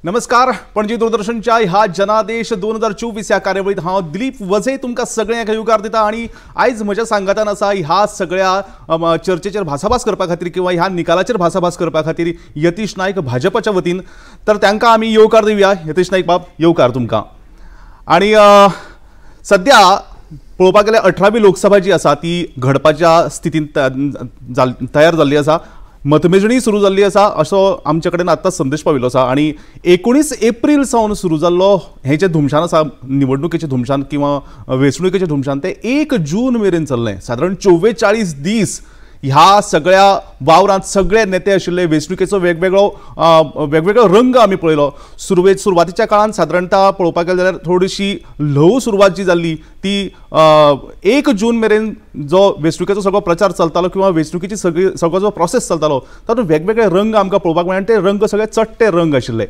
नमस्कार, पणजी दूरदर्शनच्या ह्या जनादेश 2024 ह्या कार्यावळीत हांव दिलीप वझे तुमकां सगळ्यांक येवकार दिता आनी आयज म्हज्या सांगातान आसा ह्या सगळ्या चर्चेचेर भासाभास करपा खातीर किंवा ह्या निकालाचेर भासाभास करपा खातीर यतीश नायक भाजपाच्या वतीन, तर तांकां आमी येवकार दिवया। यतीश नायक बाब, येवकार तुमकां। आनी सद्या पळोवपाक गेल्यार 18वी लोकसभा जी आसा ती घडपाच्या स्थितींत तयार जाल्ली आसा, मतमेजणी सुरू जाल्ली आसा असो आमचे कडेन आत्ताच संदेश पाविल्लो आसा। आनी 19 एप्रील सावन सुरू जाल्लो हें जें धुमशान आसा, निवडणुकेचें धुमशान किंवा वेंचणुकेचें धुमशान, तें 1 जून मेरेन चल्लें। सादारण 44 दीस ह्या सगळ्या वावरांत सगळे नेते आशिल्ले। वेंचणुकेचो वेगवेगळो वेगवेगळो रंग आमी पळयलो। सुरवातीच्या काळांत सादारणतः पळोवपाक गेलें जाल्यार थोडीशी ल्हव सुरवात जी जाल्ली ती 1 जून मेरेन जो वेंचणुकेचो सगळो प्रचार चलतालो किंवा वेंचणुकेची सगळी सगळो जो प्रोसेस चलतालो तातूंत वेगवेगळे रंग आमकां पळोवपाक मेळ्ळे आनी ते रंग सगळे चडटे रंग आशिल्ले।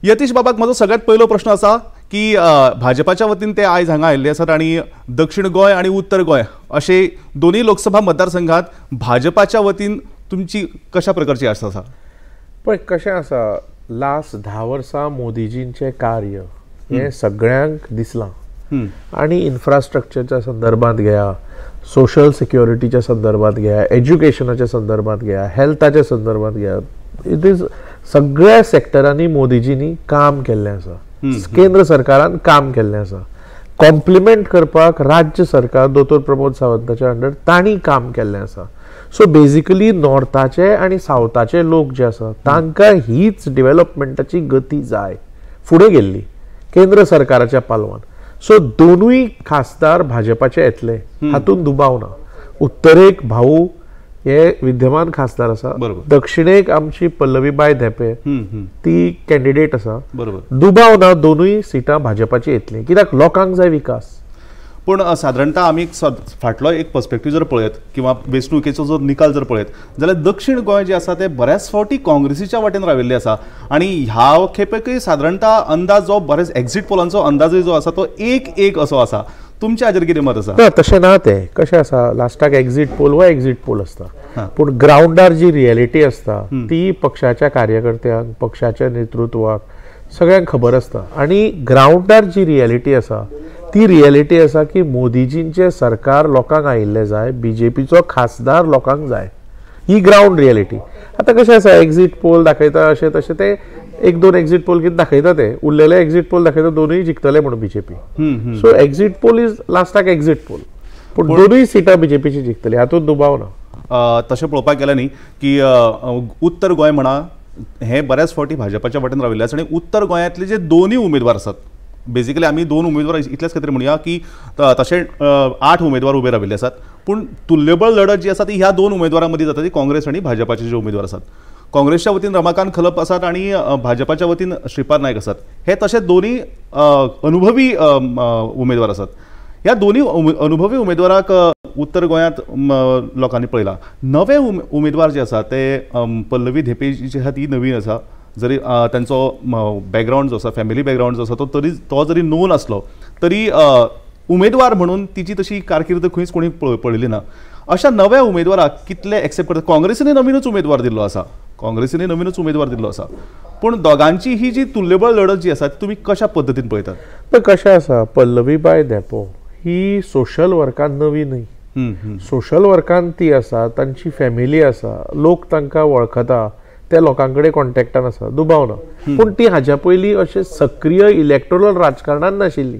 यतीश बाबाक म्हजो सगळ्यांत पयलो प्रश्न आसा की भाजपाच्या वतीन ते आयज हांगा आयिल्ले आसात आनी दक्षिण गोंय आनी उत्तर गोंय अशे दोनूय लोकसभा मतदारसंघात भाजपाच्या वतीन तुमची कशा प्रकारची आस्त आसा? पळय कशें आसा, लास्ट 10 वर्सां मोदीजींचें कार्य हें सगळ्यांक दिसलां आनी इन्फ्रास्ट्रक्चरच्या संदर्भात घेया, सोशल सिक्युरिटीच्या संदर्भात घेया, एज्युकेशनाच्या संदर्भात घेया, हेल्थाच्या संदर्भात घेया, it is सगळ्या सेक्टरांनी मोदीजींनी काम केल्लें आसा, केंद्र सरकारान काम केल्लें आसा। कॉम्प्लिमेंट करपाक राज्य सरकार दोतोर प्रमोद सावंताच्या अंडर तांणी काम केल्लें आसा। सो बेजिकली नॉर्थाचे आनी सावथाचे लोक जे आसा तांकां हीच डेव्हलपमेंटाची गती जाय, फुडें गेल्ली केंद्र सरकाराच्या पालवान। सो दोनूय खासदार भाजपाचे येतले हातूंत दुबाव ना। उत्तरेक भाऊ हे विद्यमान खासदार आसा, दक्षिणेक आमची पल्लवीबाय धेंपे ती कॅन्डिडेट आसा, दुबाव ना दोनूय सिटां भाजपाची येतली, कित्याक लोकांक जाय विकास। पूण सादारणतः आमी फाटलो एक पर्सपेक्टीव जर पळयत किंवा वेंचणुकेचो जर निकाल जर पळयत जाल्यार दक्षिण गोंय जे आसा ते बऱ्याच फावटी काँग्रेसीच्या वाटेन राविल्ले आसा आनी ह्या खेपेकय सादारणतः अंदाज जो बरेच एक्झिट पोलांचो अंदाजय जो आसा तो 1-1 असो आसा। तुमच्या हाजेर कितें मत आसा? ना, तशें ना, तें कशें आसा, लास्टाक एक्झिट पोल हो एक्झिट पोल आसता, पूण ग्रावंडार जी रियलिटी आसता ती पक्षाच्या कार्यकर्त्यांक, पक्षाच्या नेतृत्वाक सगळ्यांक खबर आसता। आनी ग्रावंडार जी रियलिटी आसा ती रियलिटी आसा की मोदीजींचें सरकार लोकांक आयिल्लें जाय, बीजेपीचो खासदार लोकांक जाय, ही ग्रावंड रियलिटी। आतां कशें आसा, एक्झिट पोल दाखयता अशें तशें, ते 1-2 एक्झिट पोल कितें दाखयता, ते उरलेले एक्झिट पोल दाखयता दोनूय जिखतले म्हणून BJP. So exit poll is लास्टाक एक्झिट पोल, पूण दोनूय सिटां बीजेपीची जिखतली हातूंत दुबाव ना। तशें पळोवपाक गेलें न्ही की उत्तर गोंय म्हणा हें बऱ्याच फावटी भाजपाच्या वाटेन राविल्लें आसा आनी उत्तर गोंयांतले जे दोनूय उमेदवार आसात, बेजिकली आमी 2 उमेदवार इतलेच खातीर म्हणया की तशें 8 उमेदवार उबे राविल्ले आसात, पूण तुल्यबळ लढत जी आसा ती ह्या 2 उमेदवारां मदीं जाता, ती काँग्रेस आनी भाजपाचे जे उमेदवार आसात। काँग्रेसच्या वतीन रमाकांत खलप आसात आनी भाजपाच्या वतीन श्रीपाद नायक आसात। हे तशे दोनूय अनुभवी उमेदवार आसात। ह्या दोनूय अनुभवी उमेदवाराक उत्तर गोंयांत लोकांनी पळयला। नवे उमेदवार जे आसा ते पल्लवी धेंपे जी आसा ती नवीन आसा, जरी तांचो बॅकग्रावंड जो आसा, फॅमिली बॅकग्रावंड जो आसा तो तरी तो जरी नोन आसलो तरी उमेदवार म्हणून तिची तशी कारकीर्द खंयच कोणी पळयली ना। अशा नव्या उमेदवाराक कितले एक्सेप्ट करता? काँग्रेसीने नवीनच उमेदवार दिल्लो आसा, काँग्रेसीने नवीनच उमेदवार दिल्लो आसा, पूण दोगांची ही जी तुल्यबळ लढत जी आसा ती तुमी कशा पद्दतीन पळयतात? पण कशें आसा, पल्लवीबाय धेंपो ही सोशल वर्कान नवी न्हय, सोशल वर्कान ती आसा, तांची फॅमिली आसा, लोक तांकां वळखता, त्या लोकां कडेन कॉन्टेक्टान आसा, दुबाव ना। पूण ती हाज्या पयलीं अशें सक्रीय इलेक्टोरल राजकारणान नाशिल्ली,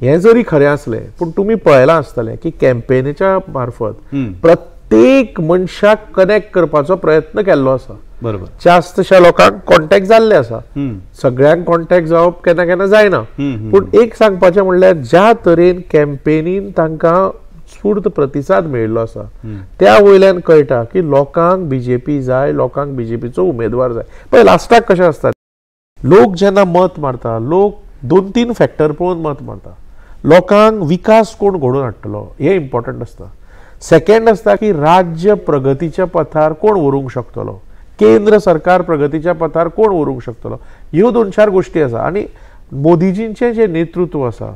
हें जरी खरें आसलें पूण तुमी पळयलां आसतलें की कॅम्पेनीच्या मार्फत प्रत्येक मनशाक कनेक्ट करपाचो प्रयत्न केल्लो आसा, बरोबर, जास्तशा लोकांक कॉन्टेक्ट जाल्ले आसा, सगळ्यांक कॉन्टेक्ट जावप केन्ना केन्ना जायना, पूण एक सांगपाचें म्हणल्यार ज्या तरेन कॅम्पेनीन तांकां स्फूर्त प्रतिसाद मेळिल्लो आसा त्या वयल्यान कळटा की लोकांक बीजेपी जाय, लोकांक बीजेपीचो उमेदवार जाय। पळय लास्टाक कशें आसता, लोक जेन्ना मत मारता, लोक 2-3 फॅक्टर पळोवन मत मारता। लोकांक विकास कोण घडोवन हाडटलो हें इम्पॉर्टंट आसता, सेकंड आसता की राज्य प्रगतीच्या पथार कोण व्हरूंक शकतलो, केंद्र सरकार प्रगतीच्या पथार कोण व्हरूंक शकतलो, ह्यो 2-4 गोश्टी आसा। आनी मोदीजींचें जें नेतृत्व आसा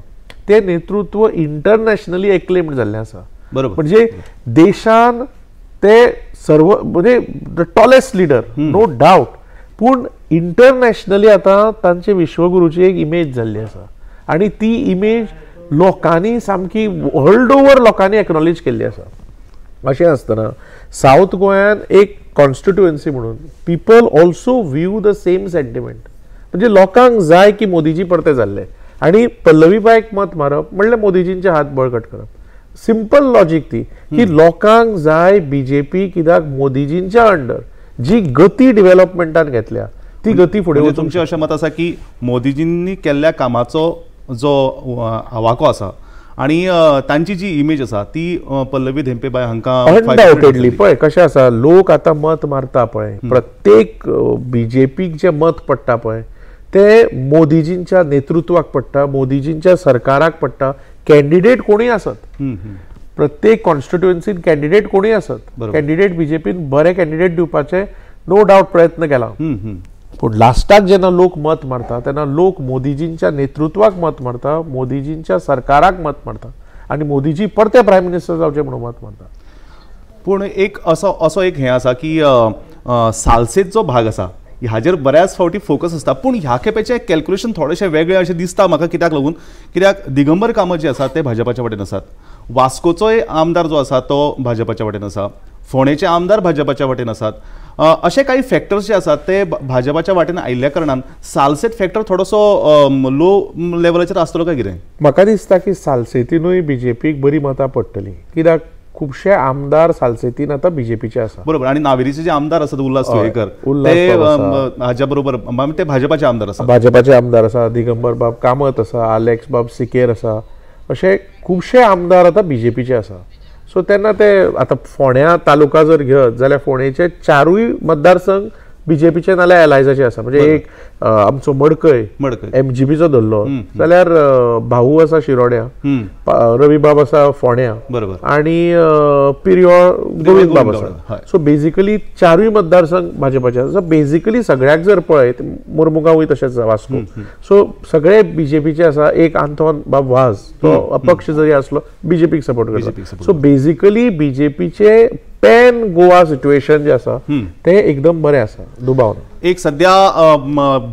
तें नेतृत्व इंटरनॅशनली एक्लेम्ड जाल्लें आसा, बरोबर, म्हणजे देशान ते सर्व म्हणजे the tallest leader no doubt, पूण इंटरनॅशनली आतां तांचे विश्वगुरूची एक इमेज जाल्ली आसा आनी ती इमेज लोकांनी सामकी वर्ल्ड ओवर लोकांनी एक्नॉलेज केल्ली आसा. अशें आसतना सावथ गोंयान एक कॉन्स्टिट्युएन्सी म्हणून people also view the same sentiment, म्हणजे लोकांक जाय की मोदीजी परते जाल्ले आनी पल्लवी बायक मत मारप म्हणल्यार मोदीजींचे हात बळकट करप. सिंपल लॉजीक ती की लोकांक जाय बीजेपी, कित्याक मोदीजींच्या अंडर जी गती डेव्हलपमेंटान घेतल्या ती गती फुडें वचूंक. तुमचें अशें मत आसा की मोदीजींनी केल्ल्या कामाचो जो आवाको आसा आनी तांची जी इमेज आसा ती पल्लवी धेंपे बाय हांकां अनडावटेडली. पळय कशें आसा, लोक आतां मत मारता पळय, प्रत्येक बीजेपीक जें मत पडटा पळय ते मोदीजींच्या नेतृत्वाक पडटा, मोदीजींच्या सरकाराक पडटा. कॅन्डिडेट कोणूय आसत, प्रत्येक कॉन्स्टिट्युएन्सीन कॅन्डिडेट कोणूय आसत, कॅन्डिडेट बीजेपीन बरे कॅन्डिडेट दिवपाचे नो डावट प्रयत्न केला, पूण लास्टाक जेन्ना लोक मत मारता तेन्ना लोक मोदीजींच्या नेतृत्वाक मत मारता, मोदीजींच्या सरकाराक मत मारता आनी मोदीजी परते प्रायम मिनिस्टर जावचे म्हणून मत मारता. पूण एक असो असो एक हें आसा की सालसेत जो भाग आसा हाजेर बऱ्याच फावटी फोकस आसता, पूण ह्या खेपेचें कॅल्क्युलेशन थोडेशें वेगळें अशें दिसता म्हाका. कित्याक लागून, कित्याक दिगंबर कामत जे आसा ते भाजपाच्या वाटेन आसात, वास्कोचोय आमदार जो आसा तो भाजपाच्या वाटेन आसा, फोंडेचे आमदार भाजपाच्या वाटेन आसात. अशे काही फॅक्टर्स जे आसात ते भाजपाच्या वाटेन आयिल्ल्या कारणान सालसेत फॅक्टर थोडोसो लो लेवलाचेर आसतलो काय कितें? म्हाका दिसता की सालसेतीनूय बीजेपीक बरी मतां पडटली, कित्याक खुबशे आमदार सालसेतीन आतां बीजेपीचे आसा. बरोबर. आनी नावेलीचे जे आमदार आसात उल्हास तुयेकर ते हाज्या बरोबर ते भाजपाचे आमदार आसा, भाजपाचे आमदार आसा, दिगंबर बाब कामत आसा, आलेक्स बाब सिकेर आसा, अशे खुबशे आमदार आतां बीजेपीचे आसा. सो तेन्ना ते आतां फोंड्या तालुका जर घेत जाल्यार फोंडेचे चारूय मतदारसंघ बीजेपीचे नाल्यार एलायजाचे आसा. म्हणजे एक आमचो मडकय एमजीपीचो धरलो जाल्यार भाऊ आसा शिरोड्या, रवी बाब आसा फोंड्या, बरोबर, आनी पिर्यो गोविंद बाब आसा. सो बेजिकली चारूय मतदारसंघ भाजपाचे आसा. सो बेजिकली सगळ्याक जर पळयत मुर्मुगांवूय तशेंच आसा, वास्को, सो सगळे बीजेपीचे आसा. एक आंतोन बाब वाज तो अपक्ष जरी आसलो बीजेपीक सपोर्ट करता. सो बेजिकली बीजेपीचे पॅन गोवा सिच्युएशन जे आसा ते एकदम बरें आसा, दुबाव ना. एक सद्या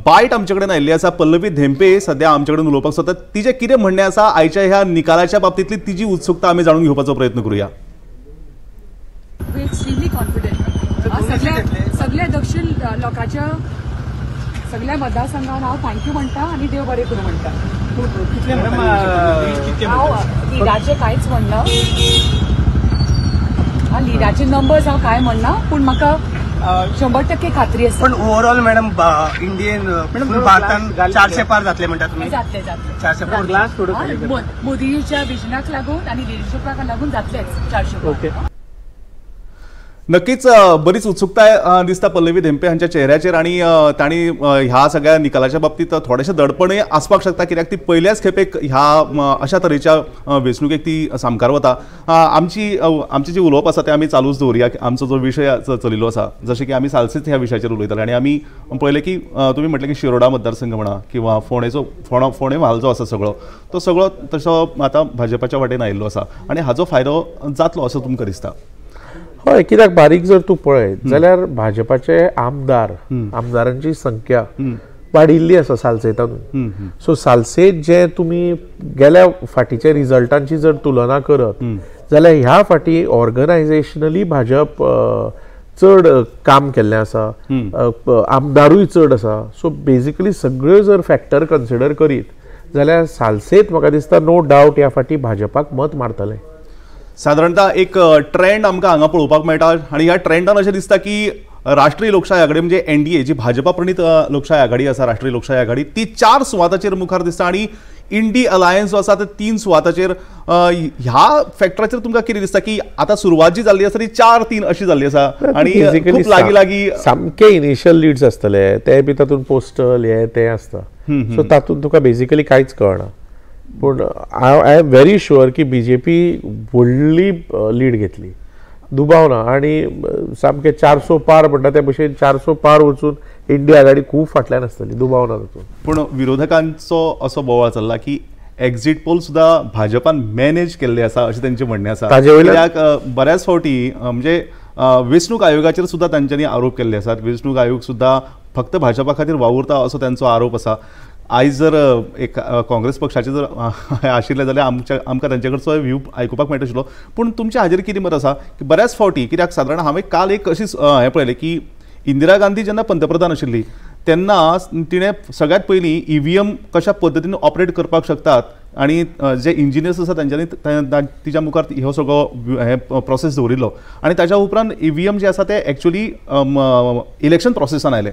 बायट आमचे कडेन आयिल्ली आसा, पल्लवी धेंपे सद्या आमचे कडेन उलोवपाक सोदता. तिचें कितें म्हणणें आसा आयच्या ह्या निकालाच्या बाबतींतली तिची उत्सुकता आमी जाणून घेवपाचो प्रयत्न करूया. एक्स्ट्रीमली कॉन्फिडंट सगळ्या दक्षिण लोकांच्या सगळ्या मतदारसंघान हांव thank you म्हणटा आनी देव बरें करूं म्हणटा. हांव लिडाचें कांयच म्हणना, लिडाचे नंबर्स हांव कांय म्हणना, पूण म्हाका 100% खात्री आसा. पण ओव्हरऑल मॅडम इंडियन भारतान 400 पार जातले म्हणटा तुमी? जातले जातले, जातले. मोदीच्या विजनाक लागून आनी लिडरशिपाक लागून जातलेच 400 पार. नक्कीच बरीच उत्सुकताय दिसता पल्लवी धेंपे हांच्या चेहऱ्याचेर आनी तांणी ह्या सगळ्या निकालाच्या बाबतीत थोडेशें दडपणूय आसपाक शकता, कित्याक ती पयल्याच खेपेक ह्या अशा तरेच्या वेंचणुकेक ती सामकार वता. आमची आमची जी उलोवप आसा तें आमी चालूच दवरुया. आमचो जो विशय चलिल्लो आसा, जशें की आमी सालसेत ह्या विशयाचेर उलयताले आनी आमी पळयलें की तुमी म्हटलें की शिरोडा मतदारसंघ म्हणा किंवा फोंडेचो फोंडे म्हाल जो आसा सगळो तो सगळो तसो आतां भाजपाच्या वाटेन आयिल्लो आसा आनी हाजो फायदो जातलो असो तुमकां दिसता? हय, कित्याक बारीक जर तूं पळयत जाल्यार भाजपाचे आमदार आमदारांची संख्या वाडिल्ली आसा सालसेतानूय. सो सालसेत जे तुमी गेल्या फाटीच्या रिजल्टांची जर तुलना करत जाल्यार ह्या फाटी ऑर्गनायझेशनली भाजप चड काम केल्लें आसा, आमदारूय चड आसा. सो बेजिकली सगळ्यो जर फॅक्टर कन्सिडर करीत जाल्यार सालसेत म्हाका दिसता नो डावट ह्या फाटी भाजपाक मत मारतले. साधारणतः एक ट्रेंड आमकां हांगा पळोवपाक मेळटा आनी ह्या ट्रेंडान अशें दिसता की राष्ट्रीय लोकशाय आघाडी म्हणजे एनडीए जी भाजपा प्रणीत लोकशाय आघाडी आसा, राष्ट्रीय लोकशाय आघाडी, ती 4 सुवाताचेर मुखार दिसता आनी इंडी अलायन्स जो आसा ते 3 सुवाताचेर. ह्या फॅक्टराचेर तुमकां कितें दिसता की आतां सुरवात जी जाल्ली आसा ती 4-3 अशी जाल्ली आसा आनी खूब लागीं लागीं सामके इनिशियल लिड्स आसतले ते बी तातूंत पोस्टल हे ते आसता. सो तातूंत तुका बेजिकली कांयच कळना. पूण I am very sure की बीजेपी व्हडली लीड घेतली, दुबाव ना. आनी सामके 400 पार म्हणटा ते भशेन 400 पार वचून इंडिया आघाडी खूब फाटल्यान आसतली, दुबाव ना तातूंत. पूण विरोधकांचो असो बोवाळ चल्ला की एक्झिट पोल सुद्दां भाजपान मॅनेज केल्ले आसा अशें तेंचें म्हणणें आसा. ताजे वयल्यान कित्याक बऱ्याच फावटी म्हणजे वेंचणूक आयोगाचेर सुद्दां तांच्यांनी आरोप केल्ले आसात. वेंचणूक आयोग सुद्दां फक्त भाजपा खातीर वावुरता असो तांचो आरोप आसा. आयज जर एक काँग्रेस पक्षाचे जर आशिल्ले जाल्यार आमकां तांचे कडचो व्यू आयकुपाक मेळटा आशिल्लो. पूण तुमच्या हाजेर कितें मत आसा की बऱ्याच फावटी कित्याक सादारण हांवें काल एक अशीच हें पळयलें की इंदिरा गांधी जेन्ना पंतप्रधान आशिल्ली तेन्ना तिणें सगळ्यांत पयलीं EVM कशा पद्दतीन ऑपरेट करपाक शकतात आनी जे इंजिनियर्स आसा तांच्यांनी तिच्या मुखार हो सगळो हे प्रोसेस दवरिल्लो आनी ताच्या उपरांत EVM जे आसा ते एक्चुअली इलेक्शन प्रोसेसान आयले.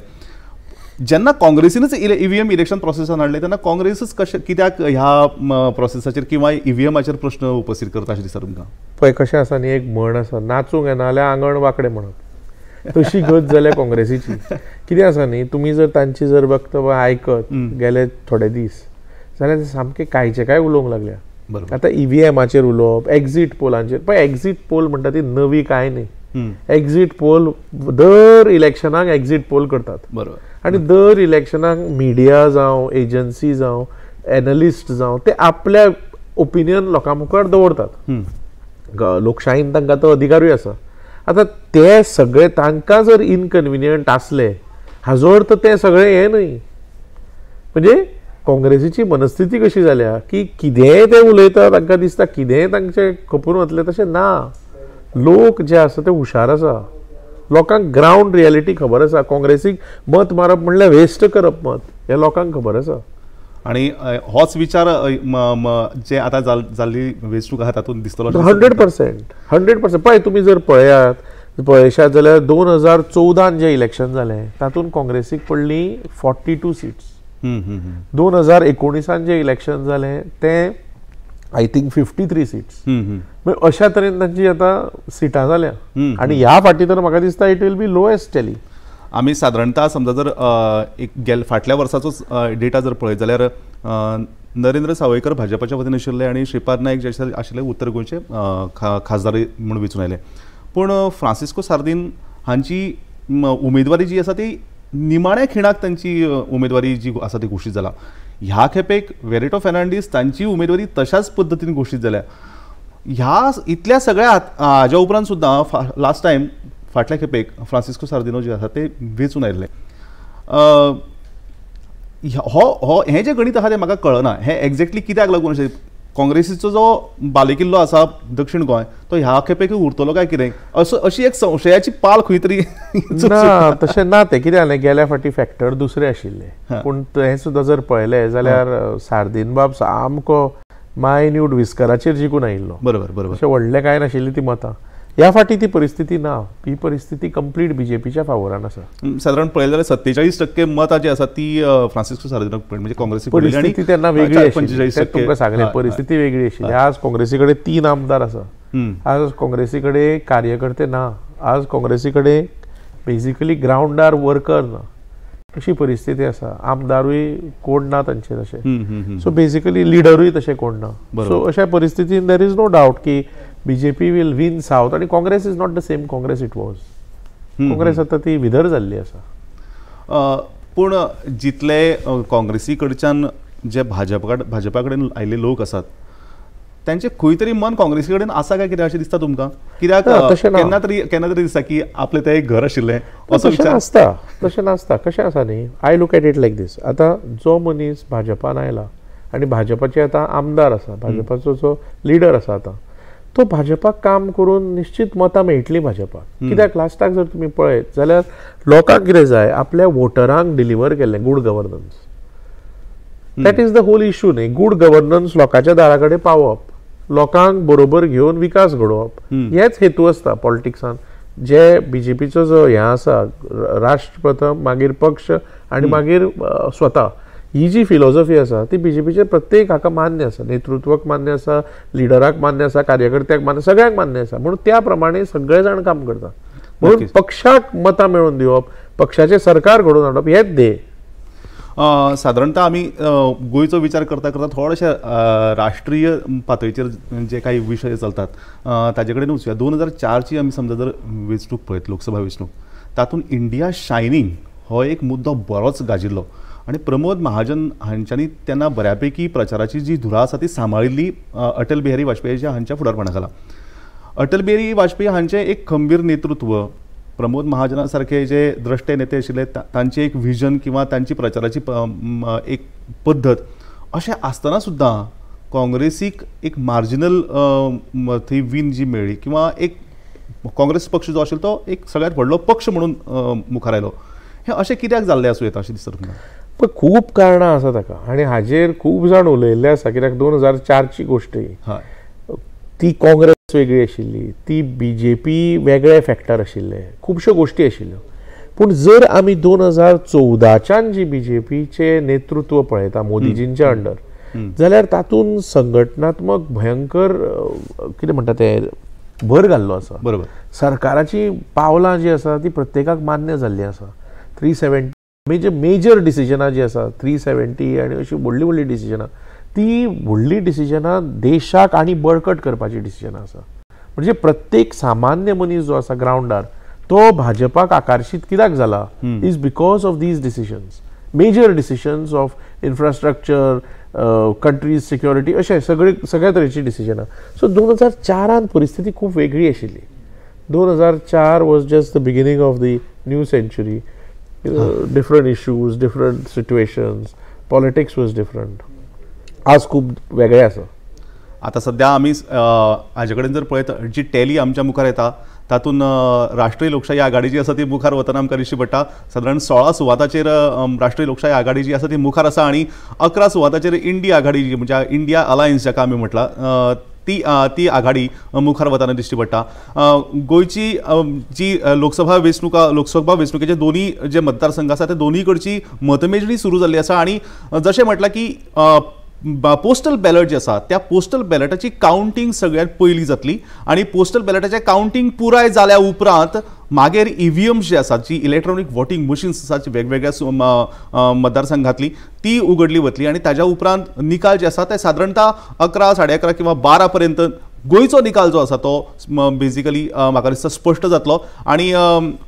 जेन्ना काँग्रेसीनच EVM election प्रोसेसान हाडलें तेन्ना काँग्रेसच कशें कित्याक ह्या प्रोसेसाचेर किंवा EVMाचेर प्रश्न उपस्थित करता अशें दिसता तुमकां? पळय कशें आसा न्ही, एक म्हण आसा, नाचूंक येना जाल्यार आंगण वांकडें म्हणप, तशी गत जाल्या काँग्रेसीची. कितें आसा न्ही, तुमी जर तांची जर वक्तव्य आयकत गेले थोडे दीस जाल्यार ते सामके कांयचे काय उलोवंक लागल्या. आतां EVMाचेर उलोवप, एक्झीट पोलांचेर. पळय एक्झीट पोल म्हणटा ती नवी कांय न्ही. एक्झीट पोल दर इलेक्शनाक एक्झीट पोल करतात. बरोबर. आनी दर इलेक्शनाक मिडिया जावं, एजन्सी जावं, एनलिस्ट जावं, ते आपल्या ओपिनियन लोकां मुखार दवरतात. लोकशाहीन तांकां तो अधिकारूय आसा. आतां ते सगळे तांकां जर इनकन्विनियंट आसले हाजो अर्थ ते सगळे हें न्हय. म्हणजे काँग्रेसीची मनस्थिती कशी जाल्या की कितेंय ते उलयता, तांकां दिसता कितेंय तांचें खपून वतलें, तशें ना. लोक जे आसा ते हुशार आसा, लोकांक ग्रावंड रियलिटी खबर आसा. काँग्रेसीक मत मारप म्हणल्यार वेस्ट करप मत, हें लोकांक खबर आसा. आनी होच विचार जे आतां जाल्ली वेंचणूक आसा तातूंत दिसतलो. 100% 100%. पळय तुमी जर पळयशात जाल्यार 2014 जें इलेक्शन जालें तातूंत काँग्रेसीक पडली 42 सीट्स. 2019 जें इलेक्शन जालें तें I think 53 seats. अशा तरेन तांची आतां सिटां जाल्या आनी ह्या फाटी तर म्हाका दिसता it will be lowest tally. आमी सादारणतः समजा जर एक गेल फाटल्या वर्साचोच डेटा जर पळयत जाल्यार नरेंद्र सावयकर भाजपाच्या वतीन आशिल्ले आनी श्रीपाद नायक जे आशिल्ले उत्तर गोंयचे खासदार म्हूण वेंचून आयले. पूण फ्रांसिस्को सार्दीन हांची उमेदवारी जी आसा ती निमाण्या खिणाक तांची उमेदवारी जी आसा ती घोशीत जाला. ह्या खेपेक वेरेटो फेर्नांडीस तांची उमेदवारी तशाच पद्दतीन घोशीत जाल्या. ह्या इतल्या सगळ्या हाज्या उपरांत सुद्दां लास्ट टायम फाटल्या खेपेक फ्रांसिस्को सार्दिनो जे आसा ते वेंचून आयिल्ले. हो हें जें गणीत आसा तें म्हाका कळना हें एक्झॅक्टली कित्याक लागून अशें काँग्रेसीचो जो बालेकिल्लो आसा दक्षिण गोंय तो ह्या खेपेक उरतलो काय कितें असो अशी एक संशयाची पाल खंय तरी ना. तशें ना, तें कितें जालें गेल्या फाटी फॅक्टर दुसरे आशिल्ले. पूण हें सुद्दां जर पळयलें जाल्यार सार्दीन बाब सामको मायन्यूट विस्कराचेर जिखून आयिल्लो. बरोबर बरोबर. अशें व्हडलें कांय नाशिल्ली ती मतां. ह्या फाटी ती परिस्थिती ना, ही परिस्थिती कंप्लीट बीजेपीच्या फावोरान आसा. सादारण पळयलें जाल्यार 47% मतां जी आसा ती फ्रांसिस्को सार्दिनाक म्हणजे काँग्रेसी परिस्थिती तेन्ना वेगळी आशिल्ली. तुमकां सांगलें परिस्थिती वेगळी आशिल्ली. आज काँग्रेसी कडेन 3 आमदार आसा, आज काँग्रेसी कडेन कार्यकर्ते ना, आज काँग्रेसी कडेन बेजिकली ग्रावंडार वर्कर ना, अशी परिस्थिती आसा. आमदारूय कोण ना तांचे तशे, सो बेजिकली लिडरूय तशे कोण ना. सो अशा परिस्थितीन there is no doubt की बीजेपी will win south आनी Congress is not the same Congress it was. Congress आतां ती विधर जाल्ली आसा. पूण जितले काँग्रेसी कडच्यान जे भाजपा कडेन आयिल्ले लोक आसात तांचे खंय तरी मन काँग्रेसी कडेन आसा काय कितें अशें दिसता तुमकां? कित्याक केन्ना तरी केन्ना तरी दिसता की आपलें तें एक घर आशिल्लें असो विचार नासता. तशें नासता. कशें आसा न्ही, I look at it like this. आतां जो मनीस भाजपान आयला आनी भाजपाचे आतां आमदार आसा, भाजपाचो जो लिडर आसा आतां, तो भाजपाक काम करून निश्चित मतां मेळटलीं भाजपाक. कित्याक लास्टाक जर तुमी पळयत जाल्यार लोकांक कितें जाय, आपल्या वोटरांक डिलिव्हर केल्लें good governance. That is the whole issue न्ही. गूड गव्हर्नन्स लोकांच्या दारा कडेन पावप, लोकांक बरोबर घेवन विकास घडोवप, हेच हेतू आसता पॉलिटिक्सान. जे बीजेपीचो जो हें आसा, राष्ट्र प्रथम, मागीर पक्ष आनी मागीर स्वता, ही जी फिलॉसॉफी आसा ती बीजेपीचे प्रत्येक हाका मान्य आसा, नेतृत्वाक मान्य आसा, लिडराक मान्य आसा, कार्यकर्त्याक मान्य, सगळ्यांक मान्य आसा. म्हणून त्या प्रमाणे सगळे जाण काम करता. म्हणून पक्षाक मतां मेळोवन दिवप, पक्षाचें सरकार घडोवन हाडप हेच ध्येय. सादारणतः आमी गोंयचो विचार करता करता थोडेशे राष्ट्रीय पातळीचेर जे काही विशय चलतात ताजे कडेन वचुया. 2004ची आमी समजा जर वेंचणूक पळयत, लोकसभा वेंचणूक, तातूंत इंडिया शायनींग हो एक मुद्दो बरोच गाजिल्लो आनी प्रमोद महाजन हांच्यांनी तेन्ना बऱ्यापैकी प्रचाराची जी धुरा आसा ती सांबाळिल्ली अटल बिहारी वाजपेयी हांच्या फुडारपणा खाला. अटल बिहारी वाजपेयी हांचें एक खंबीर नेतृत्व, प्रमोद महाजना सारखे जे द्रष्टे नेते आशिल्ले तांचें एक विजन किंवा तांची प्रचाराची एक पद्दत अशें आसतना सुद्दां काँग्रेसीक एक मार्जिनल थंय वीन जी मेळ्ळी किंवा एक काँग्रेस पक्ष जो आशिल्लो तो एक सगळ्यांत व्हडलो पक्ष म्हणून मुखार आयलो. हें अशें कित्याक जाल्लें आसूं येता अशें दिसता तुमकां? पण खूब कारणां आसा ताका आनी हाजेर खूब जाण उलयल्ले आसा, कित्याक 2004ची गोश्ट ही, ती काँग्रेस वेगळी आशिल्ली, ती बीजेपी वेगळे फॅक्टर आशिल्ले, खुबश्यो गोश्टी आशिल्ल्यो. पूण जर आमी 2014च्यान जी बीजेपीचें नेतृत्व पळयता मोदीजींच्या अंडर, जाल्यार तातूंत संघटनात्मक भयंकर कितें म्हणटा तें भर घाल्लो आसा. बरोबर, सरकाराची पावलां जी आसा ती प्रत्येकाक मान्य जाल्ली आसा. 370 मेजर मेजर डिसिजनां जी आसा 370 आनी अशी व्हडली व्हडली डिसिजनां, ती व्हडली डिसिजनां देशाक आनी बळकट करपाची डिसिजनां आसा. म्हणजे प्रत्येक सामान्य मनीस जो आसा ग्रावंडार तो भाजपाक आकर्शीत कित्याक जाला is because of these decisions, major decisions of infrastructure, country's security, अशें सगळे सगळ्या तरेची डिसिजनां. सो 2004 परिस्थिती खूब वेगळी आशिल्ली. 2004 was just the beginning of the new century. Different issues, different situations, politics was different. आज खूब वेगळे आसा. आतां सद्या आमी हाजे कडेन जर पळयत जी टॅली आमच्या मुखार येता तातूंत राष्ट्रीय लोकशाही आघाडी जी आसा ती मुखार वतना आमकां दिश्टी पडटा. सादारण 16 सुवाताचेर राष्ट्रीय लोकशाही आघाडी जी आसा ती मुखार आसा आनी 11 सुवाताचेर इंडिया आघाडी जी म्हणजे इंडिया अलायन्स जाका आमी म्हटलां ती ती आघाडी मुखार वतना दिश्टी पडटा. गोंयची जी लोकसभा वेंचणूक, लोकसभा वेंचणुकेचे दोनूय जे मतदारसंघ आसा ते दोनूय कडची मतमेजणी सुरू जाल्ली आसा आनी जशें म्हटलां की पोस्टल बॅलट जे आसा त्या पोस्टल बॅलटाची कावंटींग सगळ्यांत पयलीं जातली आनी पोस्टल बॅलटाचें कावंटींग पुराय जाल्या उपरांत मागीर ईव्हीएम्स जे आसात, जी इलेक्ट्रॉनीक वोटींग मशीन्स आसात वेगवेगळ्या मतदारसंघातली ती उगडली वतली आनी ताज्या उपरांत निकाल जे आसा ते सादारणतः 11, 11:30 किंवा 12 पर्यंत गोंयचो निकाल जो आसा तो बेजिकली म्हाका दिसता स्पश्ट जातलो आनी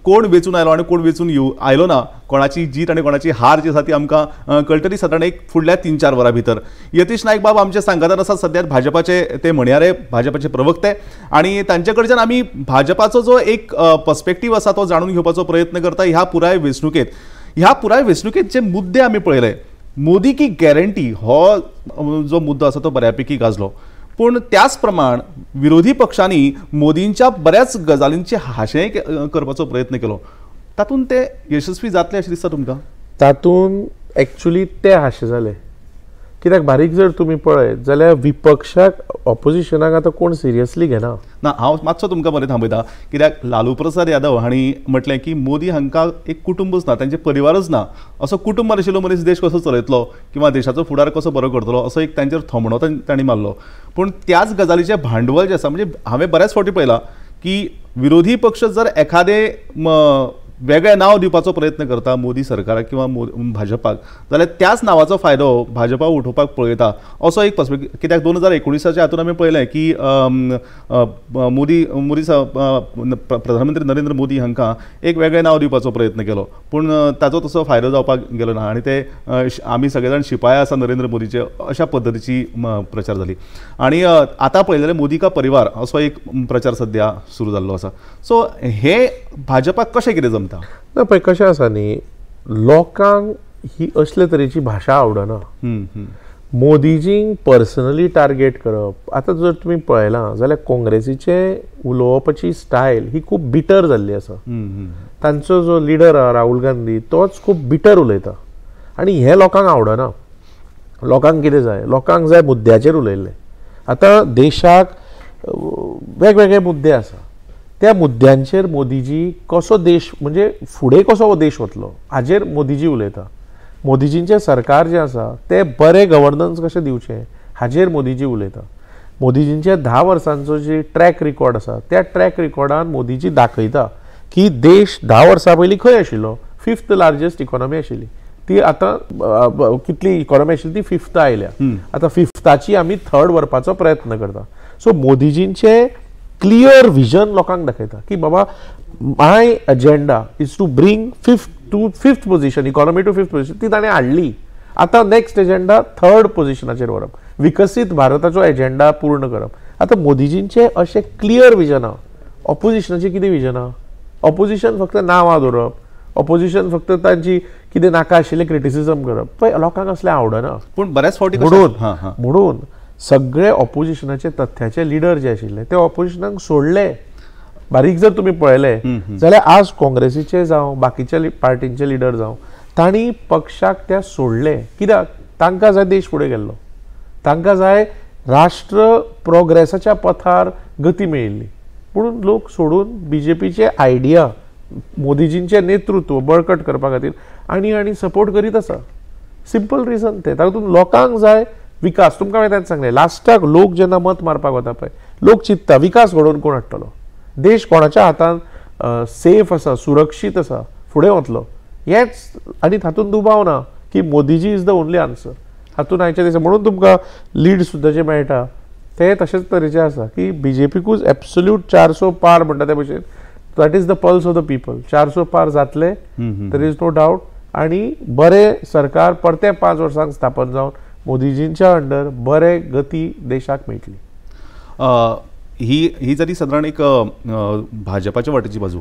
कोण वेंचून आयलो आनी कोण वेंचून आयलो ना, कोणाची जीत आनी कोणाची हार जी आसा ती आमकां कळटली सादारण एक फुडल्या 3-4 वरां भितर. यतीश नायक बाब आमचे सांगातान आसात, सद्या भाजपाचे ते म्हणयारे, भाजपाचे प्रवक्ते आनी तांचे कडच्यान आमी भाजपाचो जो एक पर्सपेक्टीव आसा तो जाणून घेवपाचो प्रयत्न करता. ह्या पुराय वेंचणुकेंत, ह्या पुराय वेंचणुकेंत जे मुद्दे आमी पळयले, मोदी की गॅरंटी हो जो मुद्दो आसा तो बऱ्यापैकी गाजलो, पूण त्याच प्रमाण विरोधी पक्षांनी मोदींच्या बऱ्याच गजालींचे हाशें करपाचो प्रयत्न केलो, तातूंत ते यशस्वी जातले अशें दिसता तुमकां? तातूंत एक्चुली ते हाशे जाले, कित्याक बारीक जर तुमी पळयत जाल्यार विपक्षाक, ऑपोजिशनाक आतां कोण सिरियसली घेना. ना, हांव मातसो तुमकां बरें थांबयता, कित्याक लालू प्रसाद यादव हांणी म्हटलें की मोदी हांकां एक कुटुंबच ना, तांचें परिवारच ना, असो कुटुंब आशिल्लो मनीस देश कसो चलयतलो किंवा देशाचो फुडार कसो बरो करतलो असो एक तांचेर थोमणो तांणी मारलो. पूण त्याच गजालीचें भांडवल जें आसा, म्हणजे हांवें बऱ्याच फावटी पळयलां की विरोधी पक्ष जर एखादें वेगळें नांव दिवपाचो प्रयत्न करता मोदी सरकाराक किंवा भाजपाक, जाल्यार त्याच नांवाचो फायदो भाजपा उठोवपाक पळयता असो एक पर्सपेक्टीव. कित्याक 2019 हातून आमी पळयलें की मोदी मोदी प्रधानमंत्री नरेंद्र मोदी हांकां एक वेगळें नांव दिवपाचो प्रयत्न केलो, पूण ताचो तसो फायदो जावपाक गेलो ना आनी ते आमी सगळे जाण शिपाय आसा नरेंद्र मोदीचे अशा पद्दतीची प्रचार जाली. आनी आतां पळयलें जाल्यार मोदी का परिवार असो एक प्रचार सद्या सुरू जाल्लो आसा. सो हे भाजपाक कशें कितें जमता? ना पळय कशें आसा न्ही, लोकांक ही असले तरेची भाशा आवडना. मोदीजींक पर्सनली टार्गेट करप, आतां जर तुमी पळयलां जाल्यार काँग्रेसीचें उलोवपाची स्टायल ही खूब बिटर जाल्ली आसा. तांचो जो लिडर आसा राहुल गांधी तोच खूब बिटर उलयता आनी हें लोकांक आवडना. लोकांक कितें जाय? लोकांक जाय मुद्द्याचेर उलयल्लें. आतां देशाक वेगवेगळे मुद्दे आसा, त्या मुद्द्यांचेर मोदीजी कसो देश म्हणजे फुडें कसो देश वतलो हाजेर मोदीजी उलयता. मोदीजींचें सरकार जें आसा तें बरें गवर्नन्स कशें दिवचें हाजेर मोदीजी उलयता. मोदीजींचे 10 वर्सांचो जे ट्रॅक रिकॉर्ड आसा त्या ट्रॅक रिकॉर्डान मोदीजी दाखयता की देश 10 वर्सां पयलीं खंय आशिल्लो, 5th largest economy आशिल्ली ती आतां कितली इकॉनॉमी आशिल्ली ती 5th आयल्या, आतां 5थाची आमी 3rd व्हरपाचो प्रयत्न करता. सो मोदीजींचे क्लियर विजन लोकांक दाखयता की बाबा my agenda is to bring 5th to 5th position, economy to 5th position, ती ताणें हाडली. आतां नेक्स्ट एजेंडा 3rd पोजिशनाचेर व्हरप, विकसीत भारताचो एजेंडा पूर्ण करप आतां मोदीजींचें अशें क्लियर विजन आहा. ऑपोजिशनाचें कितें विजन आहा? ऑपोजिशन फक्त नांवां दवरप, ऑपोजिशन फक्त तांची कितें नाका आशिल्लें क्रिटिसिजम करप, पळय लोकांक असलें आवडना. पूण बऱ्याच फावटी म्हणून म्हणून सगळे ऑपोजिशनाचे तथ्याचे लिडर जे आशिल्ले ते ऑपोजिशनाक सोडले. बारीक जर तुमी पळयले जाल्यार आज काँग्रेसीचे जावं बाकीच्या पार्टींचे लिडर जावं तांणी पक्षाक त्या सोडले. कित्याक? तांकां जाय देश फुडें गेल्लो, तांकां जाय राष्ट्र प्रोग्रेसाच्या पथार गती मेळिल्ली. म्हणून लोक सोडून बीजेपीचे आयडिया, मोदीजींचें नेतृत्व बळकट करपा खातीर आनी आनी सपोर्ट करीत आसा. सिंपल रिजन तें. तातूंत लोकांक जाय विकास. तुमकां हांवें तेंच सांगलें, लास्टाक लोक जेन्ना मत मारपाक वता पळय लोक चिंतता विकास घडोवन कोण हाडटलो, देश कोणाच्या हातान सेफ आसा, सुरक्षीत आसा, फुडें वतलो, हेंच. आनी तातूंत दुबाव ना की Modiji is the only answer हातूंत आयच्या दिसा. म्हणून तुमकां लीड सुद्दां जे मेळटा ते तशेंच तरेचे आसा की बीजेपीकूच एब्सोल्यूट 400 पार म्हणटा ते भशेन. That is the pulse of the people. 400 पार जातले, there is no doubt. आनी बरें सरकार परते 5 वर्सांक स्थापन जावन मोदीजींच्या अंडर बरे गती देशाक मेळटली. ही ही जरी सादारण एक भाजपाच्या वाटेची बाजू,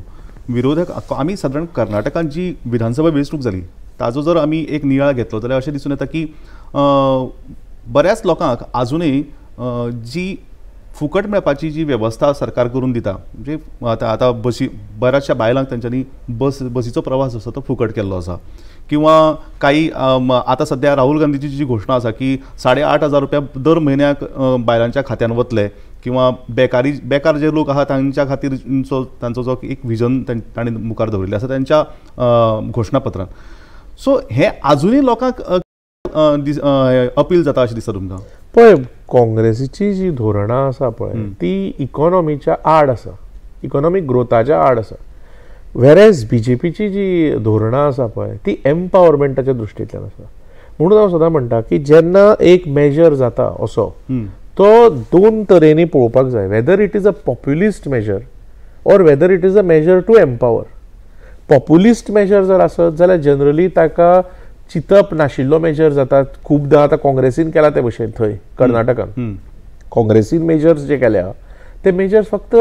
विरोधक आमी सादारण कर्नाटकांत जी विधानसभा वेंचणूक जाली ताजो जर आमी एक नियाळ घेतलो जाल्यार अशें दिसून येता की बऱ्याच लोकांक आजुनूय जी फुकट मेळपाची जी वेवस्था सरकार करून दिता, म्हणजे आतां आतां बसी बऱ्याचशा बायलांक तेंच्यांनी बसीचो प्रवास आसा तो फुकट केल्लो आसा, किंवा काही आतां सद्या राहुल गांधीची जी घोशणा आसा की 8,500 रुपया दर म्हयन्याक बायलांच्या खात्यान वतले, किंवा बेकार जे लोक आहा तांच्या खातीर तांचो जो एक विजन तांणी मुखार दवरिल्लें आसा तेंच्या घोशणापत्रान. सो हें आजुनूय लोकांक अपील जाता अशें दिसता तुमकां? पळय काँग्रेसीची जी धोरणां आसा पळय ती इकॉनॉमीच्या आड आसा, इकॉनॉमीक ग्रोथाच्या आड आसा. वेरेज बीजेपीची जी धोरणां आसा पळय ती एम्पावरमेंटाच्या दृश्टींतल्यान आसा. म्हणून हांव सदां म्हणटा की जेन्ना एक मेजर जाता असो तो दोन तरेनी पळोवपाक जाय, whether it is a populist measure or whether it is a measure to empower. Populist measure जर आसत जाल्यार जनरली ताका चिंतप नाशिल्लो मेजर जाता. खूबदां आतां काँग्रेसीन केला ते भशेन थंय कर्नाटकान काँग्रेसीन मेजर्स जे केल्या ते मेजर्स फक्त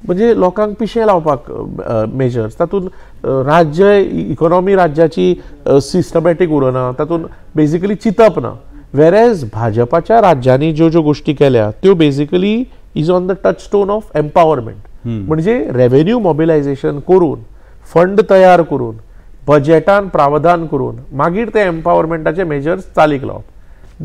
म्हणजे लोकांक पिशें लावपाक मेजर्स, तातूंत राज्य इकॉनॉमी राज्याची सिस्टमॅटीक उरना, तातूंत बेजिकली चिंतप ना. वेरेज भाजपाच्या राज्यांनी ज्यो ज्यो गोश्टी केल्या त्यो basically is on the touchstone of empowerment. म्हणजे रेव्हेन्यू मोबिलायझेशन करून, फंड तयार करून, बजेटान प्रावधान करून मागीर ते एम्पावरमेंटाचे मेजर्स चालीक लावप.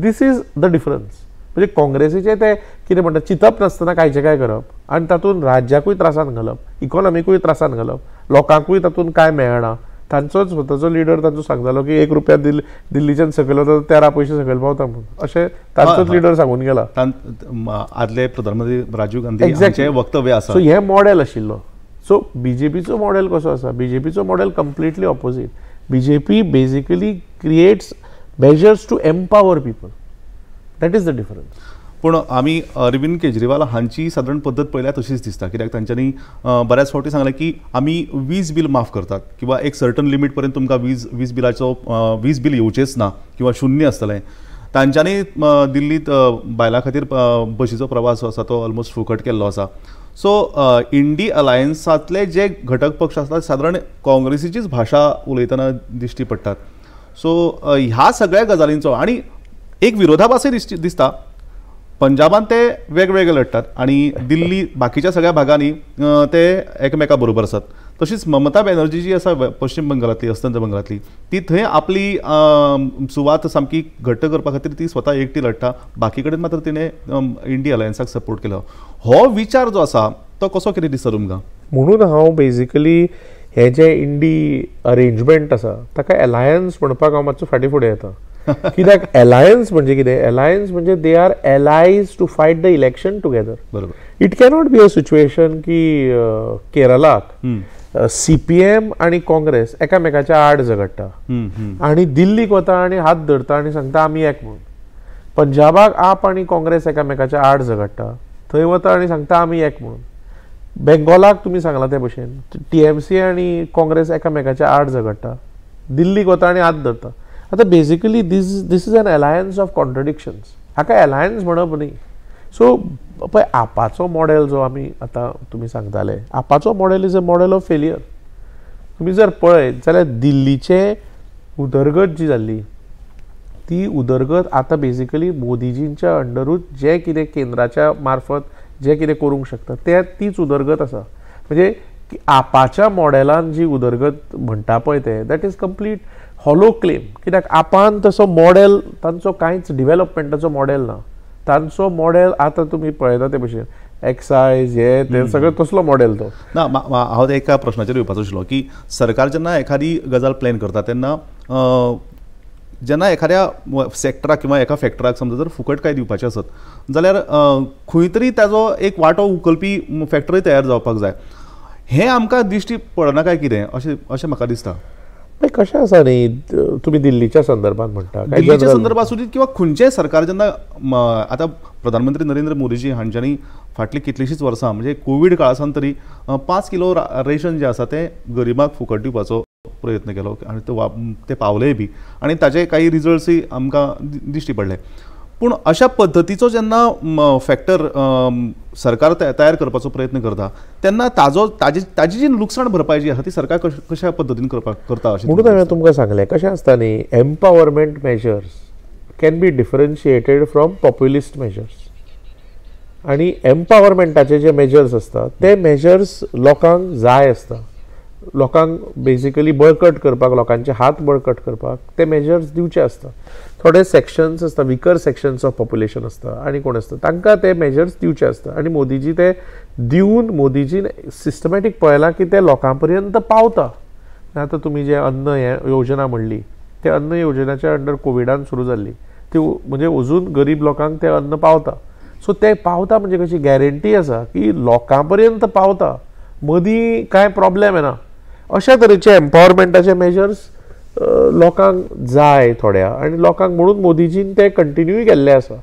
This is the difference. म्हणजे काँग्रेसीचे ते कितें म्हणटा चिंतप नासतना कांयचें कांय करप आनी तातूंत राज्याकूय त्रासान घालप, इकॉनॉमिकूय त्रासान घालप, लोकांकूय तातूंत कांय मेळना. तांचोच स्वताचो लिडर तांचो सांगतालो की 1 रुपया दिल्लीच्यान सकयल वता 13 पयशे सकयल पावता म्हणून, अशें तांचोच लिडर सांगून गेला. आदले प्रधानमंत्री राजीव गांधी हांचें वक्तव्य आसा. सो हें मॉडेल आशिल्लो. सो बीजेपीचो मॉडेल कसो आसा? बीजेपीचो model completely opposite. BJP basically creates measures to empower people. That is the difference. पूण आमी अरविंद केजरीवाल हांची सादारण पद्दत पळयल्यार तशीच दिसता, कित्याक तांच्यांनी बऱ्याच फावटी सांगलें की आमी वीज बील माफ करतात किंवा एक सर्टन लिमीट पर्यंत तुमकां वीज बिलाचो वीज बील येवचेंच ना किंवा शुन्य आसतलें. तांच्यांनी दिल्लींत बायलां खातीर बशीचो प्रवास जो आसा तो ऑलमोस्ट फुकट केल्लो आसा. सो इंडी अलायन्सांतले जे घटक पक्ष आसतात सादारण काँग्रेसीचीच भाशा उलयतना दिश्टी पडटात. सो ह्या सगळ्या गजालींचो आनी एक विरोधाभासय दिसता. पंजाबान ते वेगवेगळे लढटात आनी दिल्ली बाकीच्या सगळ्या भागांनी ते एकामेका बरोबर आसात. तशीच ममता बॅनर्जी जी आसा पश्चिम बंगालांतली, अस्तंत बंगालांतली, ती थंय आपली सुवात सामकी घट्ट करपा खातीर ती स्वता एकटी लढटा, बाकी कडेन मात्र तिणें इंडी अलायन्साक सपोर्ट केलो. हो विचार जो आसा तो कसो कितें दिसता तुमकां? म्हणून हांव बेजिकली हे जे इंडी अरेंजमेंट आसा ताका एलायन्स म्हणपाक हांव मातसो फाटीं फुडें येता. कित्याक एलायन्स म्हणजे कितें? एलायन्स म्हणजे they are allies to fight the election together. बरोबर. It cannot be a situation की केरलाक CPM आनी काँग्रेस एकामेकाच्या आड झगडटा आनी दिल्लीक वता आनी हात धरता आनी सांगता आमी एक म्हणून. पंजाबाक आप आनी काँग्रेस एकामेकाच्या आड झगडटा, थंय वता आनी सांगता आमी एक म्हणून. बेंगॉलाक तुमी सांगला ते भशेन TMC आनी काँग्रेस एकामेकाच्या आड झगडटा, दिल्लीक वता आनी हात धरता. आतां basically this is an alliance of contradictions. हाका एलायन्स म्हणप न्ही. सो पळय आपाचो मॉडेल जो आमी आतां तुमी सांगताले, आपाचो model is a model of failure. तुमी जर पळयत जाल्यार दिल्लीचे उदरगत जी जाल्ली ती उदरगत आतां बेजिकली मोदीजींच्या अंडरूच जे कितें केंद्राच्या मार्फत जे कितें करूंक शकता ते तीच उदरगत आसा. म्हणजे आपाच्या मॉडेलान जी उदरगत म्हणटा पळय ते that is complete hollow claim. कित्याक आपान तसो मॉडेल तांचो कांयच डिवेलपमेंटाचो मॉडेल ना. तांचो मॉडेल आतां तुमी पळयता ते भशेन एक्सायज हे ते सगळें तसलो मॉडेल तो ना. हांव एका प्रश्नाचेर येवपाचो आशिल्लो की सरकार जेन्ना एखादी गजाल प्लॅन करता तेन्ना जेन्ना एखाद्या सेक्टराक किंवा एका फॅक्टराक समजा जर फुकट कांय दिवपाचें आसत जाल्यार खंय तरी ताजो एक वांटो उखलपी फॅक्टरी तयार जावपाक जाय. हें आमकां दिश्टी पडना काय कितें अशें अशें म्हाका दिसता. कशें आसा न्ही, तुमी दिल्लीच्या संदर्भात म्हणटा, दिल्लीच्या संदर्भात आसूं किंवा खंयचेय सरकार जेन्ना आतां प्रधानमंत्री नरेंद्र मोदीजी हांच्यांनी फाटलीं कितलींशींच वर्सां म्हणजे कोवीड काळासान तरी 5 किलो रेशन जें आसा तें गरिबांक फुकट दिवपाचो प्रयत्न केलो आनी ते पावलेय बी आनी ताजे काही रिजल्ट्सूय आमकां दिश्टी पडले. पूण अशा पद्दतीचो जेन्ना फॅक्टर सरकार तयार करपाचो प्रयत्न करता तेन्ना ताजो ताजी जी लुकसाण भरपाय जी आसा ती सरकार कशा पद्दतीन करता अशें म्हणून हांवें तुमकां सांगलें. कशें आसता न्ही, empowerment measures can be differentiated from populist measures. आनी एम्पावरमेंटाचे जे मेजर्स आसता ते मेजर्स लोकांक जाय आसता, लोकांक बेजिकली बळकट करपाक, लोकांचे हात बळकट करपाक ते मेजर्स दिवचे आसता. थोडे सेक्शन्स आसता, विकर सेक्शन्स ऑफ पॉप्युलेशन आसता आनी कोण आसता तांकां ते मेजर्स दिवचे आसता. आनी मोदीजी ते दिवन मोदीजीन सिस्टमॅटीक पळयलां की ते लोकां पर्यंत पावता. आतां तुमी जे अन्न हे योजना म्हणली ते अन्न योजनाच्या अंडर कोविडान सुरू जाल्ली ती म्हणजे अजून गरीब लोकांक ते अन्न पावता. सो ते पावता म्हणजे कशी गॅरंटी आसा की लोकां पर्यंत पावता, मदीं कांय प्रॉब्लेम येना. अशा तरेचे एम्पावरमेंटाचे मेजर्स लोकांक जाय थोड्या आनी लोकांक म्हणून मोदीजीन ते कंटिन्यूय केल्ले आसा.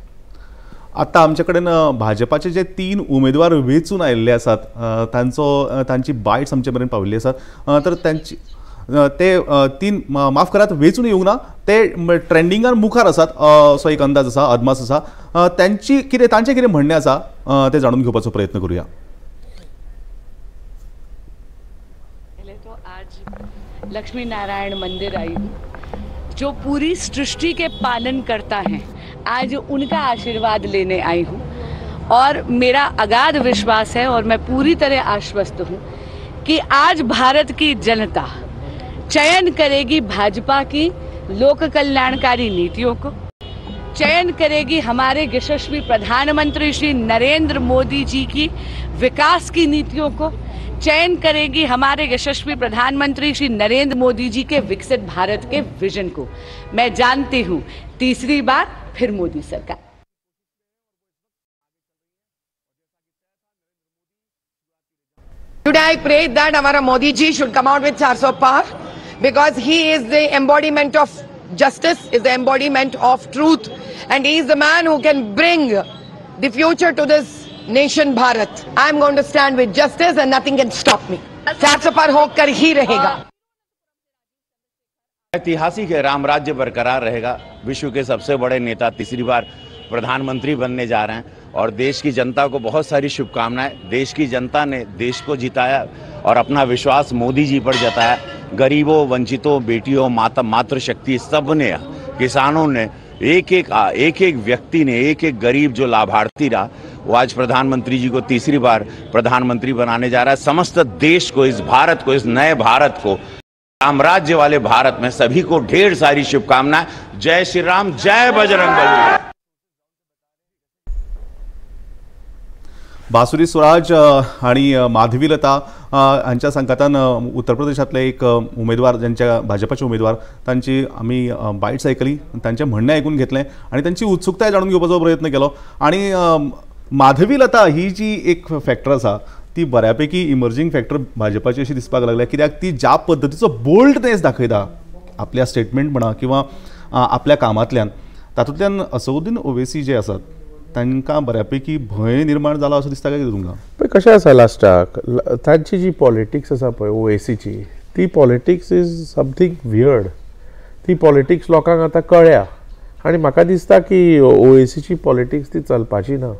आतां आमचे कडेन भाजपाचे जे 3 उमेदवार वेंचून आयिल्ले आसात तांचो तांची बायट्स आमचे मेरेन पाविल्ली आसात. तर तांची ते 3 माफ करात वेंचून येवंक ना, ते ट्रेंडिंगान मुखार आसात असो एक अंदाज आसा, अदमास आसा. तांची कितें तांचें कितें म्हणणें आसा तें जाणून घेवपाचो प्रयत्न करुया. लक्ष्मी नारायण मंदिर आई हूँ जो पूरी सृष्टि के पालन करता है, आज उनका आशीर्वाद लेने आई हूँ और मेरा अगाध विश्वास है और मैं पूरी तरह आश्वस्त हूँ कि आज भारत की जनता चयन करेगी भाजपा की लोक कल्याणकारी नीतियों को, चयन करेगी हमारे यशस्वी प्रधानमंत्री श्री नरेंद्र मोदी जी की विकास की नीतियों को, चयन करेगी हमारे यशस्वी प्रधानमंत्री श्री नरेंद्र मोदी जी के विकसित भारत के विजन को। मैं जानती हूँ तीसरी बार फिर मोदी सरकार। Today I pray that हमारा Modi ji should come out with 400 par because he is the embodiment of justice, is the embodiment of truth, and he is the man who can bring the future to this nation Bharat. I am going to stand with justice and nothing can stop me. 400 पार होकर ही रहेगा। ऐतिहासिक है, राम राज्य बरकरार रहेगा। विश्व K सबसे बड़े नेता तीसरी बार प्रधानमंत्री बनने जा रहे हैं और देश की जनता को बहुत सारी शुभकामनाएं। देश की जनता ने देश को जिताया और अपना विश्वास मोदी जी पर जताया। गरीबों, वंचितों, बेटियों, माता, मातृशक्ति, सब ने, किसानों ने, एक एक व्यक्ति ने, एक एक गरीब जो लाभार्थी रहा वो आज प्रधानमंत्री जी को तीसरी बार प्रधानमंत्री बनाने जा रहा है। समस्त देश को, इस भारत को, इस नए भारत को, रामराज्य वाले भारत में सभी को ढेर सारी शुभकामनाएं। जय श्री राम, जय बजरंगबली। बासुरी स्वराज आणि माधवीलता हांच्या सांगातान उत्तर प्रदेशांतले एक उमेदवार, ज्यांच्या भाजपाचे उमेदवार, तांची आमी बायट्स आयकली, तांचें म्हणणें आयकून घेतलें आनी तांची उत्सुकताय जाणून घेवपाचो प्रयत्न केलो. आनी माधवीलता ही जी एक फॅक्टर आसा ती बऱ्यापैकी इमर्जींग फॅक्टर भाजपाची अशी दिसपाक लागल्या, कित्याक ती ज्या पद्दतीचो बोल्डनेस दाखयता आपल्या स्टेटमेंट म्हणा किंवा आपल्या कामांतल्यान, तातूंतल्यान असदुद्दीन ओवेसी जे आसात तांकां बऱ्यापैकी भंय निर्माण जाला असो दिसता काय कितें तुमकां? पळय कशें आसा, लास्टाक तांची जी पॉलिटिक्स आसा पळय ओवेसीची, ती पॉलिटिक्स is something weird. ती पॉलिटिक्स लोकांक आतां कळ्ळ्या आनी म्हाका दिसता की ओवेसीची पॉलिटिक्स ती चलपाची ना.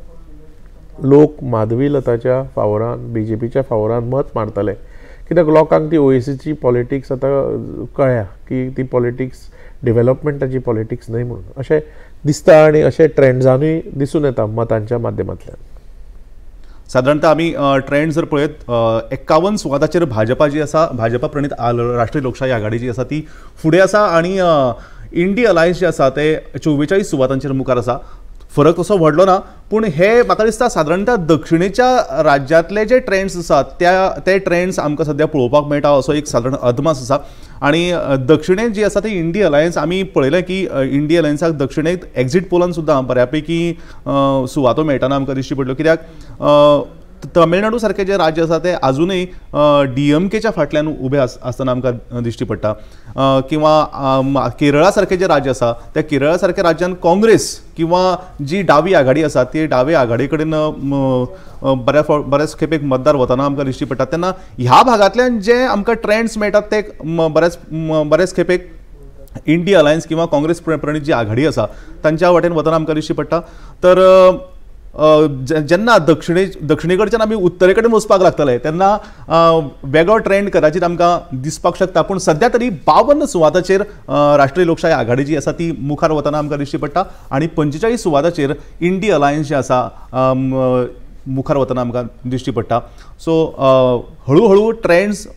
लोक माधवी लताच्या फावरान बीजेपीच्या फावरान मत मारतले कित्याक लोकांक ती ओएसीची पॉलिटिक्स आतां कळ्ळ्या की ती पॉलिटिक्स डेव्हलपमेंटाची पॉलिटिक्स न्हय म्हणून अशें दिसता आनी अशें ट्रेंड्सानूय दिसून येता मतांच्या माध्यमांतल्यान. सादारणतः आमी ट्रेंड जर पळयत 51 सुवाताचेर भाजपा जी आसा, भाजपा प्रणीत राष्ट्रीय लोकशाही आघाडी जी आसा ती फुडें आसा आनी इंडी अलायन्स जे आसा ते 44 सुवातांचेर मुखार आसा. फरक तसो व्हडलो ना, पूण हे म्हाका दिसता सादारणतः दक्षिणेच्या राज्यांतले जे ट्रेंड्स आसात ते ट्रेंड्स आमकां सद्या पळोवपाक मेळटा असो एक सादारण अदमास आसा. आनी दक्षिणेंत जी आसा ती इंडी अलायन्स आमी पळयलें की इंडी अलायन्साक दक्षिणेंत एक्झीट पोलान सुद्दां बऱ्यापैकी सुवातो मेळटना आमकां दिश्टी पडल्यो, कित्याक तमिळनाडू सारकें जें राज्य आसा तें आजुनूय डीएमकेच्या फाटल्यान उबें आसतना आमकां दिश्टी पडटा, किंवा केरळा सारकें जें राज्य आसा त्या केरळा सारक्या राज्यान काँग्रेस किंवा जी डावी आघाडी आसा ती डावी आघाडी कडेन बऱ्याच खेपेक मतदार वतना आमकां दिश्टी पडटा. तेन्ना ह्या भागांतल्यान जे आमकां ट्रेंड्स मेळटात ते बऱ्याच खेपेक इंडी अलायन्स किंवा काँग्रेस प्रणीत जी आघाडी आसा तांच्या वाटेन वतना आमकां दिश्टी पडटा. तर जेन्ना दक्षिणे कडच्यान आमी उत्तरे कडेन वचपाक लागतले तेन्ना वेगळो ट्रेंड कदाचित आमकां दिसपाक शकता, पूण सद्या तरी 52 सुवाताचेर राष्ट्रीय लोकशाही आघाडी जी आसा ती मुखार वतना आमकां दिश्टी पडटा आनी 45 सुवाताचेर इंडी अलायन्स जे आसा मुखार वतना आमकां दिश्टी पडटा. सो हळू हळू ट्रेंड्स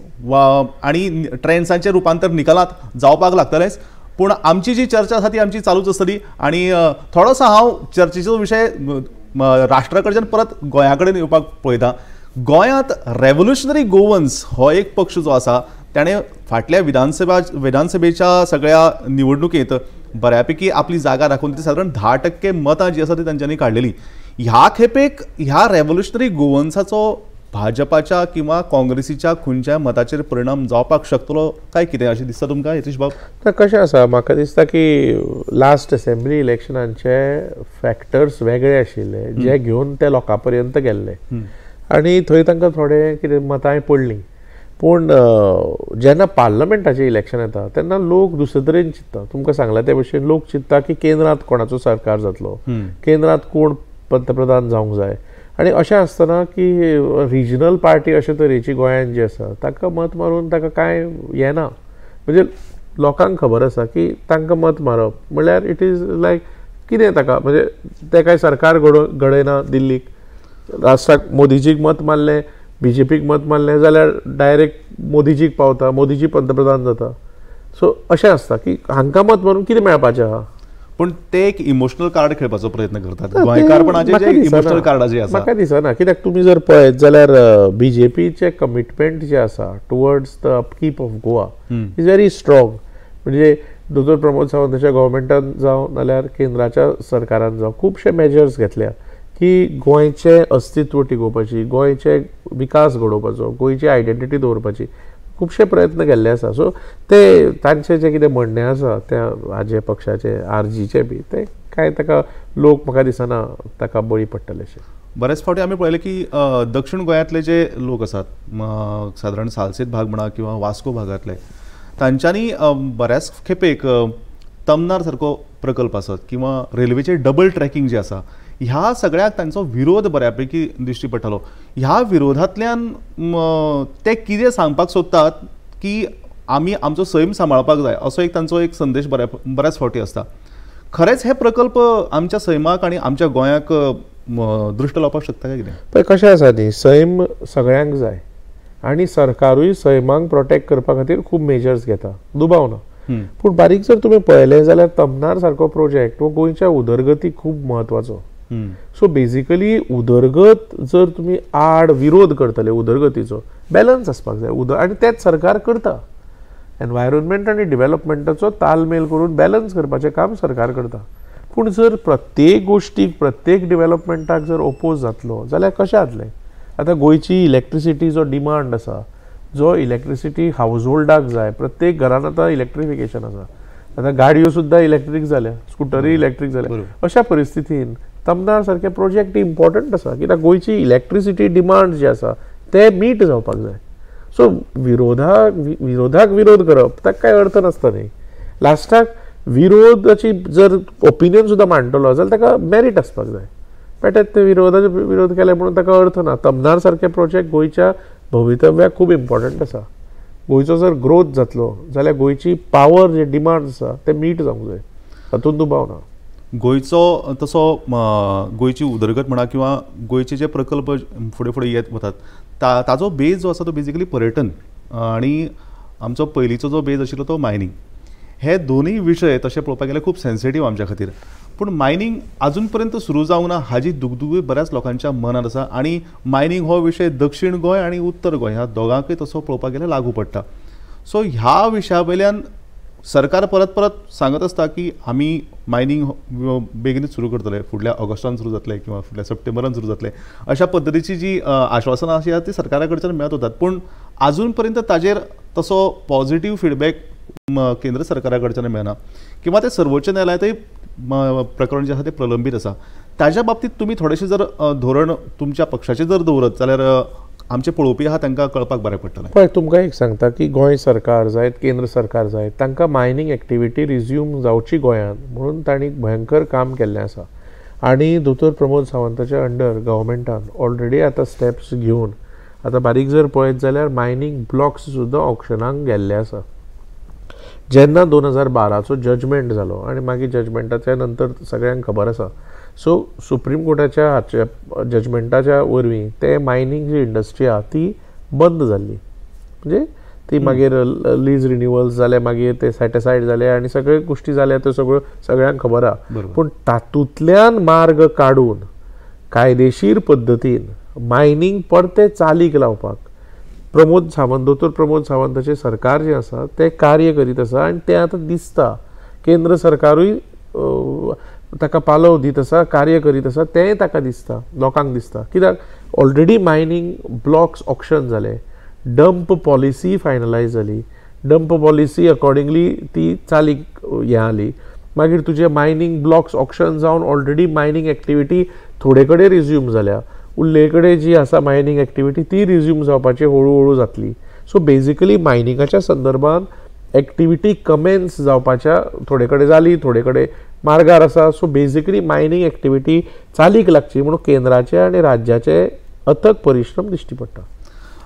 आनी ट्रेंड्सांचें रुपांतर निकालांत जावपाक लागतलेंच, पूण आमची जी चर्चा आसा ती आमची चालूच आसतली. आनी थोडोसो हांव चर्चेचो विशय राष्ट्रा कडच्यान परत गोंया कडेन येवपाक पळयता. गोंयांत रेव्होल्युशनरी गोवन्स हो एक पक्ष जो आसा ताणें फाटल्या विधानसभेच्या सगळ्या निवडणुकेंत बऱ्यापैकी आपली जागा राखून ती सादारण 10% मतां जी आसा ती तांच्यांनी काडलेली. ह्या खेपेक ह्या रेव्होल्युशनरी गोवन्साचो भाजपाच्या किंवा काँग्रेसीच्या खंयच्या मताचेर परिणाम जावपाक शकतलो काय कितें अशें दिसता तुमकां यतीश बाब? तर कशें आसा, म्हाका दिसता की लास्ट असेंब्ली इलेक्शनांचे फॅक्टर्स वेगळे आशिल्ले जे घेवन ते लोकां पर्यंत गेल्ले आनी थंय तांकां थोडे कितें मतांय पडलीं. पूण जेन्ना पार्लमेंटाचें इलेक्शन येता तेन्ना लोक दुसरे तरेन चिंत्ता. तुमकां सांगलां ते भशेन लोक चिंत्ता की केंद्रांत कोणाचो सरकार जातलो, केंद्रांत कोण पंतप्रधान जावंक जाय. आनी अशें आसतना की रिजनल पार्टी अशे तरेची गोंयांत जी आसा ताका मत मारून ताका कांय येना, म्हणजे लोकांक खबर आसा की तांकां मत मारप म्हणल्यार it is लायक कितें ताका, म्हणजे ते कांय सरकार घडयना दिल्लीक. राष्ट्राक मोदीजीक मत मारलें, बीजेपीक मत मारलें जाल्यार डायरेक्ट मोदीजीक पावता, मोदीजी पंतप्रधान जाता. सो अशें आसता की हांकां मत मारून कितें मेळपाचें आहा. पूण ते एक इमोशनल कार्ड खेळपाचो प्रयत्न करतात, गोंयकारपणाचे जे इमोशनल कार्डाचे आसा म्हाका दिसना. कित्याक तुमी जर पळयत जाल्यार बीजेपीचे कमिटमेंट जे आसा towards the upkeep of Goa is very strong. म्हणजे दोतोर प्रमोद सावंताच्या गव्हर्मेंटान जावं नाल्यार केंद्राच्या सरकारान जावं खुबशे मेजर्स घेतल्या की गोंयचें अस्तित्व टिकोवपाची, गोंयचे विकास घडोवपाचो, गोंयची आयडेंटिटी दवरपाची खुबशे प्रयत्न केल्ले आसा. सो ते तांचे जे कितें म्हणणें आसा त्या हाजे पक्षाचे आरजीचे बी ते कांय ताका लोक म्हाका दिसना ताका बळी पडटले अशें. बरेच फावटी आमी पळयलें की दक्षिण गोंयांतले जे लोक आसात सादारण सालसेत भाग म्हणा किंवा वास्को भागांतले तांच्यांनी बऱ्याच खेपेक तमनार सारको प्रकल्प आसत किंवा रेल्वेचे डबल ट्रॅकिंग जे आसा ह्या सगळ्याक तांचो विरोध बऱ्यापैकी दिश्टी पडटालो. ह्या विरोधांतल्यान ते कितें सांगपाक सोदतात की आमी आमचो सैम सांबाळपाक जाय असो एक तांचो एक संदेश बऱ्याच फावटी आसता. खरेंच हे प्रकल्प आमच्या सैमाक आनी आमच्या गोंयाक दृश्ट लावपाक शकता काय कितें? पळय कशें आसा न्ही, सैम सगळ्यांक जाय आनी सरकारूय सैमाक प्रोटेक्ट करपा खातीर खूब मेजर्स घेता, दुबाव ना. पूण बारीक जर तुमी पळयलें जाल्यार तमनार सारको प्रोजेक्ट हो गोंयच्या उदरगतीक खूब म्हत्वाचो. सो बेजिकली उदरगत जर तुमी आड विरोध करतले उदरगतीचो बॅलन्स आसपाक जाय आनी तेच सरकार करता. एनवायरमेंट आनी डेव्हलपमेंटाचो तालमेल करून बॅलन्स करपाचें काम सरकार करता. पूण जर प्रत्येक गोश्टीक प्रत्येक डेव्हलपमेंटाक जर ओपोज जातलो जाल्यार कशें जातलें? आतां गोंयची इलेक्ट्रिसिटी जो डिमांड आसा, जो इलेक्ट्रिसिटी हावज होल्डाक जाय, प्रत्येक घरान आतां इलेक्ट्रिफिकेशन आसा, आतां गाडयो सुद्दां इलेक्ट्रीक जाल्या, स्कुटरी इलेक्ट्रीक जाल्या. अशा परिस्थितीन तमनार सारके प्रोजेक्ट इम्पॉर्टंट आसा कित्याक गोंयची इलेक्ट्रिसिटी डिमांड जी आसा ते मीट जावपाक जाय. सो विरोधाक विरोध करप ताका कांय अर्थ नासता न्ही. लास्टाक विरोधाची जर ओपिनियन सुद्दां मांडटलो जाल्यार ताका मेरीट आसपाक जाय. पेटेत ते विरोधाचे विरोध केले म्हणून ताका अर्थ ना. तमनार सारके प्रोजेक्ट गोंयच्या भवितव्याक खूब इम्पॉर्टंट आसा. गोंयचो जर ग्रोथ जातलो जाल्यार गोंयची पावर जे डिमांड आसा ते मीट जावंक जाय, हातूंत दुबाव ना. गोंयचो तसो गोंयची उदरगत म्हणा किंवा गोंयचे जे प्रकल्प फुडें फुडें येत वतात ताजो बेज जो आसा तो बेजिकली पर्यटन आनी आमचो पयलींचो जो बेज आशिल्लो तो मायनींग. हे दोनूय विशय तशें पळोवपाक गेल्यार खूब सेन्सिटीव आमच्या खातीर, पूण मायनींग आजून पर्यंत सुरू जावंक ना हाजी दुगदुगूय बऱ्याच लोकांच्या मनात आसा आनी मायनींग हो विशय दक्षिण गोंय आनी उत्तर गोंय ह्या दोगांकय तसो पळोवपाक गेल्यार लागू पडटा. सो ह्या विशया वयल्यान सरकार परत परत सांगत आसता की आमी मायनींग बेगीनच सुरू करतले, फुडल्या ऑगस्टान सुरू जातले किंवा फुडल्या सप्टेंबरान सुरू जातले, अशा पद्दतीची जी आश्वासनां अशी आसा ती सरकारा कडच्यान मेळत वतात, पूण आजून पर्यंत ताजेर तसो पॉझिटीव फिडबॅक केंद्र सरकारा कडच्यान मेळना किंवा ते सर्वोच्च न्यायालयांतय प्रकरण जें आसा तें प्रलंबीत आसा. ताज्या बाबतींत तुमी थोडेशें जर धोरण तुमच्या पक्षाचें जर दवरत जाल्यार आमचे पळोवपी आहा तांकां कळपाक बरें पडटलें. पळय तुमकां एक सांगता की गोंय सरकार जायत केंद्र सरकार जायत तांकां मायनींग एक्टिविटी रिज्यूम जावची गोंयांत म्हणून तांणी भयंकर काम केल्लें आसा आनी दोतोर प्रमोद सावंताच्या अंडर गव्हर्मेंटान ऑलरेडी आतां स्टेप्स घेवन आतां बारीक जर पळयत जाल्यार मायनींग ब्लॉक्स सुद्दां ऑक्शनाक गेल्ले आसा. जेन्ना 2012चो जजमेंट जालो आनी मागीर जजमेंटाच्या नंतर सगळ्यांक खबर आसा, सो सुप्रीम कोर्टाच्या हाच्या जजमेंटाच्या वरवीं ते मायनींग जी इंडस्ट्री आहा ती बंद जाल्ली, म्हणजे ती मागीर लीज रिन्युअल्स जाले, मागीर ते सॅटिसायड जाले आनी सगळे गोश्टी जाल्या त्यो सगळ्यो सगळ्यांक खबर आहा. पूण तातूंतल्यान मार्ग काडून कायदेशीर पद्दतीन मायनींग परतें चालीक लावपाक प्रमोद सावंत, दोतोर प्रमोद सावंताचें सरकार जें आसा तें कार्य करीत आसा आनी तें आतां दिसता. केंद्र सरकारूय ताका पालव दीत आसा, कार्य करीत आसा, तेंय ताका दिसता, लोकांक दिसता. कित्याक ऑलरेडी मायनींग ब्लॉक्स ऑक्शन जाले, डंप पॉलिसी फायनलायज जाली, डंप पॉलिसी अकॉर्डिंगली ती चालीक हें आली, मागीर तुजे मायनींग ब्लॉक्स ऑक्शन जावन ऑलरेडी मायनींग एक्टिविटी थोडे कडेन रिज्यूम जाल्या, उरले कडेन जी आसा मायनींग एक्टिविटी ती रिज्यूम जावपाची हळू हळू जातली. सो बेजिकली मायनिंगाच्या संदर्भात एक्टिविटी कमेन्स जावपाच्या थोडे कडेन जाली, थोडे कडेन मार्गार आसा. सो बेजिकली मायनींग एक्टिविटी चालीक लागची म्हणून केंद्राचे आनी राज्याचे अथक परिश्रम दिश्टी पडटा.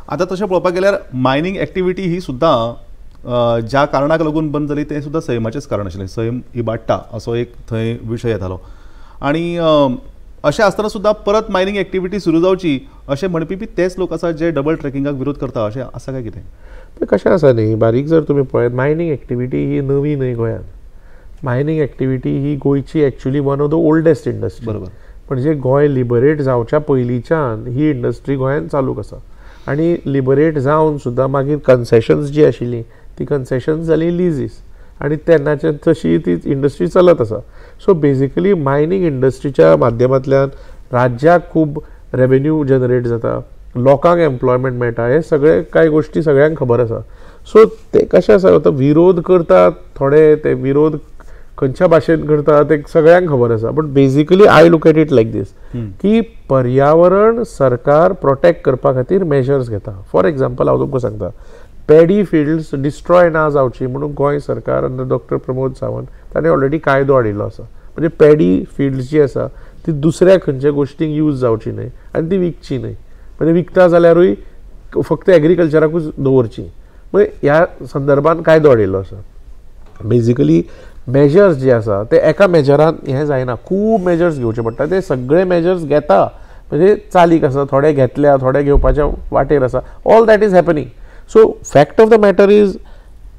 आतां तशें पळोवपाक गेल्यार मायनींग एक्टिविटी ही सुद्दां ज्या कारणाक लागून बंद जाली तें सुद्दां सैमाचेंच कारण आशिल्लें, सैम इबाडटा असो एक थंय विशय येतालो आनी अशें आसतना सुद्दां परत मायनींग एक्टिविटी सुरू जावची अशें म्हणपी बी तेच लोक आसा जे डबल ट्रेकिंगाक विरोध करता, अशें आसा काय कितें? कशें आसा न्ही, बारीक जर तुमी पळयत मायनींग एक्टिविटी ही नवी न्हय गोंयांत. मायनींग एक्टिविटी ही गोंयची actually one of the oldest industry. बरोबर, म्हणजे गोंय लिबरेट जावच्या पयलींच्यान ही इंडस्ट्री गोंयांत चालूक आसा आनी लिबरेट जावन सुद्दां मागीर कन्सेशन्स जी आशिल्लीं ती कन्सेशन्स जाली लिजीस आनी तेन्नाच्यान तशी ती इंडस्ट्री चलत आसा. सो बेजिकली मायनींग इंडस्ट्रीच्या माध्यमांतल्यान राज्याक खूब रेवेन्यू जनरेट जाता, लोकांक एम्प्लॉयमेंट मेळटा, हे सगळे कांय गोश्टी सगळ्यांक खबर आसा. सो ते कशें आसा, आतां विरोध करतात थोडे, ते विरोध खंयच्या भाशेन करता ते सगळ्यांक खबर आसा, but basically I look at it like this की पर्यावरण सरकार प्रोटेक्ट करपा खातीर मेजर्स घेता. फॉर एग्जाम्पल हांव तुमकां सांगता, पॅडी फिल्ड्स डिस्ट्रॉय ना जावची म्हणून गोंय सरकार अंडर डॉक्टर प्रमोद सावंत ताणें ऑलरेडी कायदो हाडिल्लो आसा. म्हणजे पॅडी फिल्ड्स जी आसा ती दुसऱ्या खंयच्या गोश्टींक यूज जावची न्हय आनी ती विकची न्हय, म्हणजे विकता जाल्यारूय फक्त एग्रीकल्चराकूच दवरची, म्हणजे ह्या संदर्भान कायदो हाडिल्लो आसा. बेजिकली मेजर्स जे आसा ते एका मेजरान हें जायना, खूब मेजर्स घेवचे पडटा, ते सगळे मेजर्स घेता, म्हणजे चालीक आसा, थोडे घेतल्या, थोडे घेवपाच्या वाटेर आसा, all that is happening. So fact of the matter is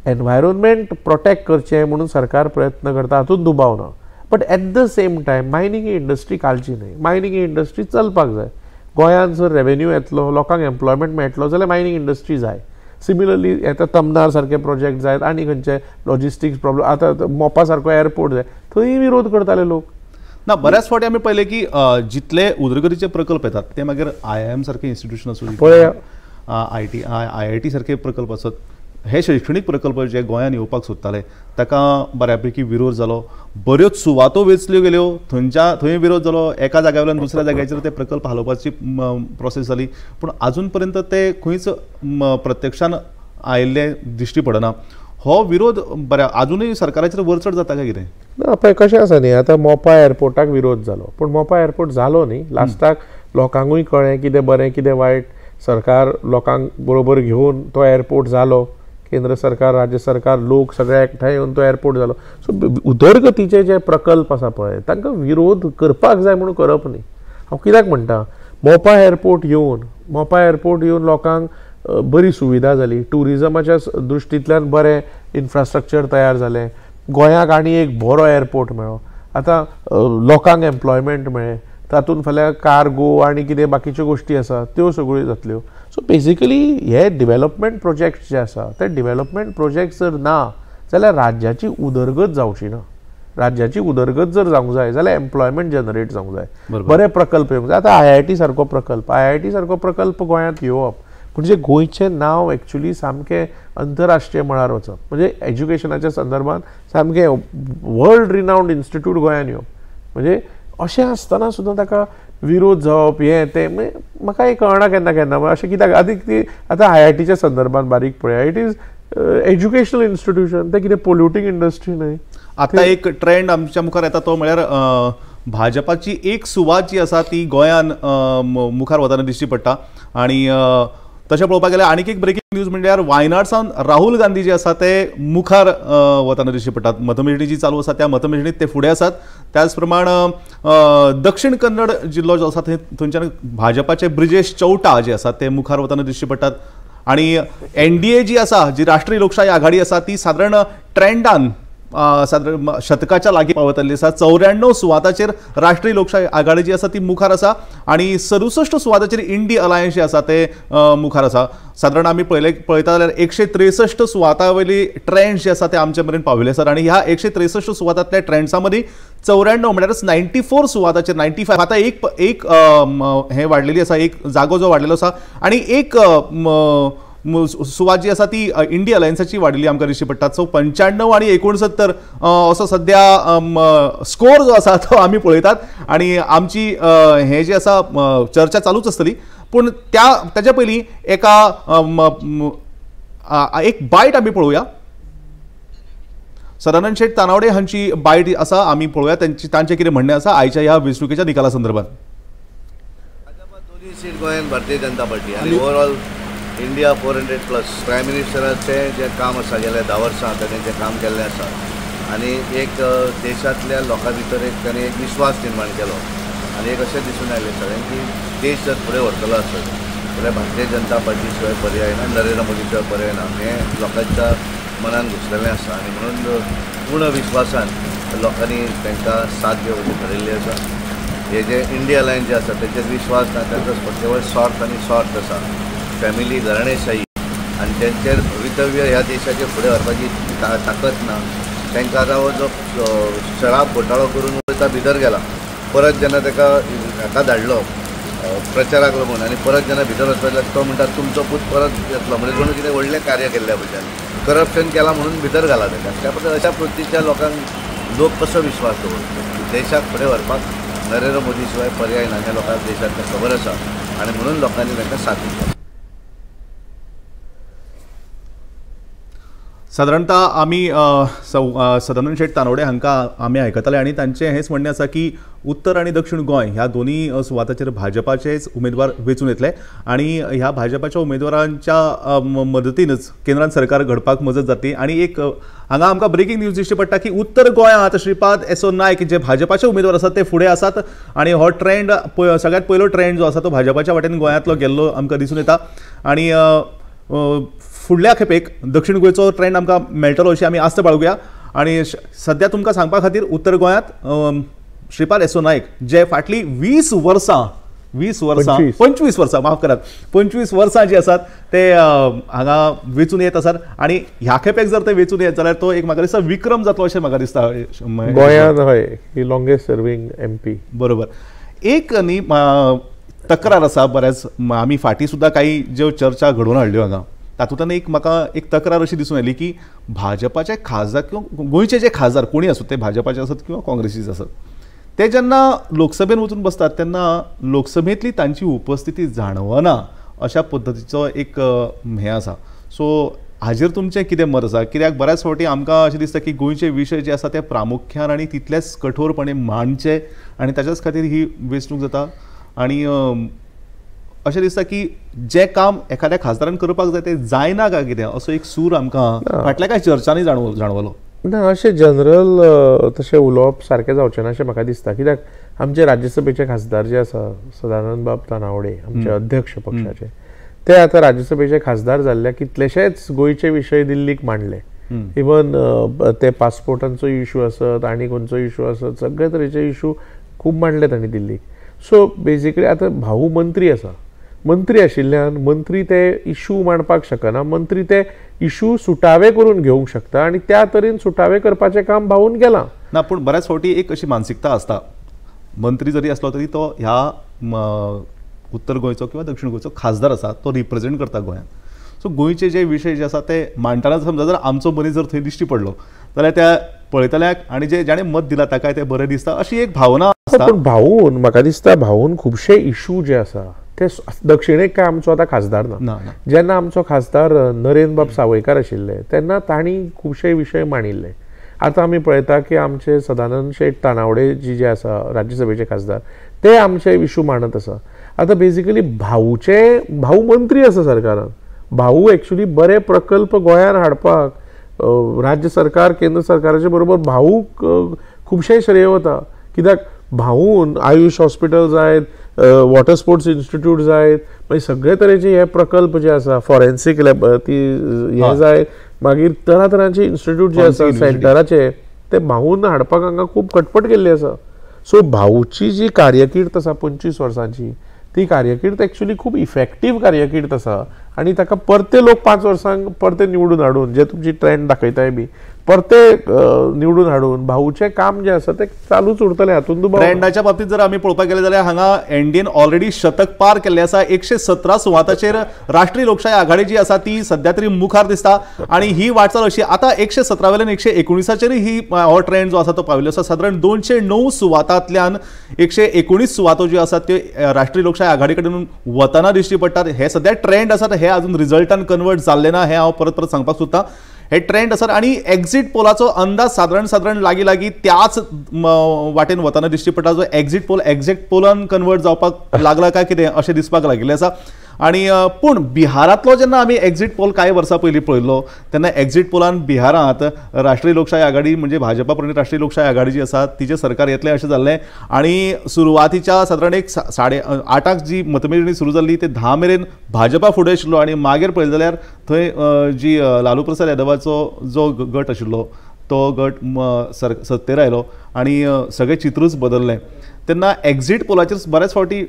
environment protect करचें म्हणून सरकार प्रयत्न करता, हातूंत दुबाव ना, but at the same time mining he industry कालची न्हय, मायनींग ही इंडस्ट्री चलपाक जाय. गोंयांत जर रेवेन्यू येतलो, लोकांक एम्प्लॉयमेंट मेळटलो जाल्यार मायनींग इंडस्ट्री जाय. सिमिलरली आतां तमनार सारके प्रोजेक्ट जायत आनी खंयचे लॉजिस्टिक्स प्रॉब्लम, आतां मोपा सारको एअरपोर्ट जाय, थंय विरोध करताले लोक. ना, बऱ्याच फावटी आमी पळयलें की जितले उदरगतीचे प्रकल्प येतात ते मागीर IIM सारके इन्स्टिट्यूशन आसूं, पळया IIT सारके प्रकल्प आसत, हे शैक्षणीक प्रकल्प जे गोंयांत येवपाक सोदताले ताका बऱ्यापैकी विरोध जालो, बऱ्योच सुवातो वेंचल्यो गेल्यो, थंयच्या थंय विरोध जालो, एका जाग्या वयल्यान दुसऱ्या जाग्याचेर ते प्रकल्प हालोवपाची प्रोसेस जाली, पूण आजून पर्यंत ते खंयच प्रत्यक्षान आयिल्ले दिश्टी पडना. हो विरोध बऱ्या अजुनूय सरकाराचेर वरचड जाता काय कितें? ना पळय कशें आसा न्ही, आतां मोपा एअरपोर्टाक विरोध जालो पूण मोपा एअरपोर्ट जालो न्ही. लास्टाक लोकांकूय कळ्ळें कितें बरें कितें वायट, सरकार लोकांक बरोबर घेवन तो एअरपोर्ट जालो, केंद्र सरकार राज्य सरकार लोक सगळे एकठांय येवन तो एअरपोर्ट जालो. सो उदरगतीचे जे प्रकल्प आसा पळय तांकां विरोध करपाक जाय म्हणून करप न्ही. हांव कित्याक म्हणटा, मोपा एअरपोर्ट येवन लोकांक बरी सुविधा जाली, ट्युरिजमाच्या दृश्टींतल्यान बरें इन्फ्रास्ट्रक्चर तयार जालें, गोंयाक आनी एक बरो एअरपोर्ट मेळ्ळो, आतां लोकांक एम्प्लॉयमेंट मेळ्ळें, तातूंत फाल्यां कार्गो आनी कितें बाकीच्यो गोश्टी आसा त्यो सगळ्यो जातल्यो. सो बेजिकली हे डिवेलपमेंट प्रोजेक्ट जे आसा ते डिवेलपमेंट प्रोजेक्ट जर ना जाल्यार राज्याची उदरगत जावची ना. राज्याची उदरगत जर जावंक जाय जाल्यार एम्प्लॉयमेंट जनरेट जावंक जाय, बरे प्रकल्प येवंक जाय. आतां IIT सारको प्रकल्प, IIT सारको प्रकल्प गोंयांत येवप म्हणजे गोंयचें नांव एक्चुली सामकें अंतरराष्ट्रीय मळार वचप, म्हणजे एज्युकेशनाच्या संदर्भात सामकें वर्ल्ड रिनावंड इन्स्टिट्यूट गोंयांत येवप, म्हणजे अशें आसतना सुद्दां ताका विरोध जावप हें तें म्हाका हें कळना केन्ना केन्ना अशें कित्याक. आदी ती आतां IITच्या संदर्भात बारीक पळया, it is educational institution, तें कितें पोल्युटींग इंडस्ट्री न्हय. आतां एक ट्रेंड आमच्या मुखार येता तो म्हळ्यार भाजपाची एक सुवात जी आसा ती गोंयान मुखार वतना दिश्टी पडटा. आनी तशें पळोवपाक गेल्यार आनीक एक ब्रेकिंग न्यूज म्हणल्यार वायनाड सावन राहुल गांधी जे आसा ते मुखार वतना दिश्टी पडटात. मतमेजणी जी चालू आसा त्या मतमेजणीत ते फुडें आसात. त्याच प्रमाण दक्षिण कन्नड जिल्लो जो आसा थंयच्यान भाजपाचे ब्रिजेश चौटा जे आसा ते मुखार वतना दिश्टी पडटात. आनी NDA जी आसा, जी राष्ट्रीय लोकशाही आघाडी आसा ती सादारण ट्रेंडान सादारण शतकाच्या लागीं पावतली आसा. 94 सुवाताचेर राष्ट्रीय लोकशाही आघाडी जी आसा ती मुखार आसा आनी 67 सुवाताचेर इंडी अलायन्स जे आसा ते मुखार आसा. सादारण आमी पळयता जाल्यार 163 सुवातां वयली ट्रेंड्स जे आसा ते आमचे मेरेन पाविल्ले आसात आनी ह्या 163 सुवातांतल्या ट्रेंड्सां मदीं 94 म्हणल्यारच 94 सुवाताचेर 95 आतां एक एक हें वाडलेली आसा, एक जागो जो वाडलेलो आसा आनी एक सुवात जी आसा ती इंडिया अलायन्साची वाडिल्ली आमकां दिश्टी पडटा. सो 95 आनी 69 असो सद्या स्कोर जो आसा तो आमी पळयतात आनी आमची हें जें आसा चर्चा चालूच आसतली. पूण त्या ताच्या पयलीं एका एक बायट आमी पळोवया. सदानंद शेट तानावडे हांची बायट आसा, आमी पळोवया तांचें कितें म्हणणें आसा आयच्या ह्या वेंचणुकेच्या निकाला संदर्भात. दोनूय सीट गोंयांत भारतीय जनता पार्टी आनी ओवरऑल इंडिया 400+ प्रायम मिनिस्टराचें जें काम आसा गेल्या 10 वर्सां ताणें जें काम केल्लें आसा आनी एक देशांतल्या लोकां भितर एक ताणें एक विश्वास निर्माण केलो आनी एक अशें दिसून आयलें सगळ्यांक की देश जर फुडें व्हरतलो आसत जाल्यार भारतीय जनता पार्टी शिवाय पर्याय ना, नरेंद्र मोदी शिवाय पर्याय ना हें लोकांच्या मनान घुसलेलें आसा आनी म्हणून पूर्ण विश्वासान लोकांनी तांकां साथ घेवपाचें ठरयल्लें आसा. हे जे इंडिया अलायन्स जे आसा तेचेर विश्वास ना, तांचो केवळ स्वार्थ आनी स्वार्थ आसा, फॅमिली घराणेशाही आनी तेंचेर भवितव्य ह्या देशाचेर फुडें व्हरपाची ताकत ना. तांकां आतां हो जो शराब घोटाळो करून वयता भितर गेला, परत जेन्ना ताका हाका धाडलो प्रचाराक लागून आनी परत जेन्ना भितर वचपाक लागलो तो म्हणटा तुमचो पूत परत येतलो, म्हणजे कोण कितें व्हडलें कार्य केल्ल्या भशेन करप्शन केलां म्हणून भितर घाला ताका. त्या बद्दल अशा वृत्तीच्या लोकांक लोक कसो विश्वास दवरतलो? देशाक फुडें व्हरपाक नरेंद्र मोदी शिवाय पर्याय ना हें लोकांक देशांतलें खबर आसा आनी म्हणून लोकांनी तांकां साथ दिली. सादारणतः आमी सदानंद शेट तानवडे हांकां आमी आयकताले आनी तांचें हेंच म्हणणें आसा की उत्तर आनी दक्षिण गोंय ह्या दोनूय सुवाताचेर भाजपाचेच उमेदवार वेंचून येतले आनी ह्या भाजपाच्या उमेदवारांच्या मदतीनच केंद्रान सरकार घडपाक मजत जातली. आनी एक हांगा आमकां ब्रेकिंग न्यूज दिश्टी पडटा की उत्तर गोंयांत श्रीपाद येसो नायक जे भाजपाचे उमेदवार आसात ते फुडें आसात आनी हो ट्रेंड सगळ्यांत पयलो ट्रेंड जो आसा तो भाजपाच्या वाटेन गोंयांतलो गेल्लो आमकां दिसून येता. आनी फुडल्या खेपेक दक्षिण गोंयचो ट्रेंड आमकां मेळटलो अशी आमी आस्त बाळगुया. आनी सद्या तुमकां सांगपा खातीर उत्तर गोंयांत श्रीपाद येसो नायक जे फाटली 20 वर्सां 25 वर्सां माफ करात 25 वर्सां जी आसात ते हांगा वेंचून येत आसात आनी ह्या खेपेक जर ते वेंचून येत जाल्यार तो एक म्हाका दिसता विक्रम जातलो अशें म्हाका दिसता. गोंयांत हय ही लॉंगेस्ट सर्वींग MP. बरोबर. एक न्ही तक्रार आसा बऱ्याच आमी फाटीं सुद्दां काही ज्यो चर्चा घडोवन हाडल्यो हांगा तातूंतल्यान एक म्हाका एक तक्रार अशी दिसून आयली की भाजपाचे खासदार किंवा गोंयचे जे खासदार कोणी आसूं ते भाजपाचे आसत किंवा काँग्रेसीचे आसत ते जेन्ना लोकसभेन वचून बसतात तेन्ना लोकसभेंतली तांची उपस्थिती जाणवना अशा पद्दतीचो एक हें आसा. सो हाजेर तुमचें कितें मत आसा? कित्याक बऱ्याच फावटी आमकां अशें दिसता की गोंयचे विशय जे आसा ते प्रामुख्यान आनी तितलेच कठोरपणे मांडचे आनी ताच्याच खातीर ही वेंचणूक जाता आनी अशें दिसता की जें काम एखाद्या खासदारान करपाक जाय तें जायना काय कितें असो एक सूर आमकां फाटल्या कांय चर्चांनी जाणवलो. ना, अशें जनरल तशें उलोवप सारकें जावचें ना अशें म्हाका दिसता. कित्याक आमचे राज्यसभेचे खासदार जे आसा सदानंद बाब तानावडे, आमचे अध्यक्ष पक्षाचे, ते आतां राज्यसभेचे खासदार जाल्ल्या कितलेशेच गोंयचे विशय दिल्लीक मांडले. इवन ते पासपोर्टांचो इशू आसत आनी खंयचो इशू आसत, सगळे तरेचे इशू खूब मांडले तांणी दिल्लीक. सो बेजिकली आतां भाऊ मंत्री आसा, मंत्री आशिल्ल्यान मंत्री ते इशू मांडपाक शकना, मंत्री ते इशू सुटावे करून घेवंक शकता आनी त्या तरेन सुटावे करपाचें काम भाऊन केलां. ना, पूण बऱ्याच फावटी एक अशी मानसिकता आसता, मंत्री जरी आसलो तरी तो ह्या उत्तर गोंयचो किंवा दक्षिण गोंयचो खासदार आसा, तो रिप्रेजेंट करता गोंयांत. सो गोंयचे जे विशय जे आसा ते मांडटना समजा जर आमचो मनीस जर थंय दिश्टी पडलो जाल्यार त्या पळयतल्याक आनी जे जाणें मत दिलां ताकाय तें बरें दिसता अशी एक भावना आसता. पूण भाऊन म्हाका दिसता भाऊन खुबशे इशू जे आसा ते दक्षिणेक काय आमचो आतां खासदार ना, जेन्ना आमचो खासदार नरेंद्रबाब सावयकार आशिल्ले तेन्ना तांणी खुबशे विशय मांडिल्ले. आतां आमी पळयता की आमचे सदानंद शेट तानावडे जी जे आसा राज्यसभेचे खासदार ते आमचे इशू मांडत आसा. आतां बेजिकली भाऊचे, भाऊ मंत्री आसा सरकारान, भाऊ एक्चुली बरे प्रकल्प गोंयान हाडपाक राज्य सरकार केंद्र सरकाराचे बरोबर भाऊक खुबशे श्रेय वता. कित्याक भाऊन आयुष हॉस्पिटल जायत, वॉटर स्पोर्ट्स इन्स्टिट्यूट जायत, मागीर सगळे तरेचे हे प्रकल्प जे आसा, फॉरेन्सीक लॅब ती हे जायत, मागीर तरातरांचे इन्स्टिट्यूट जे आसा सेंटराचे ते भाऊन हाडपाक हांगा खूब खटपट केल्ली आसा. सो भाऊची जी कार्यकीर्त आसा 25 वर्सांची, ती कार्यकीर्त एक्चुली खूब इफेक्टीव कार्यकीर्त आसा आनी ताका परते लोक 5 वर्सांक परते निवडून हाडून, जे तुमची ट्रेंड दाखयताय बी, परते निवडून हाडून भाऊचें काम जें आसा तें चालूच उरतलें हातूंत दुबाव. ट्रेंडाच्या बाबतींत जर आमी पळोवपाक गेले जाल्यार हांगा एनडीएन ऑलरेडी शतक पार केल्लें आसा. 117 सुवाताचेर राष्ट्रीय लोकशाय आघाडी जी आसा ती सद्या तरी मुखार दिसता आनी ही वाटचाल अशी आतां 117 वेल्यान 119चेरय ही हो ट्रेंड जो आसा तो पाविल्लो आसा. सादारण 209 सुवातांतल्यान 119 सुवातो ज्यो आसात त्यो राष्ट्रीय लोकशाय आघाडी कडेन वतना दिश्टी पडटात. हे सद्या ट्रेंड आसात, हे अजून रिजल्टान कन्वर्ट जाल्ले ना हें हांव परत परत सांगपाक सोदतां. हे ट्रेंड आसात आनी एक्झिट पोलाचो अंदाज सादारण सादारण लागीं लागीं त्याच वाटेन वतना दिश्टी पडटा. जो एक्झिट पोल एक्झॅक्ट पोलान कन्वर्ट जावपाक लागला काय कितें अशें दिसपाक लागिल्लें आसा. आनी पूण बिहारांतलो जेन्ना आमी एक्झिट पोल कांय वर्सां पयलीं पळयल्लो तेन्ना एक्झिट पोलान बिहारांत राष्ट्रीय लोकशाय आघाडी म्हणजे भाजपा प्रणीत राष्ट्रीय लोकशाय आघाडी जी आसा तिचें सरकार येतलें अशें जाल्लें आनी सुरवातीच्या सादारण एक 8:30 जी मतमेजणी सुरू जाल्ली ते 10 मेरेन भाजपा फुडें आशिल्लो आनी मागीर पळयलें जाल्यार थंय जी लालू प्रसाद यादवाचो जो गट आशिल्लो तो गट सत्तेर आयलो आनी सगळें चित्रूच बदल्लें. तेन्ना एक्झिट पोलाचेर बऱ्याच फावटी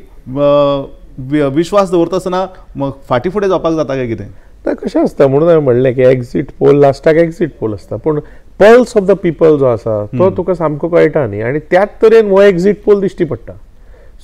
विश्वास दवरता आसतना मग फाटीं फुडें जावपाक जाता काय कितें? ना, कशें आसता म्हणून हांवें म्हणलें की एक्झिट पोल लास्टाक एक्झिट पोल आसता, पूण पल्स ऑफ the people जो आसा तो तुका सामको कळटा न्ही आनी त्याच तरेन हो एक्झिट पोल दिश्टी पडटा.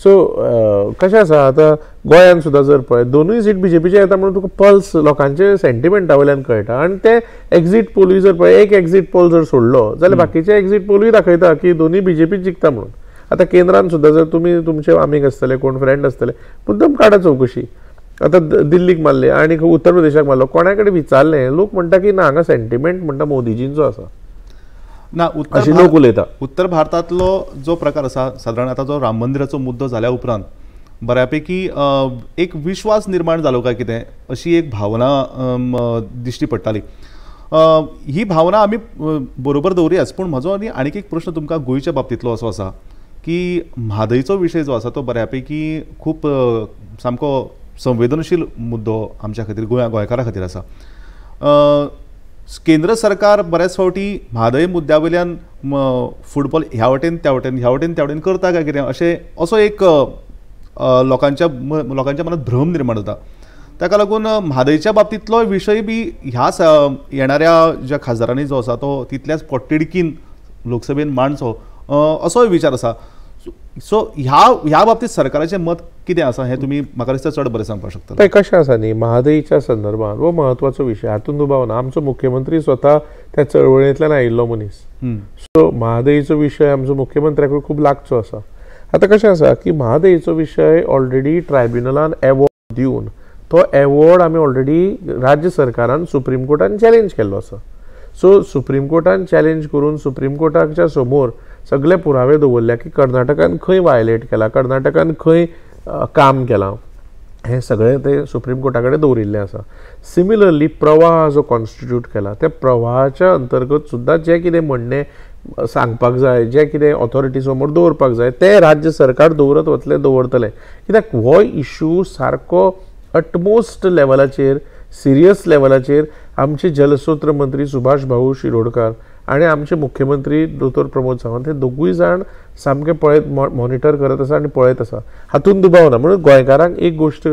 सो कशें आसा आतां गोंयान सुद्दां जर पळय दोनूय सीट बीजेपीचे येता म्हणून तुका पल्स लोकांचे सेंटिमेंटा वयल्यान कळटा आनी ते एक्झिट पोलूय जर पळय, एक एक्झिट पोल जर सोडलो जाल्यार बाकीचे एक्झिट पोलूय दाखयता की दोनूय बीजेपी जिखता म्हणून. आतां केंद्रान सुद्दां जर तुमी तुमचे आमीग आसतले, कोण फ्रेंड आसतले, मुद्दम काडा चवकशी. आतां दिल्लीक मारले आनी उत्तर प्रदेशाक मारलो, कोणा कडेन विचारलें लोक म्हणटा की ना हांगा सेंटिमेंट म्हणटा मोदीजींचो आसा ना. अशें लोक उलयता. उत्तर भारतांतलो जो प्रकार आसा सादारण आतां जो राम मंदिराचो मुद्दो जाल्या उपरांत बऱ्यापैकी एक विश्वास निर्माण जालो काय कितें अशी एक भावना दिश्टी पडटाली. ही भावना आमी बरोबर दवरुयाच, पूण म्हजो आनी आनीक एक प्रश्न तुमकां गोंयच्या बाबतींतलो असो आसा की म्हादयचो विशय जो आसा तो बऱ्यापैकी खूब सामको संवेदनशील मुद्दो आमच्या खातीर, गोंयकारां खातीर आसा. केंद्र सरकार बऱ्याच फावटी म्हादय मुद्द्या वयल्यान फुटबॉल ह्या वटेन त्या वटेन ह्या वटेन त्या वटेन करता काय कितें अशें असो एक लोकांच्या मनात भ्रम निर्माण जाता. ताका लागून म्हादयच्या बाबतींतलो विशय बी ह्या येणाऱ्या ज्या खासदारांनी जो आसा तो तितल्याच पोटतिडकीन लोकसभेन मांडचो असोय विचार आसा. सो ह्या बाबतीत सरकाराचें मत कितें आसा हें तुमी म्हाका दिसता चड बरें सांगपाक शकता. पळय कशें आसा न्ही, म्हादयच्या संदर्भात हो म्हत्वाचो विशय, हातूंत दुबाव ना. आमचो मुख्यमंत्री स्वता त्या चळवळींतल्यान आयिल्लो मनीस, सो म्हादयचो विशय आमचो मुख्यमंत्र्याकूय खूब लागचो आसा. आतां कशें आसा की म्हादयचो विशय ऑलरेडी ट्रायब्युनलान एवॉर्ड दिवन तो एवॉर्ड आमी ऑलरेडी राज्य सरकारान सुप्रीम कोर्टान चॅलेंज केल्लो आसा. सो सुप्रीम कोर्टान चॅलेंज करून सुप्रीम कोर्टाच्या समोर सगळे पुरावे दवरल्या की कर्नाटकान खंय वायलेट केला, कर्नाटकान खंय काम केलां, हें सगळें ते सुप्रीम कोर्टा कडेन दवरिल्लें आसा. सिमिलरली प्रवाह जो कॉन्स्टिट्यूट केला त्या प्रवाहाच्या अंतर्गत सुद्दां जें कितें म्हणणें सांगपाक जाय, जें कितें ऑथॉरिटी समोर दवरपाक जाय तें राज्य सरकार दवरत वतलें, दवरतलें. कित्याक हो इशू सारको अटमोस्ट लेवलाचेर, सिरियस लेवलाचेर आमचे जलस्रोत मंत्री सुभाष भाऊ शिरोडकार आनी आमचे मुख्यमंत्री दोतोर प्रमोद सावंत हे दोगूय जाण सामके पळयत मॉनिटर करत आसा आनी पळयत आसा, हातूंत दुबाव ना. म्हणून गोंयकारांक एक गोश्ट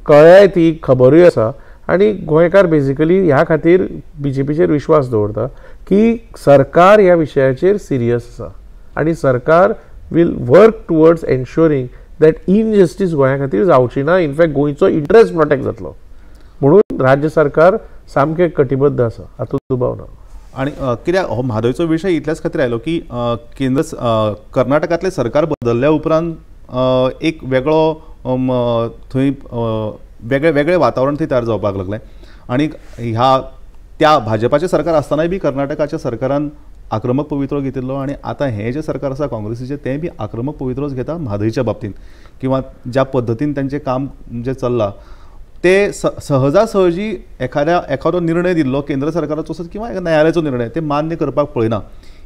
कळ्ळ्याय, ती खबरूय आसा आनी गोंयकार बेजिकली ह्या खातीर बीजेपीचेर विश्वास दवरता की सरकार ह्या विशयाचेर सिरियस आसा आनी सरकार will work towards ensuring that injustice गोंया खातीर जावची ना, इनफॅक्ट गोंयचो इंट्रस्ट प्रोटेक्ट जातलो म्हणून राज्य सरकार सामकें कटिबद्ध आसा, हातूंत दुबाव ना. आनी कित्याक हो म्हादयचो विशय इतल्याच खातीर आयलो की केंद्र कर्नाटकांतलें सरकार बदलल्या उपरांत एक वेगळो थंय वेगळें वेगळें वातावरण थंय तयार जावपाक लागलें आनी ह्या त्या भाजपाचें सरकार आसतनाय बी कर्नाटकाच्या सरकारान आक्रमक पवित्रो घेतिल्लो आनी आतां हें जें सरकार आसा काँग्रेसीचें तें बी आक्रमक पवित्रोच घेता म्हादयच्या बाबतींत किंवा ज्या पद्दतीन तांचें काम जें चल्लां ते सहजासहजी एखादो निर्णय दिल्लो केंद्र सरकाराचो आसत किंवा न्यायालयाचो निर्णय ते मान्य करपाक पळयना.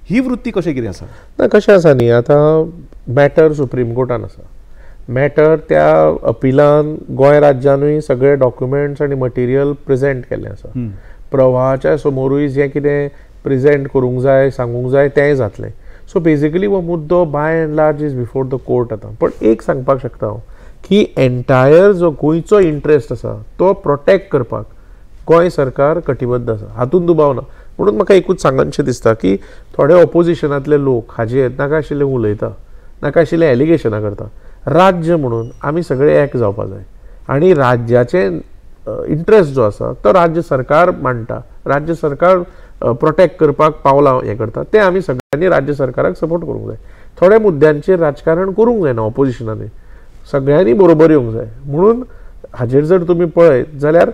ही वृत्ती कशें कितें आसा? ना, कशें आसा न्ही, आतां मॅटर सुप्रीम कोर्टान आसा, मॅटर त्या अपिलान गोंय राज्यानूय सगळे डॉक्युमेंट्स आनी मटेरियल प्रेजेंट केल्लें आसा, प्रवाहाच्या समोरूय जें कितें प्रेजेंट करूंक जाय, सांगूंक जाय तेंय जातलें. सो बेजिकली हो मुद्दो by and large is before the court आतां. पण एक सांगपाक शकता हांव की एन्टायर जो गोंयचो इंट्रस्ट आसा तो प्रोटेक्ट करपाक गोंय सरकार कटिबद्ध आसा, हातूंत दुबाव ना. म्हणून म्हाका एकूच सांगनशें दिसता की थोडे ऑपोजिशनांतले लोक हाजेर नाका आशिल्लें उलयता, नाका आशिल्लें एलिगेशनां करता. राज्य म्हणून आमी सगळे एक जावपा जाय आनी राज्याचें इंट्रस्ट जो आसा तो राज्य सरकार मांडटा, राज्य सरकार प्रोटेक्ट करपाक पावलां हें करता, तें आमी सगळ्यांनी राज्य सरकाराक सपोर्ट करूंक जाय. थोड्या मुद्द्यांचेर राजकारण करूंक जायना ऑपोजिशनांनी, सगळ्यांनी बरोबर येवंक जाय. म्हणून हाजेर जर तुमी पळयत जाल्यार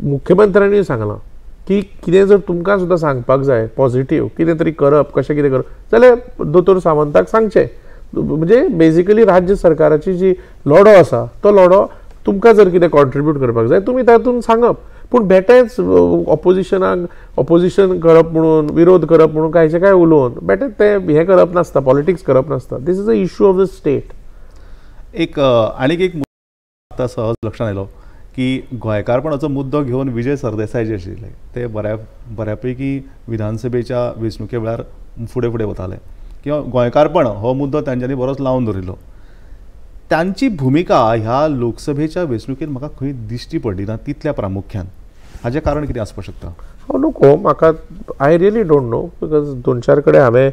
मुख्यमंत्र्यांनी सांगलां की कितें जर तुमकां सुद्दां सांगपाक जाय पॉझिटीव कितें तरी करप, कशें कितें करप जाल्यार दोतोर सावंताक सांगचें. म्हणजे बेजिकली राज्य सरकाराची जी लढो आसा तो लढो तुमकां जर कितें कॉन्ट्रिब्यूट करपाक जाय तुमी तातूंत सांगप, पूण बेटेंच ऑपोजिशनाक ऑपोजिशन करप म्हणून, विरोध करप म्हणून कांयचें कांय उलोवन बेटें तें हें करप नासता, पॉलिटिक्स करप नासता. This is a issue of the state. एक आनीक एक मुद्दो आतां सहज लक्षांत आयलो की गोंयकारपणाचो मुद्दो घेवन विजय सरदेसाय जे आशिल्ले ते बऱ्यापैकी विधानसभेच्या वेंचणुके वेळार फुडें फुडें वताले किंवा गोंयकारपण हो मुद्दो तांच्यांनी बरोच लावन धरिल्लो. तांची भुमिका ह्या लोकसभेच्या वेंचणुकेन म्हाका खंय दिश्टी पडली ना तितल्या प्रामुख्यान. हाजें कारण कितें आसपाक शकता? हांव नको, म्हाका I really don't know because दोन चार कडेन हांवें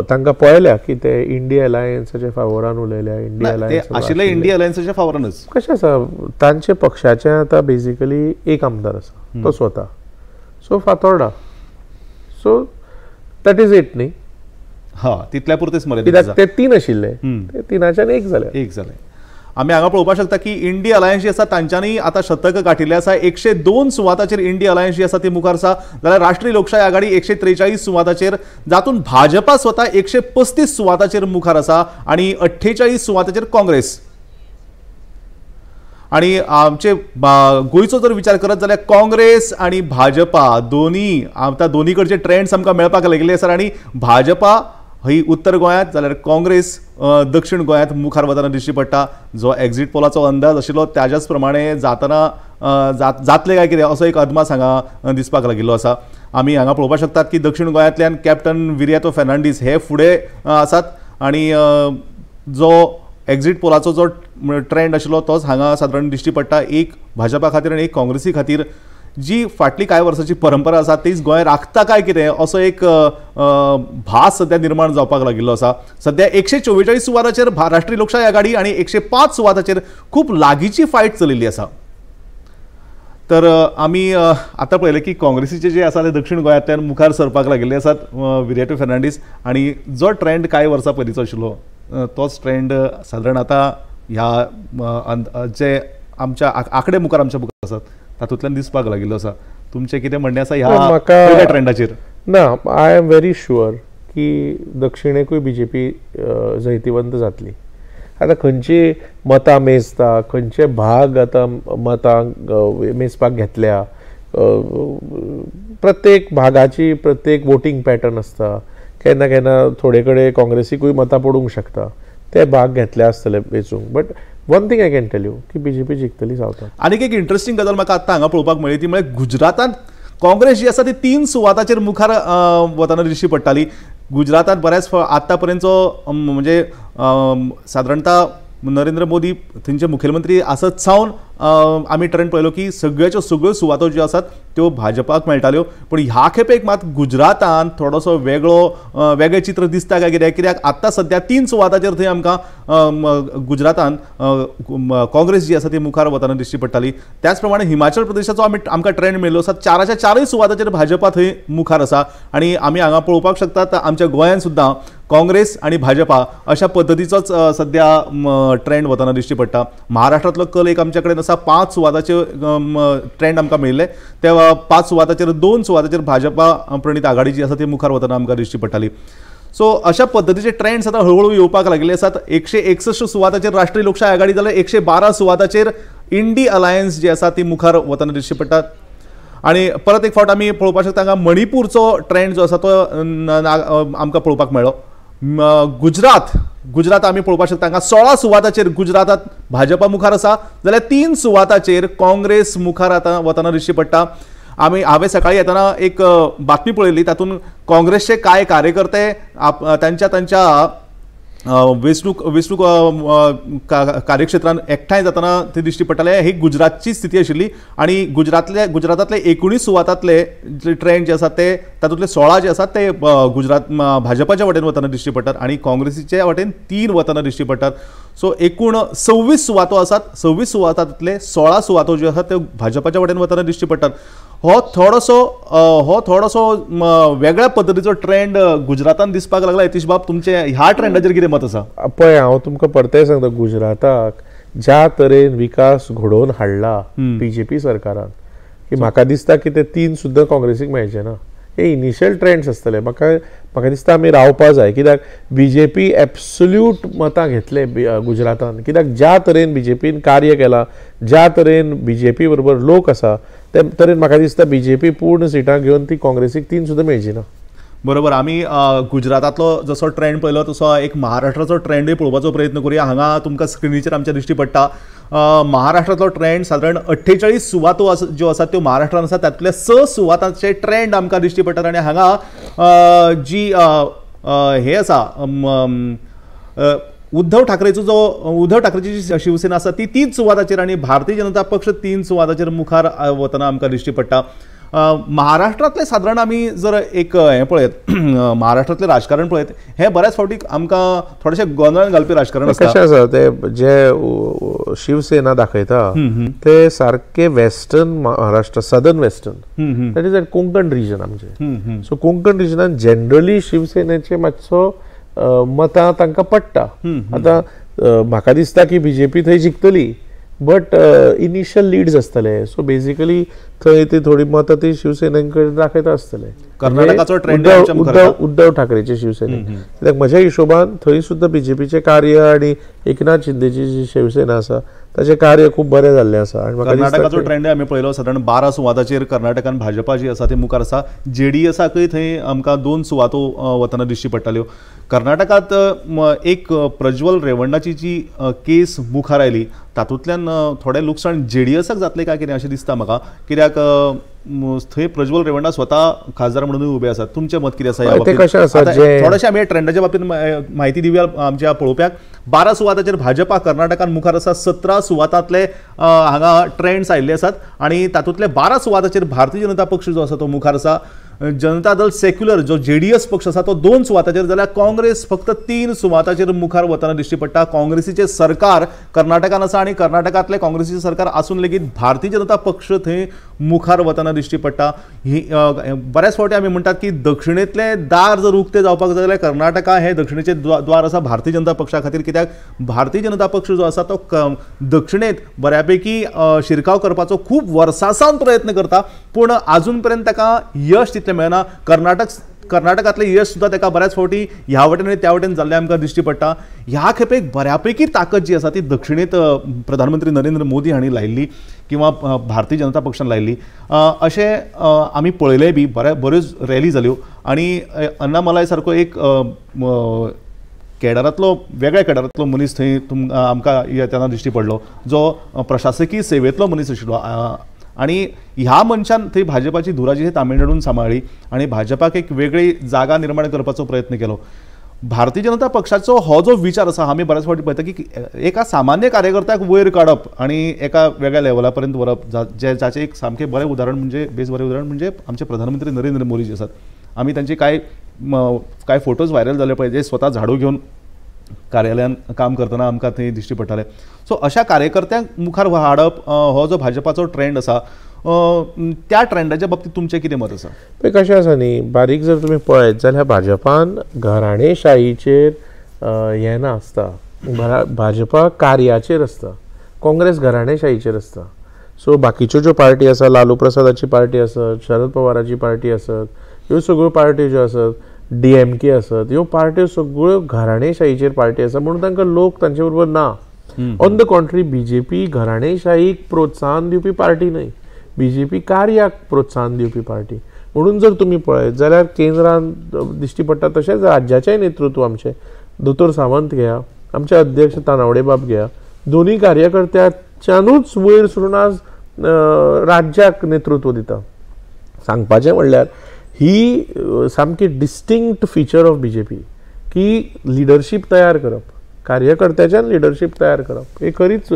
तांकां पळयल्या की ते इंडिया अलायन्साच्या फावरान उलयल्या. इंडिया अलायन्स आशिल्ले इंडिया अलायन्साच्या फावरानच. कशें आसा, तांचे पक्षाचे आतां बेजिकली एक आमदार आसा तो स्वता, so Fatorda, so that is it न्ही. हा, तितल्या पुरतेच मर्यादीत, कित्याक ते तीन आशिल्ले, ते तिनाच्यान एक जाले, एक जाले. आमी हांगा पळोवपाक शकता की इंडिया अलायन्स जी आसा तांच्यांनी आतां शतक गांठिल्लें आसा. 102 सुवाताचेर इंडिया अलायन्स जी आसा ती मुखार आसा, जाल्यार राष्ट्रीय लोकशाय आघाडी 143 सुवाताचेर, जातून भाजपा स्वता 135 सुवाताचेर मुखार आसा आनी 48 सुवाताचेर काँग्रेस. आनी आमचे गोंयचो जर विचार करत जाल्यार काँग्रेस आनी भाजपा दोनी आतां दोनी कडचे ट्रेंड्स आमकां मेळपाक लागिल्ले आसात आनी भाजपा ही उत्तर गोंयांत जाल्यार काँग्रेस दक्षिण गोंयांत मुखार वतना दिश्टी पडटा. जो एक्झिट पोलाचो अंदाज आशिल्लो त्याच्याच प्रमाणे जातना जातले काय कितें असो एक अदमास हांगा दिसपाक लागिल्लो आसा. आमी हांगा पळोवपाक शकतात की दक्षिण गोंयांतल्यान कॅप्टन विरियातो फेर्नांडीस हे फुडें आसात आनी जो एक्झिट पोलाचो जो ट्रेंड आशिल्लो तोच हांगा सादारण दिश्टी पडटा. एक भाजपा खातीर आनी एक काँग्रेसी खातीर जी फाटली कांय वर्सांची परंपरा आसा तीच गोंय राखता काय कितें असो एक भास सद्या निर्माण जावपाक लागिल्लो आसा. सद्या 144 सुवाताचेर राष्ट्रीय लोकशाय आघाडी आनी 105 सुवाताचेर खूब लागींची फायट चलिल्ली आसा. तर आमी आतां पळयलें की काँग्रेसीचे जे आसा ते दक्षिण गोंयांतल्यान मुखार सरपाक लागिल्ले आसात विरियातो फेर्नांडीस आनी जो ट्रेंड कांय वर्सां पयलींचो आशिल्लो तोच ट्रेंड सादारण आतां ह्या जे आमच्या आंकडे मुखार आमच्या मुखार आसात तातूंतल्यान दिसपाक लागिल्लो आसा. तुमचें कितें म्हणणें आसा ह्या ट्रेंडाचेर? ना, I am very sure की दक्षिणेकूय बीजेपी जैतिवंत जातली. आतां खंयची मतां मेजता, खंयचे भाग आतां मतां मेजपाक घेतल्या, प्रत्येक भागाची प्रत्येक वोटींग पॅटर्न आसता. केन्ना केन्ना थोडे कडेन काँग्रेसीकूय मतां पडूंक शकता, ते भाग घेतले आसतले वेचूंक. But one thing I can tell you की बीजेपी जिखतली सावथान. आनीक एक इंट्रस्टिंग गजाल म्हाका आत्तां हांगा पळोवपाक मेळ्ळी ती म्हळ्यार गुजरातांत काँग्रेस जी आसा ती 3 सुवाताचेर मुखार वतना दिश्टी पडटाली. गुजरातांत बऱ्याच आत्तां पर्यंतचो म्हणजे सादारणता नरेंद्र मोदी थंयचे मुखेलमंत्री आसत सावन आमी ट्रेंड पळयलो की सगळ्याच्यो सगळ्यो सुवातो ज्यो आसात त्यो भाजपाक मेळटाल्यो. पूण ह्या खेपेक मात गुजरातान थोडोसो वेगळो वेगळें चित्र दिसता काय कित्याक, कित्याक आत्तां सद्या 3 सुवाताचेर थंय आमकां गुजरातान काँग्रेस जी आसा ती मुखार वतना दिश्टी पडटाली. त्याच प्रमाणे हिमाचल प्रदेशाचो आमकां ट्रेंड मेळ्ळो आसा, 4च्या 4 सुवाताचेर भाजपा थंय मुखार आसा. आनी आमी हांगा पळोवपाक शकतात आमच्या गोंयांत सुद्दां काँग्रेस आनी भाजपा अशा पद्दतीचोच सद्या ट्रेंड वतना दिश्टी पडटा. महाराष्ट्रांतलो कल एक आमच्या कडेन आसा, 5 सुवाताचे ट्रेंड आमकां मेळिल्ले, त्या 5 सुवाताचेर 2 सुवाताचेर भाजपा प्रणीत आघाडी जी आसा ती मुखार वतना आमकां दिश्टी पडटाली. सो अशा पद्दतीचे ट्रेंड्स आतां हळुहळू येवपाक लागिल्ले आसात. 161 सुवाताचेर राष्ट्रीय लोकशाय आघाडी जाल्यार 112 सुवाताचेर इंडी अलायन्स जी आसा ती मुखार वतना दिश्टी पडटात. आनी परत एक फावट आमी पळोवपाक शकता हांगा मणिपूरचो ट्रेंड जो आसा तो आमकां पळोवपाक मेळ्ळो. गुजरात आमी पळोवपाक शकता हांगा 16 सुवाताचेर गुजरातांत भाजपा मुखार आसा जाल्यार 3 सुवाताचेर काँग्रेस मुखार आतां वतना दिश्टी पडटा. हांवें सकाळी येतना एक बातमी पळयली, तातूंत काँग्रेसचे कांय कार्यकर्ते तांच्या तांच्या वेंचणूक वेंचणूक कार्यक्षेत्रान एकठांय जातना ते दिश्टी पडटाले. ही गुजरातची स्थिती आशिल्ली आनी गुजरातांतले 19 सुवातांतले जे ट्रेंड जे आसात ते तातूंतले 16 जे आसात ते गुजरात भाजपाच्या वटेन वतना दिश्टी पडटात आनी काँग्रेसीच्या वटेन 3 वतना दिश्टी पडटात. सो एकूण 26 सुवातो आसात, 26 सुवातांतले 16 सुवातो ज्यो आसात त्यो भाजपाच्या वटेन वतना दिश्टी पडटात. हो थोडोसो वेगळ्या पद्दतीचो ट्रेंड गुजरातान दिसपाक लागला. यतीश बाब, तुमचे ह्या ट्रेंडाचेर कितें मत आसा? पळय, हांव तुमकां परतें सांगता, गुजराताक ज्या तरेन विकास घडोवन हाडला बीजेपी सरकारान की म्हाका दिसता की ते 3 सुद्दां काँग्रेसीक मेळचे ना. हे इनिशियल ट्रेंड्स आसतले. म्हाका दिसता आमी रावपा जाय, कित्याक बीजेपी एब्सोल्यूट मतां घेतले गुजरातान. कित्याक ज्या तरेन बीजेपीन कार्य केलां, ज्या तरेन बीजेपी बरोबर लोक आसा, ते तरेन म्हाका दिसता बीजेपी पूर्ण सिटां घेवन ती काँग्रेसीक 3 सुद्दां मेळची ना. बरोबर, आमी गुजरातांतलो जसो ट्रेंड पळयलो तसो एक महाराष्ट्राचो ट्रेंडूय पळोवपाचो प्रयत्न करुया. हांगा तुमकां स्क्रिनीचेर आमच्या दिश्टी पडटा महाराष्ट्रांतलो ट्रेंड. सादारण 48 सुवातो ज्यो आसात त्यो महाराष्ट्रांत आसात, तातूंतल्या 6 सुवातांचे ट्रेंड आमकां दिश्टी पडटात. आनी हांगा जी हे आसा उद्धव ठाकरेचो जो उद्धव ठाकरेची जी शिवसेना आसा ती 3 सुवाताचेर आनी भारतीय जनता पक्ष 3 सुवाताचेर मुखार वतना आमकां दिश्टी पडटा. महाराष्ट्रांतलें सादारण आमी जर एक हें पळयत, महाराष्ट्रांतलें राजकारण पळयत, हें बऱ्याच फावटी आमकां थोडेशें गोंदळान घालपी राजकारण आसता. कशें आसा ते जे शिवसेना दाखयता ते सारके western Maharashtra, southern western, that is Konkan region आमचें. सो कोंकण रिजनान जनरली शिवसेनेचे मातसो मतां तांकां पडटा. आतां म्हाका दिसता की बीजेपी थंय जिखतली, बट इनिशियल लिड्स आसतले. सो बेजिकली थंय ती थोडी मतां ती शिवसेने कडेन दाखयता आसतले. कर्नाटकाचो ट्रेंड उद्धव ठाकरेचे शिवसेने, कित्याक म्हज्या हिशोबान थंय सुद्दां बीजेपीचें कार्य आनी एकनाथ शिंदेची जी शिवसेना आसा ताचें कार्य खूब बरें जाल्लें आसा. आनी कर्नाटकाचो ट्रेंड आमी पळयलो, सादारण 12 सुवाताचेर कर्नाटकान भाजपा जी आसा ती मुखार आसा. जेडीएसाकय थंय आमकां 2 सुवातो वतना दिश्टी पडटाल्यो. कर्नाटकांत एक प्रज्वल रेवण्णाची जी केस मुखार आयली तातूंतल्यान थोडें लुकसाण जेडीएसाक जातलें काय कितें अशें दिसता म्हाका, कित्याक थंय प्रज्वल रेवण्णा स्वता खासदार म्हणून उबे आसात. तुमचें मत कितें आसा? कशें आसा, थोडेशें आमी ट्रेंडाच्या बाबतींत म्हायती दिवया आमच्या पळोवप्याक. 12 सुवाताचेर भाजपा कर्नाटकान मुखार आसा. 17 सुवातांतले हांगा ट्रेंड्स आयिल्ले आसात आनी तातूंतले 12 सुवाताचेर भारतीय जनता पक्ष जो आसा तो मुखार आसा. जनता दल सेक्युलर जो जेडीएस पक्ष आसा तो 2 सुवाताचेर जाल्यार काँग्रेस फक्त 3 सुवाताचेर मुखार वतना दिश्टी पडटा। काँग्रेसीचें सरकार कर्नाटकान आसा आनी कर्नाटकांतलें काँग्रेसीचें सरकार आसून लेगीत भारतीय जनता पक्ष थंय मुखार वतना दिश्टी पडटा। ही बऱ्याच फावटी आमी म्हणटात की दक्षिणेंतलें दार जर उक्तें जावपाक जाय जाल्यार कर्नाटका हें दक्षिणेचें द्वार आसा भारतीय जनता पक्षा खातीर, कित्याक भारतीय जनता पक्ष जो आसा तो दक्षिणेंत बऱ्यापैकी शिरकाव करपाचो खूब वर्सां सावन प्रयत्न करता, पूण आजून पर्यंत ताका यश तितलें मेळना। कर्नाटकांतलें यश सुद्दां ताका बऱ्याच फावटी ह्या वटेन आनी त्या वटेन जाल्लें आमकां दिश्टी पडटा। ह्या खेपेक बऱ्यापैकी ताकद जी आसा ती दक्षिणेंत प्रधानमंत्री नरेंद्र मोदी हांणी लायिल्ली किंवा भारतीय जनता पक्षान लायिल्ली अशें आमी पळयलें बी बऱ्योच रॅली जाल्यो आनी अन्नामलाय सारको एक केडरांतलो वेगळ्या केडरांतलो मनीस थंय आमकां येतना दिश्टी पडलो, जो प्रशासकीय सेवेंतलो मनीस आशिल्लो आनी ह्या मनशान थंय भाजपाची धुरा जी तामिळनाडून सांबाळ्ळी आनी भाजपाक एक वेगळी जागा निर्माण करपाचो प्रयत्न केलो। भारतीय जनता पक्षाचो हो जो विचार आसा आमी बऱ्याच फावटी पळयता की एका सामान्य कार्यकर्त्याक वयर काडप आनी एका वेगळ्या लेवला पर्यंत व्हरप, जाचें एक सामकें बरें उदाहरण म्हणजे बेस बरें उदाहरण म्हणजे आमचे प्रधानमंत्री नरेंद्र मोदी जे आसात। आमी तांचे कांय फोटोज व्हायरल जाले पळय, जे स्वता झाडू घेवन कार्यालयान काम करतना आमकां थंय दिश्टी पडटाले। सो अशा कार्यकर्त्यांक मुखार हाडप हो जो भाजपाचो ट्रेंड आसा त्या ट्रेंडाच्या बाबतींत तुमचें कितें मत आसा? पळय कशें आसा न्ही, बारीक जर तुमी पळयत जाल्यार भाजपान घराणेशाहीचेर हें ना आसता, भाजपा कार्याचेर आसता, काँग्रेस घराणेशाहीचेर आसता। सो बाकीच्यो ज्यो पार्टी आसा, लालू प्रसादाची पार्टी आसत, शरद पवाराची पार्टी आसत, ह्यो सगळ्यो पार्टी ज्यो आसत, डीएमके आसत, ह्यो पार्ट्यो सगळ्यो घराणेशाहीचेर पार्टी आसा म्हणून तांकां लोक तांचे बरोबर ना। ऑन the contrary BJP घराणेशाहीक प्रोत्साहन दिवपी पार्टी न्हय, बीजेपी कार्याक प्रोत्साहन दिवपी पार्टी। म्हणून जर तुमी पळयत जाल्यार केंद्रान दिश्टी पडटा तशेंच राज्याचेंय नेतृत्व आमचें दोतोर सावंत घेया, आमचे अध्यक्ष तानावडे बाब घेया, दोनूय कार्यकर्त्याच्यानूच वयर सरून आज राज्याक नेतृत्व दिता। सांगपाचें म्हणल्यार ही सामकी डिस्टिंक्ट फिचर ऑफ बीजेपी की लिडरशीप तयार करप, कार्यकर्त्याच्यान लिडरशीप तयार करप हे खरीच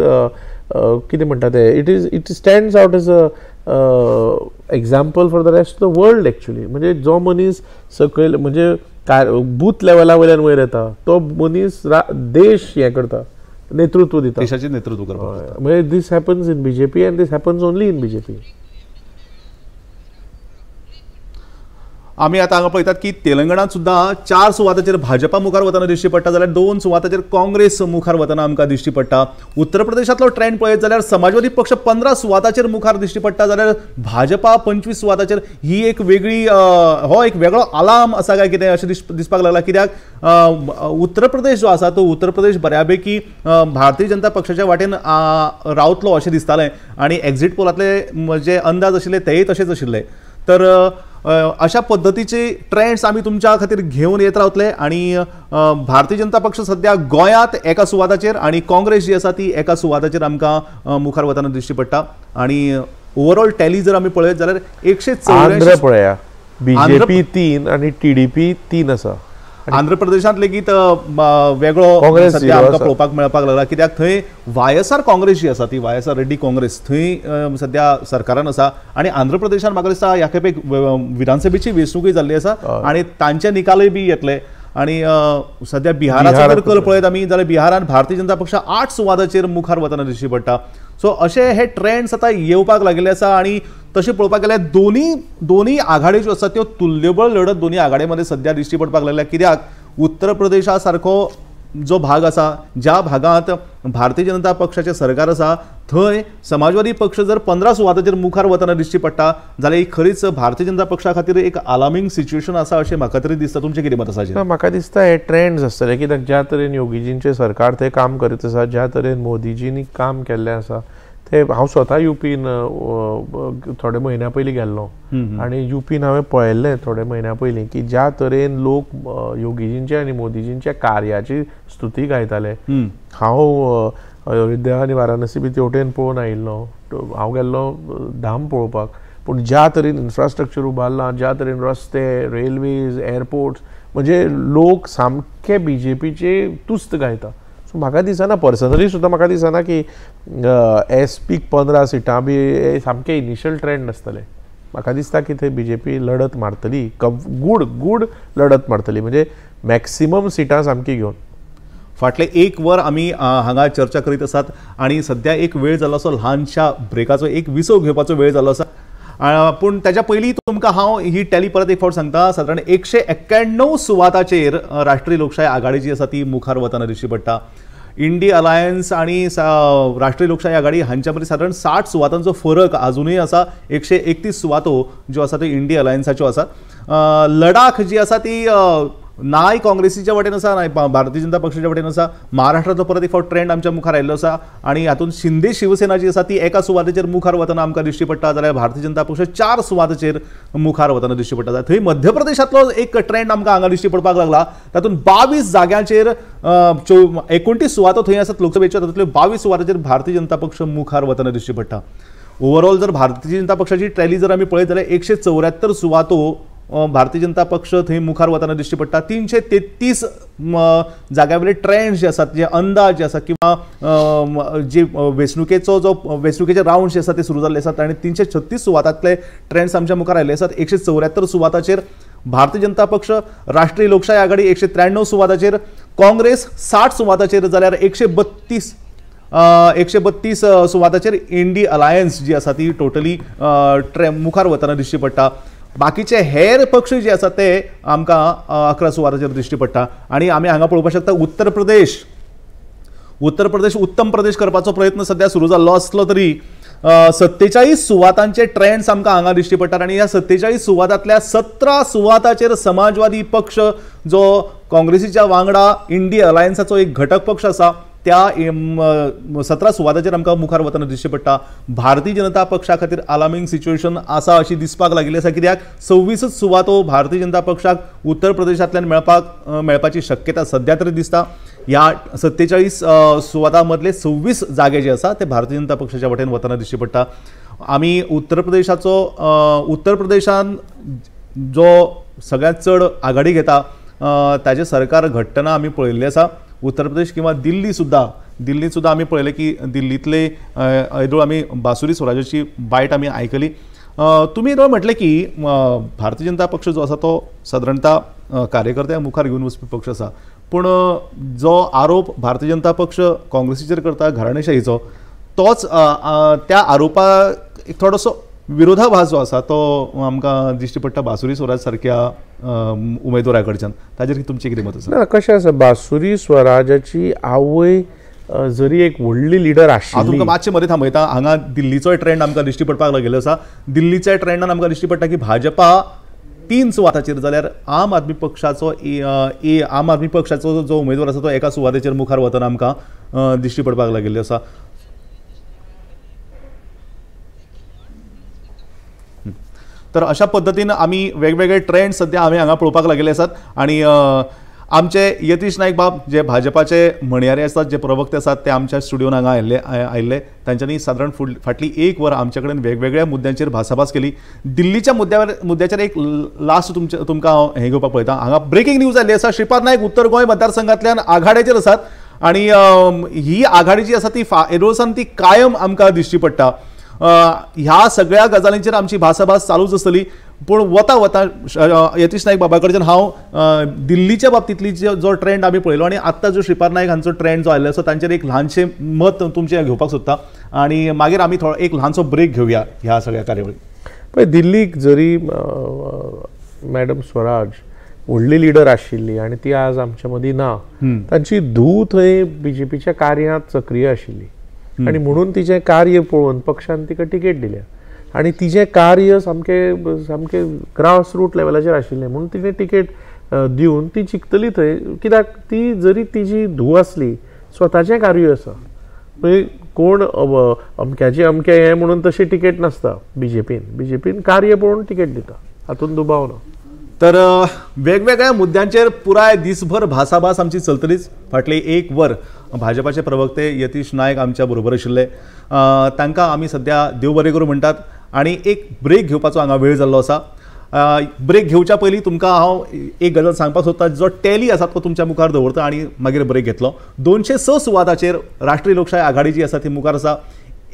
कितें म्हणटा तें, it stands out as a example for the rest of the world actually. म्हणजे जो मनीस सकयल म्हणजे बूथ लेवला वयल्यान वयर येता तो मनीस देश हें करता, नेतृत्व दिता, देशाचें नेतृत्व करता। म्हणजे this happens in BJP and this happens only in BJP. आमी आतां हांगा पळयतात की तेलंगणांत सुद्दां 4 सुवाताचेर भाजपा मुखार वतना दिश्टी पडटा जाल्यार 2 सुवाताचेर काँग्रेस मुखार वतना आमकां दिश्टी पडटा। उत्तर प्रदेशांतलो ट्रेंड पळयत जाल्यार समाजवादी पक्ष 15 सुवाताचेर मुखार दिश्टी पडटा जाल्यार भाजपा 25 सुवाताचेर। ही एक वेगळी हो एक वेगळो आलार्म आसा काय कितें अशें दिसपाक लागला, कित्याक उत्तर प्रदेश जो आसा तो उत्तर प्रदेश बऱ्यापैकी भारतीय जनता पक्षाच्या वाटेन रावतलो अशें दिसतालें आनी एक्झिट पोलांतले जे अंदाज आशिल्ले तेय तशेंच आशिल्ले। तर अशा पद्दतीचे ट्रेंड्स आमी तुमच्या खातीर घेवन येत रावतले आनी भारतीय जनता पक्ष सद्या गोंयांत एका सुवाताचेर आनी काँग्रेस जी आसा ती एका सुवाताचेर आमकां मुखार वतना दिश्टी पडटा। आनी ओवरऑल टॅली जर आमी पळयत जाल्यार 184 पळया, बीजेपी 3 आनी टीडीपी 3 आसा। आंध्र प्रदेशांत लेगीत वेगळो सद्या आमकां पळोवपाक मेळपाक लागला, कित्याक थंय वायएसआर काँग्रेस जी आसा ती वायएसआर रेड्डी काँग्रेस थंय सद्या सरकारान आसा आनी आंध्र प्रदेशान म्हाका दिसता ह्या खेपेक विधानसभेची वेंचणूकय जाल्ली आसा आनी तांचे निकालय बी येतले। आनी सद्या बिहाराचो जर कल पळयत आमी जाल्यार बिहारान भारतीय जनता पक्ष 8 सुवाताचेर मुखार वतना दिश्टी पडटा। सो अशे हे ट्रेंड्स आतां येवपाक लागिल्ले आसा आनी तशें पळोवपाक गेल्यार दोनूय आघाडी ज्यो आसा त्यो तुल्यबळ लढत दोनूय आघाडे मदें सद्या दिश्टी पडपाक लागल्या, कित्याक उत्तर प्रदेशा सारको जो भाग आसा ज्या भागांत भारतीय जनता पक्षाचें सरकार आसा थंय समाजवादी पक्ष जर 15 सुवाताचेर मुखार वतना दिश्टी पडटा जाल्यार ही खरीच भारतीय जनता पक्षा खातीर एक आलार्मिंग सिच्युएशन आसा अशें म्हाका तरी दिसता। तुमचें कितें मत आसा? म्हाका दिसता हे ट्रेंड्स आसतले कित्याक ज्या तरेन योगीजींचें सरकार थंय काम करीत आसा, ज्या तरेन मोदीजींनी काम केल्लें आसा, ते हांव स्वता युपीन थोडे म्हयन्या पयलीं गेल्लो आनी युपीन हांवें पळयल्लें थोडे म्हयन्या पयलीं की ज्या तरेन लोक योगीजींच्या आनी मोदीजींच्या कार्याची स्तुती गायताले। हांव अयोध्या आनी वाराणसी बी तेवटेन पळोवन आयिल्लो, हांव गेल्लो धाम पळोवपाक, पूण ज्या तरेन इन्फ्रास्ट्रक्चर उबारलां, ज्या तरेन रस्ते, रेल्वेज, एअरपोर्ट्स, म्हणजे लोक सामके बीजेपीचे तुस्त गायता। सो म्हाका दिसना पर्सनली सुद्दां म्हाका दिसना की एस पीक 15 सिटां बी सामकें इनिशियल ट्रेंड आसतलें। म्हाका दिसता की थंय बीजेपी लढत मारतली, गूड गूड लढत मारतली, म्हणजे मॅक्सिमम सिटां सामकी घेवन. फाटले एक वर आमी हांगा चर्चा करीत आसात आनी सद्या एक वेळ जाल्लो आसा ल्हानशा ब्रेकाचो, एक विसव घेवपाचो वेळ जाल्लो आसा. पूण ताच्या पयलीं तुमकां हांव ही टॅली परत एक फावट सांगता. सादारण 191 सुवाताचेर राष्ट्रीय लोकशाय आघाडी जी आसा ती मुखार वतना दिश्टी पडटा. इंडी अलायन्स आनी राष्ट्रीय लोकशाय आघाडी हांच्या मदीं सादारण 60 सुवातांचो फरक आजुनूय आसा. 131 सुवातो ज्यो आसा त्यो इंडी अलायन्साच्यो आसात. लडाख जी आसा ती नाय काँग्रेसीच्या वटेन आसा, नाय भारतीय जनता पक्षाच्या वटेन आसा. महाराष्ट्राचो परत एक फावट ट्रेंड आमच्या मुखार आयिल्लो आसा आनी हातूंत शिंदे शिवसेना जी आसा ती एका सुवातेचेर मुखार वतना आमकां दिश्टी पडटा, जाल्यार भारतीय जनता पक्ष 4 सुवातेचेर मुखार वतना दिश्टी पडटा. थंय मध्य प्रदेशांतलो एक ट्रेंड आमकां हांगा दिश्टी पडपाक लागला. तातूंत 22 जाग्यांचेर 29 सुवातो थंय आसात लोकसभेच्यो, तातूंतल्यो 22 सुवातांचेर भारतीय जनता पक्ष मुखार वतना दिश्टी पडटा. ओवरऑल जर भारतीय जनता पक्षाची ट्रॅली जर आमी पळयत जाल्यार 174 सुवातो भारतीय जनता पक्ष थंय मुखार वतना दिश्टी पडटा. 333 जाग्या वयले ट्रेंड जे आसात, जे अंदाज जे आसात किंवा जे वेंचणुकेचो जो वेंचणुकेचे रावंड जे आसात ते सुरू जाल्ले आसात आनी 336 सुवातांतले ट्रेंड्स आमच्या मुखार आयिल्ले आसात. 174 सुवाताचेर भारतीय जनता पक्ष, राष्ट्रीय लोकशाय आघाडी 193 सुवाताचेर, काँग्रेस 60 सुवाताचेर, जाल्यार 132 सुवाताचेर इंडी अलायन्स जी आसा ती टोटली मुखार वतना दिश्टी पडटा. बाकीचे हेर पक्ष जे आसात ते आमकां 11 सुवाताचेर दिश्टी पडटा. आनी आमी हांगा पळोवपाक शकता उत्तर प्रदेश, उत्तर प्रदेश उत्तम प्रदेश करपाचो प्रयत्न सद्या सुरू जाल्लो आसलो तरी 47 सुवातांचे ट्रेंड्स आमकां हांगा दिश्टी पडटात आनी ह्या 47 सुवातांतल्या 17 सुवाताचेर समाजवादी पक्ष जो काँग्रेसीच्या वांगडा इंडी अलायन्साचो एक घटक पक्ष आसा त्या 17 सुवाताचेर आमकां मुखार वतना दिश्टी पडटा. भारतीय जनता पक्षा खातीर आलार्मिंग सिच्युएशन आसा अशी दिसपाक लागिल्ली आसा, कित्याक 26 सुवातो भारतीय जनता पक्षाक उत्तर प्रदेशांतल्यान मेळपाची शक्यता सद्या तरी दिसता. ह्या 47 सुवातां मदले 26 जागे जे आसा ते भारतीय जनता पक्षाच्या वटेन वतना दिश्टी पडटा. आमी उत्तर प्रदेशाचो उत्तर प्रदेशान जो सगळ्यांत चड आघाडी घेता ताजें सरकार घडटना आमी पळयल्लें आसा. उत्तर प्रदेश किंवा दिल्ली सुद्दां, दिल्लीत सुद्दां आमी पळयलें की दिल्लींतले येदोळ आमी बासुरी स्वराजाची बायट आमी आयकली. तुमी येदोळ म्हटलें की भारतीय जनता पक्ष जो आसा तो सादारणता कार्यकर्त्या मुखार घेवन वचपी पक्ष आसा, पूण जो आरोप भारतीय जनता पक्ष काँग्रेसीचेर करता घराणेशाहीचो, तोच त्या आरोपाक एक थोडोसो विरोधाभास जो आसा तो आमकां दिश्टी पडटा बासुरी स्वराज सारक्या उमेदवारा कडच्यान. ताजेर तुमचें कितें मत आसा? ना, कशें आसा, बासुरी स्वराजाची आवय जरी एक व्हडली लिडर आशिल्ली, हांव तुमकां मातशें मदीं थांबयता. हांगा दिल्लीचोय ट्रेंड आमकां दिश्टी पडपाक लागिल्लो आसा. दिल्लीच्या ट्रेंडान आमकां दिश्टी पडटा की भाजपा 3 सुवाताचेर, जाल्यार आम आदमी पक्षाचो आम आदमी पक्षाचो जो उमेदवार आसा तो एका सुवातेचेर मुखार वतना आमकां दिश्टी पडपाक लागिल्ली आसा. तर अशा पद्दतीन आमी वेगवेगळे ट्रेंड सद्या आमी हांगा पळोवपाक लागिल्ले आसात. आनी आमचे यतीश नायक बाब जे भाजपाचे म्हणयारे आसात, जे प्रवक्ते आसात, ते आमच्या स्टुडियोन हांगा आयिल्ले. तांच्यांनी सादारण फाटली एक वर आमच्या कडेन वेगवेगळ्या मुद्द्यांचेर भासाभास केली. दिल्लीच्या मुद्द्याचेर एक लास्ट तुमकां हांव हें घेवपाक पळयता. हांगा ब्रेकींग न्यूज आयिल्ली आसा. श्रीपाद नायक उत्तर गोंय मतदारसंघांतल्यान आघाड्याचेर आसात आनी ही आघाडी जी आसा ती येदोळसान ती कायम आमकां दिश्टी पडटा. ह्या सगळ्या गजालींचेर आमची भासाभास चालूच आसतली. पूण वता वता यतीश नायक बाबा कडच्यान हांव दिल्लीच्या बाबतींतली जो ट्रेंड आमी पळयलो आनी आत्तां जो श्रीपाद नायक हांचो ट्रेंड जो आयिल्लो आसा तांचेर एक ल्हानशें मत तुमचें घेवपाक सोदता आनी मागीर आमी थोडो एक ल्हानसो ब्रेक घेवया ह्या सगळ्या कार्यावळीक. पळय, दिल्लीक जरी मॅडम स्वराज व्हडली लिडर आशिल्ली आनी ती आज आमच्या मदीं ना, तांची धूव थंय बीजेपीच्या कार्यांत सक्रीय आशिल्ली आनी म्हणून तिचें कार्य पळोवन पक्षान तिका तिकेट दिल्या आनी तिचें कार्य सामकें सामकें ग्रास रूट लेवलाचेर आशिल्लें म्हणून तिणें तिकेट दिवन ती जिखतली थंय. कित्याक ती जरी तिजी धूव आसली स्वताचें कार्य आसा, म्हणजे कोण अमक्याचें अमकें हें म्हणून तशी तिकेट नासता. बीजेपीन कार्य पळोवन तिकेट दिता, हातूंत दुबाव ना. तर वेगवेगळ्या मुद्द्यांचेर पुराय दिसभर भासाभास आमची चलतलीच. फाटले एक वर भाजपाचे प्रवक्ते यतीश नायक आमच्या बरोबर आशिल्ले, तांकां आमी सद्या देव बरें करूं म्हणटात आनी एक ब्रेक घेवपाचो हांगा वेळ जाल्लो आसा. ब्रेक घेवच्या पयलीं तुमकां हांव एक गजाल सांगपाक सोदता. जो टॅली आसा तो तुमच्या मुखार दवरता आनी मागीर ब्रेक घेतलो. 206 सुवाताचेर राष्ट्रीय लोकशाय आघाडी जी आसा ती मुखार आसा.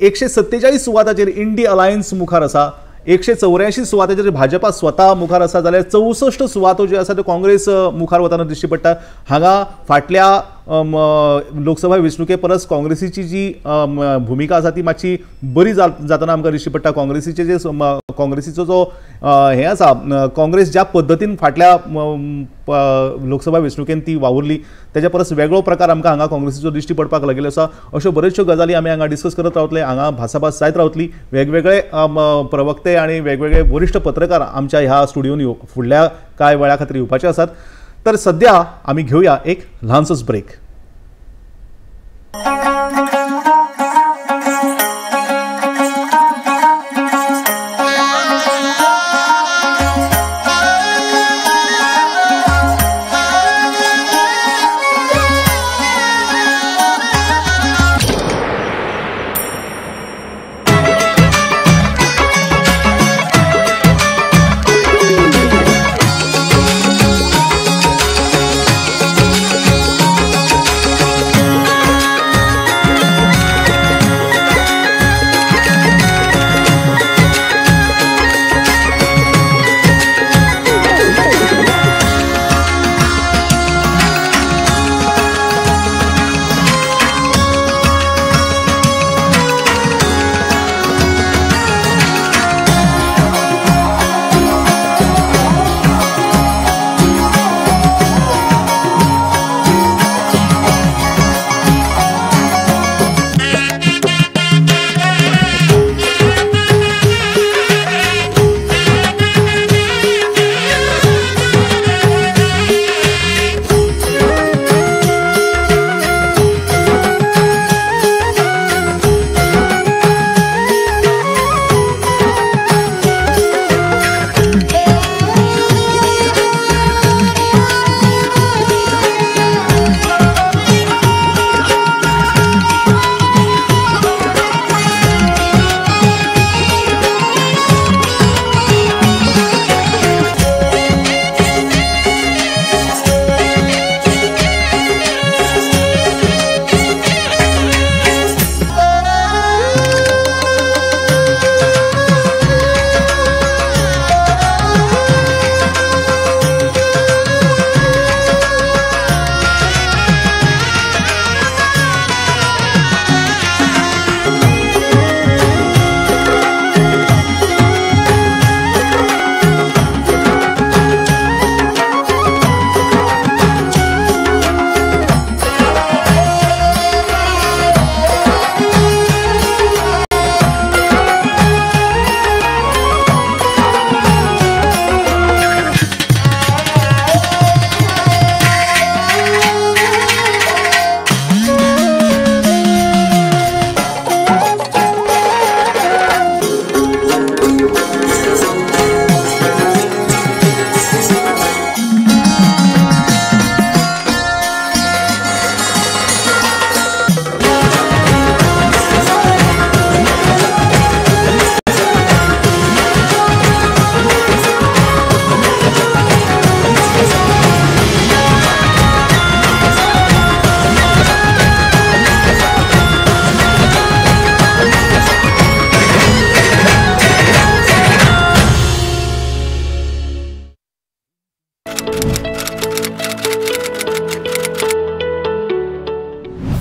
147 सुवाताचेर इंडी अलायन्स मुखार आसा. 184 सुवातेचेर भाजपा स्वता मुखार आसा जाल्यार 64 सुवातो ज्यो आसा त्यो काँग्रेस मुखार वतना दिश्टी पडटा। हांगा फाटल्या लोकसभा वेंचणुके परस काँग्रेसीची जी भुमिका आसा ती मातशी बरी जातना आमकां दिश्टी पडटा। काँग्रेसीचे जे काँग्रेसीचो जो हें आसा, काँग्रेस ज्या पद्दतीन फाटल्या लोकसभा वेंचणुकेन ती वावुरली तेज्या परस वेगळो प्रकार आमकां हांगा काँग्रेसीचो दिश्टी पडपाक लागिल्लो आसा। अश्यो बऱ्योचश्यो गजाली आमी हांगा डिस्कस करत रावतले, हांगा भासाभास जायत रावतली। वेगवेगळे प्रवक्ते आनी वेगवेगळे वरिश्ठ पत्रकार आमच्या ह्या स्टुडियोन फुडल्या कांय वेळा खातीर येवपाचे आसात। तर सध्या आमी घेवया एक ल्हानसोच ब्रेक।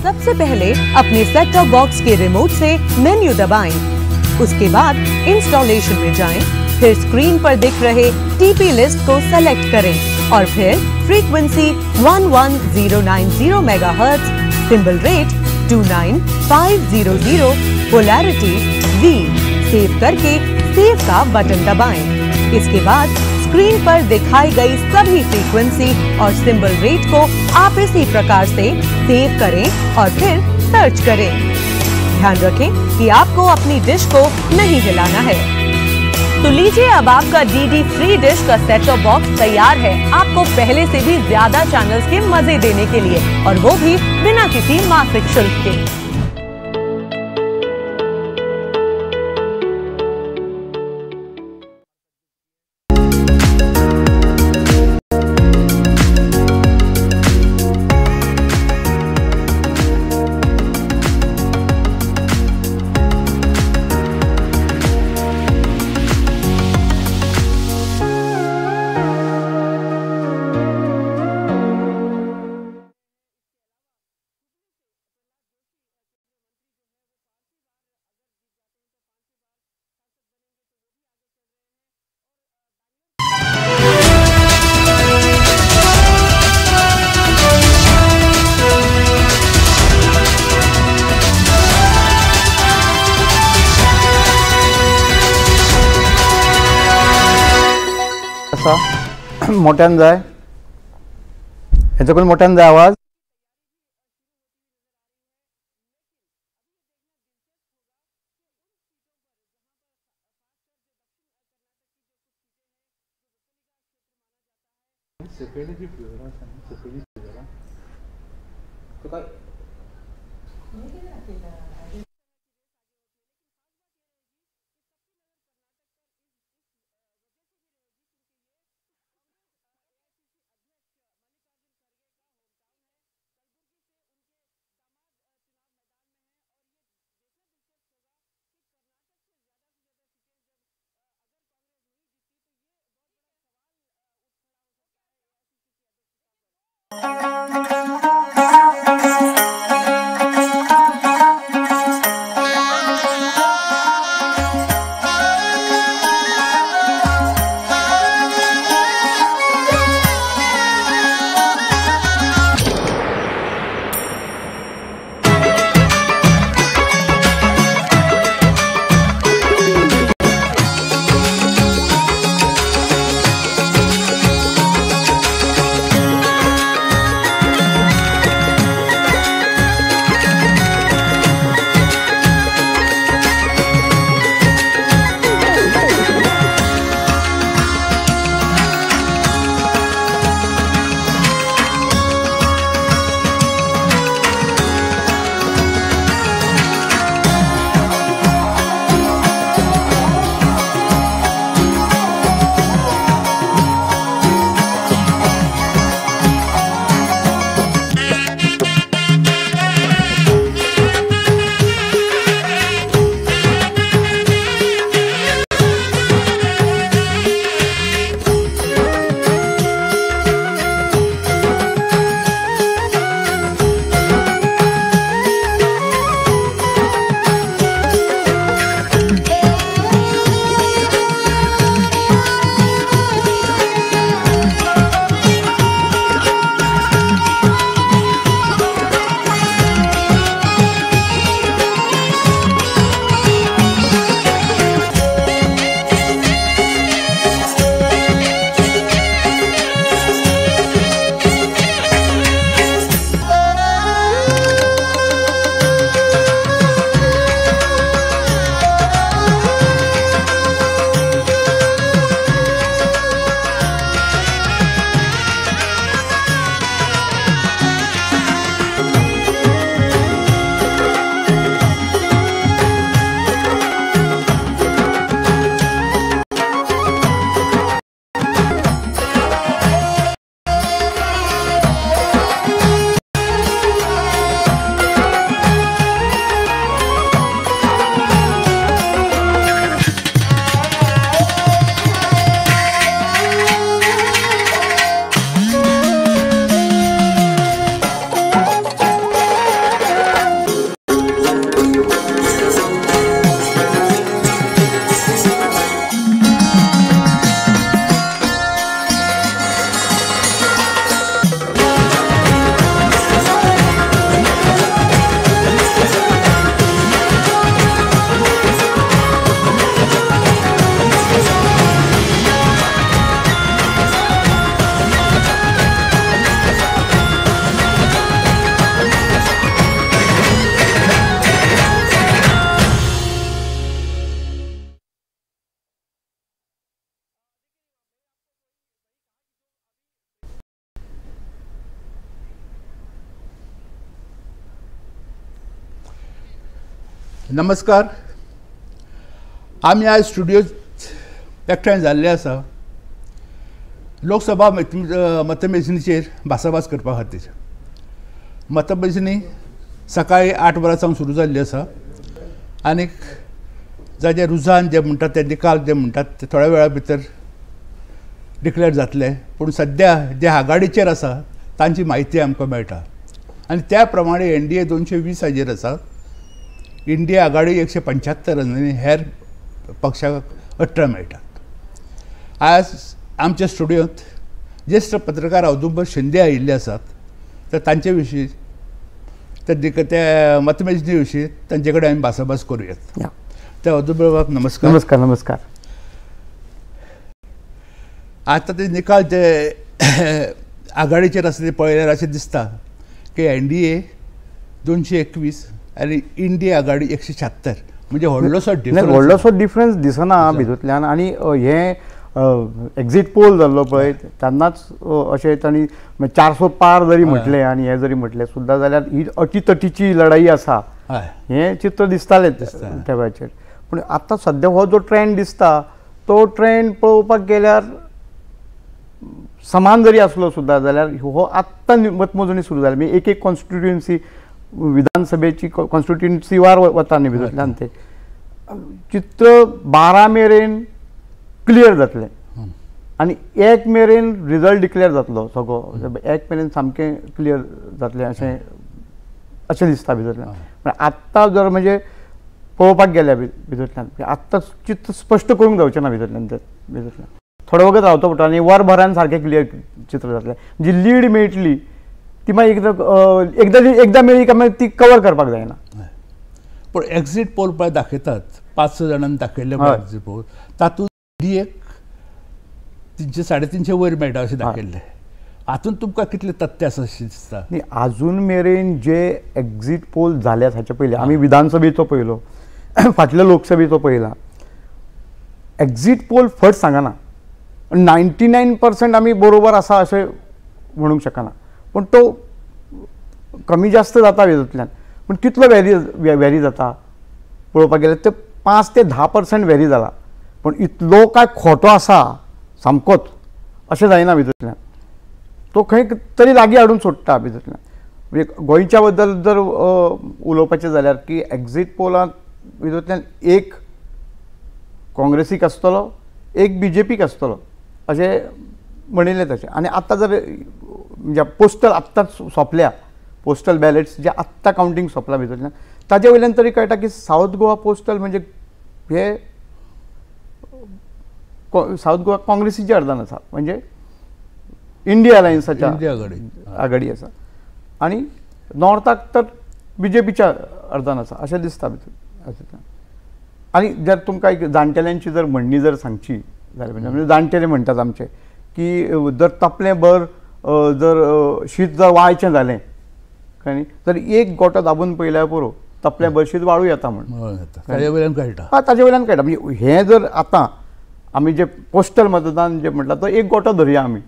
सबसे पहले अपने सेट टॉप बॉक्स के रिमोट से मेन्यू दबाएं। उसके बाद इंस्टॉलेशन में जाएं, फिर स्क्रीन पर दिख रहे टीपी लिस्ट को सेलेक्ट करें और फिर frequency 11090 megahertz, symbol rate 29500, polarity V save करके सेव का बटन दबाएं। इसके बाद स्क्रीन पर दिखाई गई सभी फ्रीक्वेंसी और सिंबल रेट को आप इसी प्रकार से सेव करें और फिर सर्च करें। ध्यान रखें कि आपको अपनी डिश को नहीं हिलाना है। तो लीजिए, अब आपका डीडी फ्री डिश का सेट टॉप बॉक्स तैयार है आपको पहले से भी ज्यादा चैनल्स के मजे देने के लिए, और वो भी बिना किसी मासिक शुल्क के। आसा. मोठ्यान जाय, हेच्याकून मोठ्यान जाय आवाज. नमस्कार. आमी आज स्टुडियो एकठांय जाल्ले आसा लोकसभा मतमेजणीचेर भासाभास करपा खातीर. मतमेजणी सकाळी 8 वरां सावन सुरू जाल्ली आसा आनी जाचे रुझान जे म्हणटात ते निकाल जे म्हणटात ते थोड्या वेळा भितर डिक्लेअर जातले, पूण सद्या जे आघाडीचेर आसा तांची म्हायती आमकां मेळटा आनी त्या प्रमाणे एनडीए 220 हाजेर आसा, इंडिया आघाडी 175 आनी हेर पक्षाक 18 मेळटात. आज आमच्या स्टुडियोंत ज्येश्ठ पत्रकार औदुंबर शिंदे आयिल्ले आसात, तर तांचे विशीं त्या मतमेजणी विशीं तांचे कडेन आमी भासाभास करूयात. तर औदुंबर बाब नमस्कार. नमस्कार. नमस्कार. आतां ते निकाल जे आघाडीचेर आसा ते पळयल्यार अशें दिसता की एनडीए 221 आनी इंडिया आघाडी 176, म्हणजे व्हडलोसो डिफरन्स, व्हडलोसो डिफरन्स दिसना भितूंतल्यान. आनी हें एक्झीट पोल जाल्लो पळय तेन्नाच अशें तांणी 400 पार जरी म्हटलें आनी हें जरी म्हटलें सुद्दां जाल्यार ही अटीतटीची लढाई आसा हें चित्र दिसतालें त्या वेळाचेर. पूण आतां सद्या हो जो ट्रेंड दिसता तो ट्रेंड पळोवपाक गेल्यार समान जरी आसलो सुद्दां जाल्यार हो आत्तां मतमोजणी सुरू जाली, म्हणजे एक एक कॉन्स्टिट्युएन्सी विधानसभेची कॉन्स्टिट्युएन्सी वार वता न्ही भितूंतल्यान ते चित्र 12 मेरेन क्लियर जातलें आनी 1 मेरेन रिजल्ट डिक्लेअर जातलो सगळो, 1 मेरेन सामकें क्लियर जातलें अशें अशें दिसता भितूंतल्यान. पण आत्तां जर म्हणजे पळोवपाक गेल्यार भितूंतल्यान आत्तां चित्र स्पश्ट करूंक जावचें ना भितूंतल्यान, ते भितूंतल्यान थोडो वगत रावतो पडटा आनी वरभरान सारकें क्लियर चित्र जातलें. जी लीड मेळटली ती मागीर एकदां एकदां एकदां मेळ्ळी काय मागीर ती कवर करपाक जायना. पूण एक्झीट पोल पळय दाखयतात 5-6 जाणांनी दाखयल्ले एक्झीट पोल, तातूंत एक 300 350 वयर मेळटा अशें दाखयल्लें. हातूंत तुमकां कितले तथ्य आसा अशें दिसता? न्ही, आजून मेरेन जे एक्झीट पोल जाल्यात हाचे पयलीं आमी विधानसभेचो पळयलो, फाटल्या लोकसभेचो पळयला, एक्झीट पोल फट सांगना, 99% आमी बरोबर आसा अशें म्हणूंक शकना, पूण तो कमी जास्त जाता भितूंतल्यान. पूण कितलो वेरी वेरी जाता पळोवपाक गेल्यार ते 5 ते 10% वेरी जाला, पूण इतलो काय खोटो आसा सामकोच अशें जायना भितूंतल्यान, तो खंय तरी लागीं हाडून सोडटा भितूंतल्यान. म्हणजे गोंयच्या बद्दल जर उलोवपाचें जाल्यार की एक्झीट पोलांत भितूंतल्यान एक काँग्रेसीक आसतलो, एक बीजेपीक आसतलो अशें म्हणिल्लें तशें. आनी आतां जर म्हणजे पोस्टल आत्तांच सोंपल्या, पोस्टल बॅलेट्स जे आत्तां कावंटींग सोंपला भितूंतल्यान, ताजे वयल्यान तरी कळटा की सावथ गोवा पोस्टल म्हणजे हे सावथ गोवा काँग्रेसीच्या अर्दान आसा, म्हणजे इंडिया अलायन्साच्या आघाडी आसा, आनी नॉर्थाक तर बीजेपीच्या अर्दान आसा अशें दिसता भितर. आनी जर तुमकां एक जाणटेल्यांची जर म्हणणी जर सांगची जाल्यार म्हणजे जाणटेले म्हणटात आमचे की जर तपलें भर जर शीत जर वाळचें जालें कळ्ळें न्ही, तर एक गोटो दाबून पळयल्यार पुरो, तपलें भर शीत वाळू येता म्हण ताजे वयल्यान कळटा. हय, ताजे वयल्यान कळटा. म्हणजे हें जर आतां आमी जे पोस्टल मतदान जे म्हटलां तो एक गोटो धरया आमी,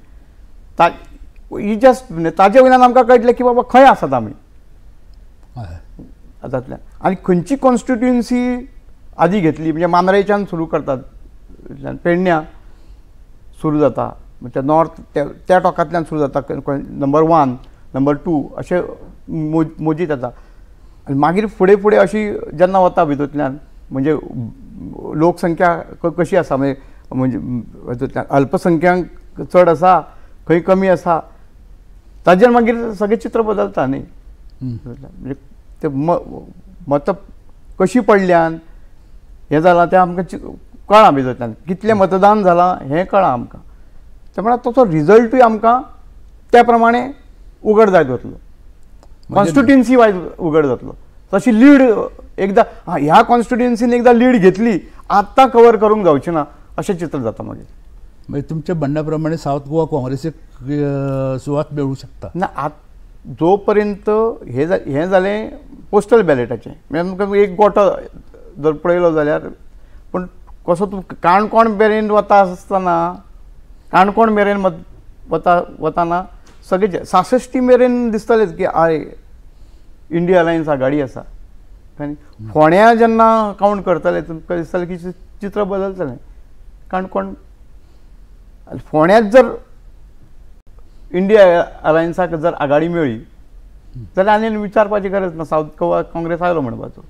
ही जस्ट ताजे वयल्यान आमकां कळटलें की बाबा खंय आसात आमी जातल्यान. आनी खंयची कॉन्स्टिट्युएन्सी आदी घेतली म्हणजे मांद्रेच्यान सुरू करतात, पेडण्या सुरू जाता, म्हणजे नॉर्थ त्या टोकांतल्यान सुरू जाता, नंबर 1 नंबर 2 अशें मोजीत जाता. आनी मागीर फुडें फुडें अशी जेन्ना वता भितूंतल्यान म्हणजे लोकसंख्या कशी आसा, म्हणजे म्हणजे भितूंतल्यान अल्पसंख्यांक चड आसा खंय कमी आसा, ताजेर मागीर सगळें चित्र बदलता न्ही. म्हणजे ते मतां कशी पडल्यान हें जालां तें आमकां कळ्ळां भितूंतल्यान, कितलें मतदान जालां हें कळ्ळां आमकां, त्या म्हळ्यार तसो रिजल्टूय आमकां त्या प्रमाणे उगड जायत वतलो, कॉन्स्टिट्युएन्सी वायज उगड जातलो. तशी लीड एकदां ह्या कॉन्स्टिट्युएन्सीन एकदां लीड घेतली आत्तां कवर करूंक जावची ना अशें चित्र जाता मागीर. म्हणजे तुमच्या म्हणण्या प्रमाणे सावथ गोवा काँग्रेसीक सुवात मेळूं शकता ना. आत जो पर्यंत हें जालें पोस्टल बॅलेटाचें, म्हणजे आमकां एक गोटो जर पळयलो जाल्यार, पूण कसो तूं काणकोण मेरेन वता आसतना, काणकोण मेरेन वता वताना सगळें 66 मेरेन दिसतालें की I India अलायन्स आघाडी आसा. आनी फोंड्या जेन्ना कावंट करताले तुमकां दिसतालें की चित्र बदलतलें. काणकोण फोंड्यांत जर इंडिया अलायन्साक जर आघाडी मेळ्ळी जाल्यार आनी विचारपाची गरज ना, सावथ गोवा काँग्रेस आयलो म्हणपाचो.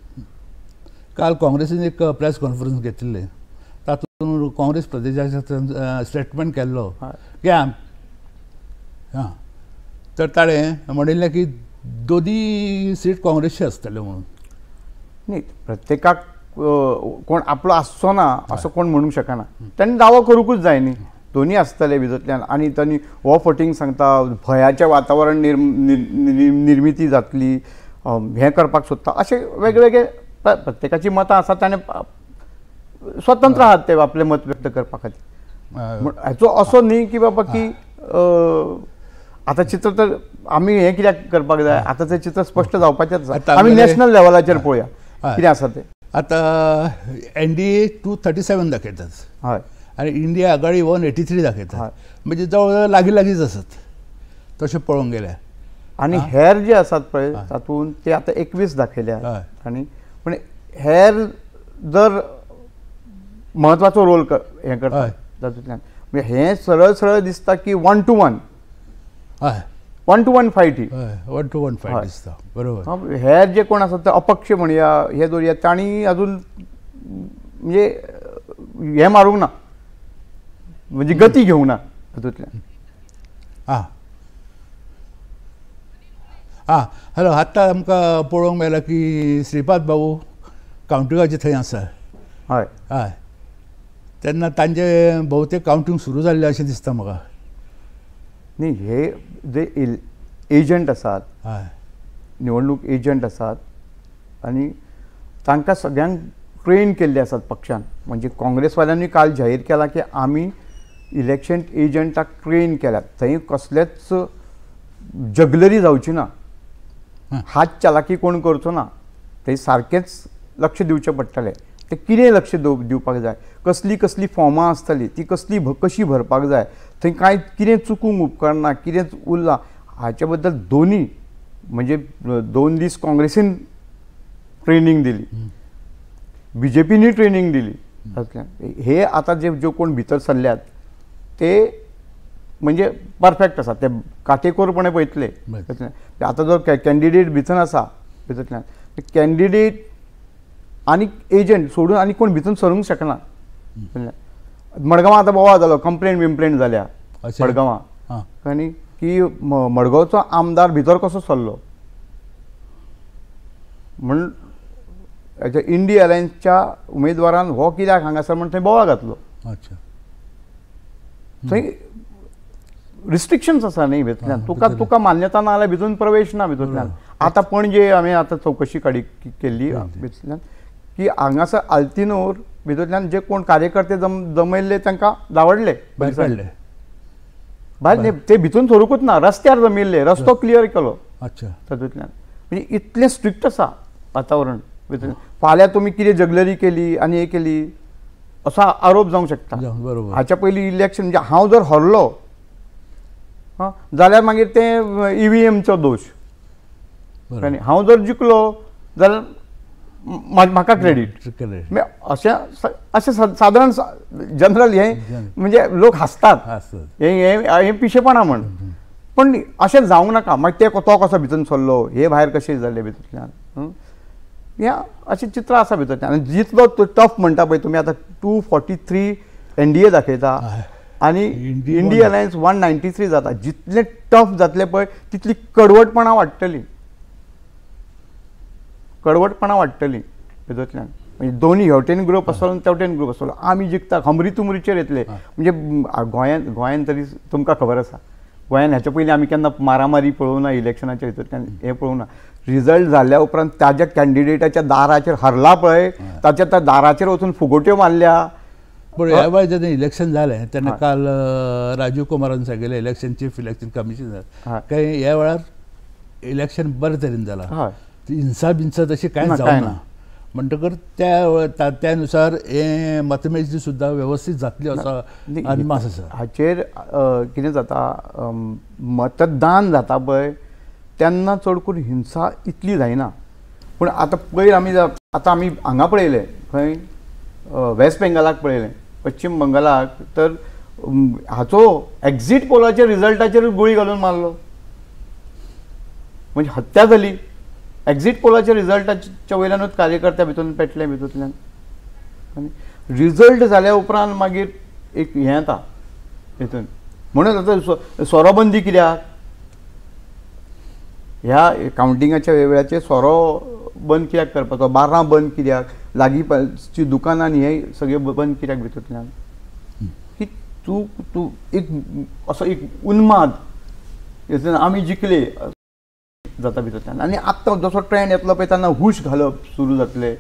काल काँग्रेसीन एक प्रेस कॉन्फरन्स घेतिल्लें, तातूंत काँग्रेस प्रदेशाध्यक्षान स्टेटमेंट केल्लो की हां तर ताणें म्हणिल्लें की दोनी सीट काँग्रेसचे आसतले म्हणून. न्ही, प्रत्येकाक कोण आपलो आसचो ना असो कोण म्हणूंक शकना, ताणें दावो करूंकूच जाय न्ही, दोनी आसतले भितूंतल्यान. आनी तांणी हो फटींग सांगता, भंयाचें वातावरण निर्मिती जातली हें करपाक सोदता, अशें वेगवेगळे प्रत्येकाची मतां आसा, ताणें स्वतंत्र आहात ते आपलें मत व्यक्त करपा खातीर. हाचो असो न्ही की बाबा की आतां चित्र तर आमी हें कित्याक करपाक जाय, आतां तें चित्र स्पश्ट जावपाचेंच आसा. आमी नॅशनल लेवलाचेर पळोवया कितें आसा तें. आतां एनडीए 237 दाखयतात, हय, आनी इंडिया आघाडी 183 दाखयतात, म्हणजे जवळ जवळ लागीं लागींच आसात तशें पळोवंक गेल्यार. आनी हेर जे आसात पळय तातूंत ते आतां 21 दाखयल्या आनी पूण हेर जर म्हत्वाचो रोल हें करता तातूंतल्यान, म्हणजे हें सरळ सरळ दिसता की 1 to 1, हय, 1 to 1 fight he, 1 to 1 fight दिसता, बरोबर. हेर जे कोण आसात ते अपक्ष म्हणया हे दवरया, तांणी अजून म्हणजे हें मारूंक ना, म्हणजे गती घेवंक ना तातूंतल्यान. आं आं हॅलो, आत्तां आमकां पळोवंक मेळ्ळां की श्रीपाद बाबू कावंटिंगाचे थंय आसा. हय हय, तेन्ना तांचे भोवतेक कावंटींग सुरू जाल्लें अशें दिसता म्हाका. न्ही, हे जे एजंट आसात, हय, निवडणूक एजंट आसात आनी तांकां सगळ्यांक ट्रेन केल्ले आसात पक्षान. म्हणजे काँग्रेसवाल्यांनी काल जाहीर केलां की आमी इलेक्शन एजंटाक ट्रेन केल्यात, थंय कसलेच जगलरी जावची ना, हात चालाकी कोण करचो ना, थंय सारकेंच लक्ष दिवचें पडटलें. ते कितें लक्ष दिवपाक जाय, कसली कसली फॉर्मां आसतली, ती कसली कशी भरपाक जाय, थंय कांय कितें चुकूंक उपकारना, कितें उरलां, हाचे बद्दल दोनी म्हणजे 2 दीस काँग्रेसीन ट्रेनींग दिली, बीजेपीनी ट्रेनींग दिली. तातूंतल्यान हे आतां जे ज्यो कोण भितर सरल्यात ते म्हणजे परफेक्ट आसा, ते काटेकोरपणे पळयतले. आतां जो कॅन्डिडेट भितर आसा भितरल्यान कॅन्डिडेट आनी एजंट सोडून आनी कोण भितर सरूंक शकना. मडगांवां आतां बोवाळ जालो, कंप्लेन बिम्प्लेन जाल्या मडगांवां आनी की मडगांवचो आमदार भितर कसो सरलो म्हण इंडिया अलायन्सच्या उमेदवारान हो कित्याक हांगासर म्हण थंय बोवाळ घातलो. अच्छा, थंय रिस्ट्रिक्शन्स आसा न्ही भितरल्यान, तुका तुका मान्यता ना जाल्यार भितून प्रवेश ना भितूंतल्यान. आतां पणजे आमी आतां चवकशी काडी केल्ली भितरल्यान की हांगासर आल्तिनोर भितरल्यान जे कोण कार्यकर्ते जमयल्ले तांकां धांवडले भायर काडले, भायर ते भितून सरूकूच ना, रस्त्यार जमिल्ले, रस्तो क्लियर केलो. अच्छा, तातूंतल्यान म्हणजे इतलें स्ट्रिक्ट आसा वातावरण भितर. फाल्यां तुमी कितें जगलरी केली आनी हें केली असो आरोप जावंक शकता. बरोबर, हाच्या पयलीं इलेक्शन म्हणजे हांव जर हरलो हां जाल्यार मागीर तें ईव्हीएमचो दोश, आनी हांव जर जिखलो जाल्यार म्हाका क्रेडीट. अशें अशें सादारण जनरल हें म्हणजे लोक हांसतात, हें हें पिशेपणां म्हण, पण अशें जावंक नाका. मागीर ते तो कसो भितर सरलो, हे भायर कशें जालें भितरल्यान, हें अशें चित्र आसा भितरल्यान. आनी जितलो टफ म्हणटा पळय तुमी आतां 243 एनडीए दाखयता आनी इंडिया अलायन्स 193 जाता. जितलें टफ जातलें पळय तितली कडवटपणां वाडटली, कडवटपणां वाडटली भितरल्यान. म्हणजे दोनी हेवटेन ग्रुप आसलो आनी तेवटेन ग्रुप आसलो, आमी जिखता खमरी तुमरीचेर येतले. म्हणजे गोंयान गोंयान तरी तुमकां खबर आसा, गोंयान ह्याच्या पयलीं आमी केन्ना मारामारी पळोवना ना इलेक्शनाच्या हितूंतल्यान, हें पळोवना. रिजल्ट जाल्या उपरांत ताज्या कॅन्डिडेटाच्या दाराचेर हरला पळय, ताच्या त्या दाराचेर वचून फुगोट्यो मारल्या. पूण ह्या वेळार जेन्ना इलेक्शन जालें तेन्ना काल राजीव कुमारान सांगिल्लें, इलेक्शन चीफ इलेक्शन कमिशनर, काय ह्या वेळार इलेक्शन बरें तरेन जालां, हिंसा बिंसा तशी कांय जावंक ना, म्हणटकर त्या त्यानुसार हें मतमेजणी सुद्दां व्यवस्थीत जातली असो अदमास आसा. हाचेर कितें जाता, मतदान जाता पळय तेन्ना चड करून हिंसा इतली जायना. पूण आतां पयर आमी आतां आमी हांगा पळयलें, खंय वेस्ट बेंगालाक पळयलें, पश्चीम बंगालाक, तर हाचो एक्झीट पोलाच्या रिजल्टाचेर गुळी घालून मारलो, म्हणजे हत्या जाली. एक्झीट पोलाच्या रिजल्टाच्या वयल्यानूच कार्यकर्त्या भितर पेटले भितूंतल्यान. आनी रिजल्ट जाल्या उपरांत मागीर एक हें येता हितून. म्हणून आतां सोरो बंदी कित्याक, ह्या कावंटिंगाच्या वेळाचेर सोरो बंद कित्याक करपाचो, बार्रां बंद कित्याक, लागींची दुकानां आनी हें सगळें बंद कित्याक भितूंतल्यान, की तूं तूं एक असो एक उन्माद हितून आमी जिखले जाता भितरल्यान. आनी आत्तां जसो ट्रेंड येतलो पळय तेन्ना हुश घालप सुरू जातलें,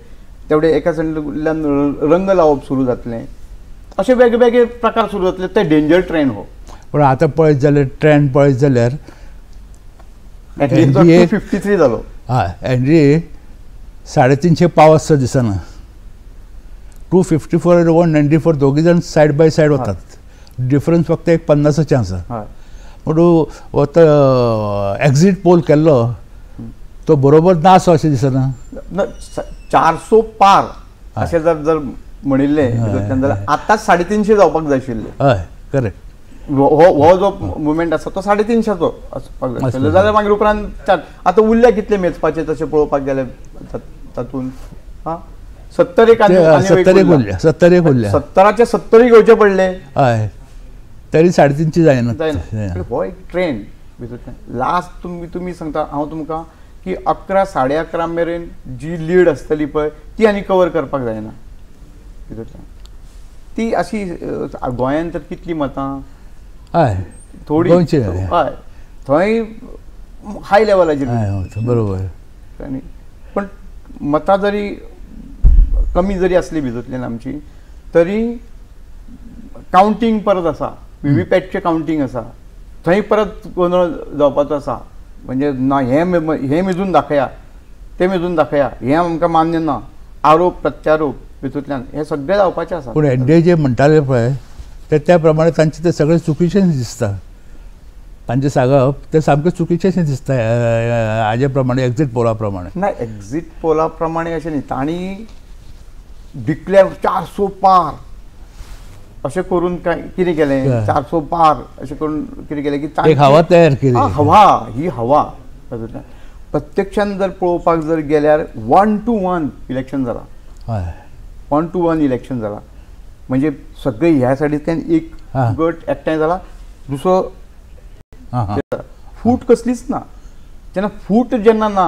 तेवढे एका सायडींतल्यान रंग लावप सुरू जातलें. अशे वेगवेगळे प्रकार सुरू जातले ते डेंजर ट्रेंड हो. पण आतां पळयत जाल्यार ट्रेंड पळयत जाल्यार 253 जालो. हय एनडीए 350 पावस दिसना. 254 आनी 194 दोगी जाण सायड बाय सायड वतात. डिफरन्स फक्त एक 50 आसा. म्हणून हो एक्झिट पोल केल्लो तो बरोबर ना असो अशें दिसना. 400 पार अशें जर जर म्हणिल्लें जाल्यार आतांच 350 जावपाक जाय आशिल्लें. हय करेक्ट. हो जो मुवमेंट आसा तो 350चो आसपाक जाय आशिल्लो जाल्यार मागीर उपरांत आतां उरल्या कितले मेजपाचे तशें पळोवपाक गेल्यार तातूंत आं 70 एक उरल्या 70 उरल्या 70चे 70 घेवचे पडले. हय तरी 350 जायना. जायना. हो एक ट्रेंड भितूंतल्यान लास्ट तुमी सांगता हांव तुमकां की 11 11:30 मेरेन जी लीड आसतली पळय ती आनी कवर करपाक जायना भितूंतल्यान. ती अशी गोंयांत तर कितली मतां हय थोडी हय थंय हाय लेवलाचेर बरोबर. आनी पण मतां जरी कमी जरी आसली भितूंतल्यान आमची तरी कावंटींग परत आसा. व्हीव्हीपॅटचें कावंटींग आसा थंय परत गोंदळ जावपाचो आसा. म्हणजे ना हें मेजून दाखया तें मेजून दाखया हें आमकां मान्य ना आरोप प्रत्यारोप भितूंतल्यान हें सगळें जावपाचें आसा. पूण एनडीए जे म्हणटाले पळय ते त्या प्रमाणे तांचें तें सगळें चुकीचें दिसता. तांचें सांगप तें सामकें चुकीचें दिसता हाजे प्रमाणे एक्झीट पोला प्रमाणे. ना एक्झीट पोला प्रमाणे अशें न्ही तांणी डिक्लेअर 400 पार अशें करून काय कितें केलें 400 पार अशें करून कितें केलें की एक हवा तयार केली. हवा ही हवा तातूंतल्यान प्रत्यक्षान जर पळोवपाक जर गेल्यार 1-1 इलेक्शन जाला. हय 1-1 इलेक्शन जाला म्हणजे सगळे ह्या सायडींतल्यान एक गट एकठांय जाला दुसरो फूट कसलीच ना. जेन्ना फूट जेन्ना ना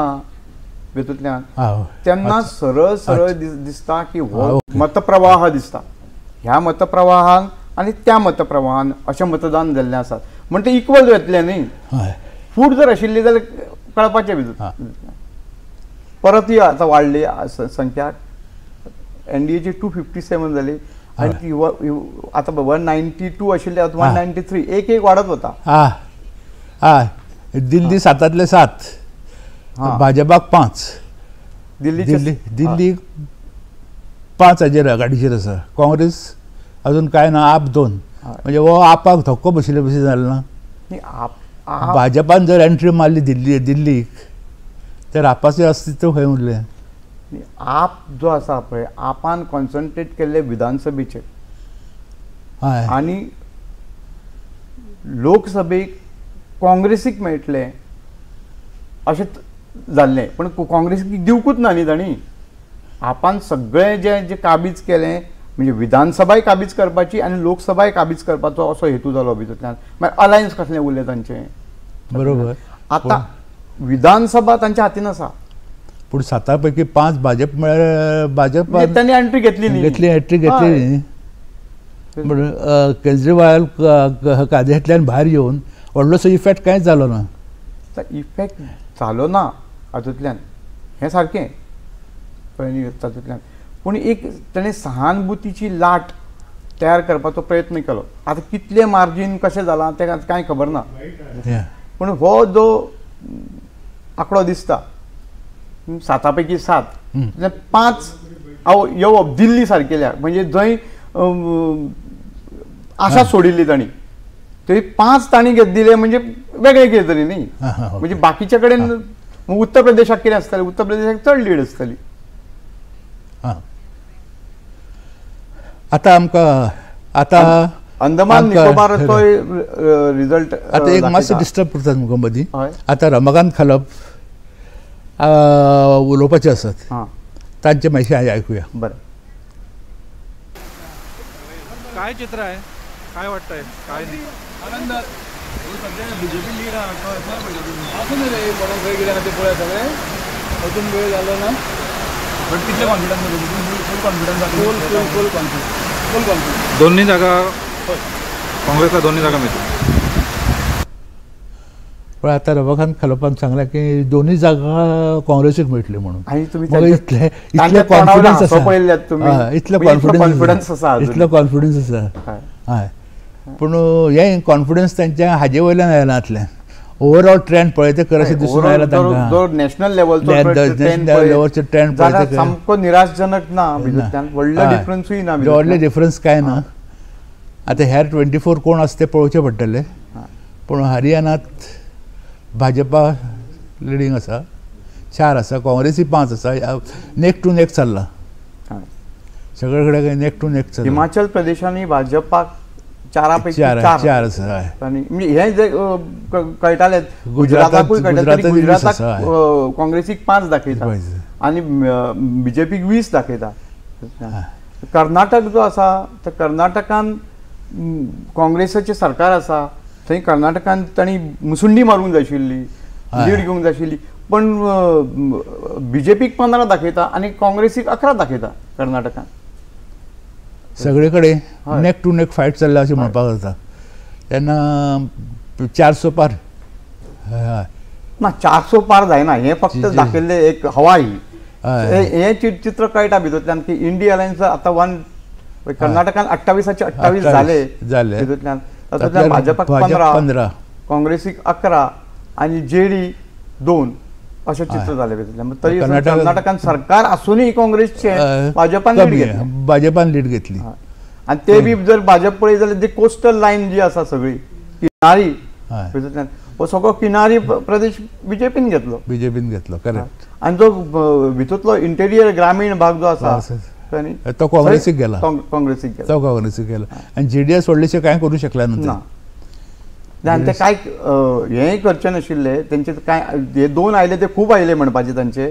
भितूंतल्यान तेन्ना सरळ सरळ दिसता की हो मतप्रवाह दिसता. ह्या मतप्रवाहान आनी त्या मतप्रवाहान अशें मतदान जाल्लें आसा म्हण तें इक्वल जातलें न्ही. फूट जर आशिल्ली जाल्यार कळपाचें भितून परतूय आतां वाडली संख्या एनडीएची 257 जाली आनी ती आतां 192 आशिल्ली आतां 193 एक एक वाडत वता. हय दिल्ली 7 7 भाजपाक 5 दिल्ली दिल्ली 5 हाजेर आघाडीचेर आसा. काँग्रेस अजून काय ना आप 2 म्हणजे हो आपाक धक्को बशिल्ले भशेन जालें ना. भाजपान जर एंट्री मारली दिल्ली दिल्लीक तर आपाचें अस्तित्व खंय उरलें. आप जो आसा पळय आपान कॉन्सन्ट्रेट केल्ले विधानसभेचेर आनी लोकसभेक काँग्रेसीक मेळटलें अशें जाल्लें पण काँग्रेसीक दिवकूच ना न्ही तांणी. आपान सगळें जे जे काबीज केलें म्हणजे विधानसभाय काबीज करपाची आनी लोकसभाय काबीज करपाचो असो हेतू जालो भितूंतल्यान. मागीर अलायन्स कसलें उरलें तांचें. बरोबर. आतां विधानसभा तांच्या हातीन आसा पूण 7 पैकी 5 भाजप म्हळ्यार भाजप तांणी एंट्री घेतली न्ही. घेतली एंट्री घेतली न्ही. पूण केजरीवाल काद्यांतल्यान भायर येवन व्हडलोसो इफेक्ट कांयच जालो ना. इफेक्ट जालो ना हातूंतल्यान हें सारकें तातूंतल्यान पूण एक ताणें सहानुभूतीची लाट तयार करपाचो प्रयत्न केलो. आतां कितलें मार्जीन कशें जालां तें कांय खबर ना पूण हो जो आंकडो दिसता 7 पैकी 7 5 येवप दिल्ली सारकेल्या म्हणजे जंय आशा सोडिल्ली तांणी थंय 5 तांणी दिले म्हणजे वेगळें कितें तरी न्ही. म्हणजे बाकीच्या कडेन उत्तर प्रदेशाक कितें आसतलें उत्तर प्रदेशाक चड लीड आसतली. आतां आमकां आतां अंदमान निकोबाराचो रिजल्ट आतां एक मातशें डिस्टर्ब करतात तुमकां मदीं. आतां रमाकांत खलप उलोवपाचे आसात तांचे मातशें आयकुया. बरें. काय चित्र आहे काय वाटतंय काय नाही? आनंद सध्या बीजेपी लीड असं नाही रे कोणाक खंय कितें ते पळय सगळें अजून वेळ जालो ना बट कितले कॉन्फिडन्स फुल कॉन्फिडन्स फुल फुल फुल कॉन्फिडन्स फुल कॉन्फिडन्स. दोन्ही जागा काँग्रेसला दोन्ही जागा मिळतील. पण आतां रमाकांत खलपान सांगलां की दोनूय जागा काँग्रेसीक मेळटली म्हणून. इतले इतले कॉन्फिडन्स आसा, इतलो कॉन्फिडन्स आसा, इतलो कॉन्फिडन्स आसा. हय, पूण हें कॉन्फिडन्स तांच्या हाजे वयल्यान आयलां जातलें. ओवरऑल ट्रेंड पळयता खरें अशें दिसून आयलां तांकां. जो नॅशनल लेवलचो ट्रेंड पळयता सामको निराशजनक ना, व्हडलो डिफरन्सूय ना, व्हडले डिफरन्स कांय ना. आतां हेर 24 कोण आसा ते पळोवचे पडटले. पूण हरियाणात भाजपा लिडींग आसा, 4 आसा, काँग्रेसी 5 आसा, नेक टू नेक चल्ला सगळे कडेन, नेक टू नेक चल्ला. हिमाचल प्रदेशांनी भाजपाक 4 पैकी 4 आसा. आनी हें जे कळटालें गुजराताकूय कळटालें, गुजराताक काँग्रेसीक 5 दाखयता आनी बीजेपीक 20 दाखयता. कर्नाटक जो आसा तो कर्नाटकान काँग्रेसाचें सरकार आसा, थंय कर्नाटकान तांणी मुसुंडी मारूंक जाय आशिल्ली, लीड घेवंक जाय आशिल्ली, पण बीजेपीक 15 दाखयता आनी काँग्रेसीक 11 दाखयता कर्नाटकान. सगळे कडेन नेक टू नेक फायट चल्ला अशें म्हणपाक जाता. तेन्ना 400 पार ना, 400 पार जायना, हें फक्त दाखयल्लें एक हवा ही. हें चित्र कळटा भितूंतल्यान की इंडिया अलायन्स आतां 1 कर्नाटकान 28 28 जाले जाले भितूंतल्यान, तातूंतल्यान भाजपाक 15, काँग्रेसीक 11 आनी जेडी 2 अशें चित्र जालें भितूंतल्यान. तरी कर्नाटकान सरकार आसूनय काँग्रेसचें भाजपान लीड घेतली, भाजपान लीड घेतली. आनी ते बी जर भाजप पळयत जाल्यार जी कोस्टल लायन जी आसा सगळी किनारी भितूंतल्यान, हो सगळो किनारी प्रदेश बीजेपीन घेतलो, बीजेपीन घेतलो, करेक्ट. आनी जो भितूंतलो इंटेरियर ग्रामीण भाग जो आसा तो काँग्रेसीक गेला, काँग्रेसीक गेला, तो काँग्रेसीक गेला. आनी जेडीएस व्हडलेशें कांय करूं शकले ना. आनी ते कांय हेंय करचे नाशिल्ले, तेंचे कांय हे 2 आयले ते खूब आयले म्हणपाचे तांचे,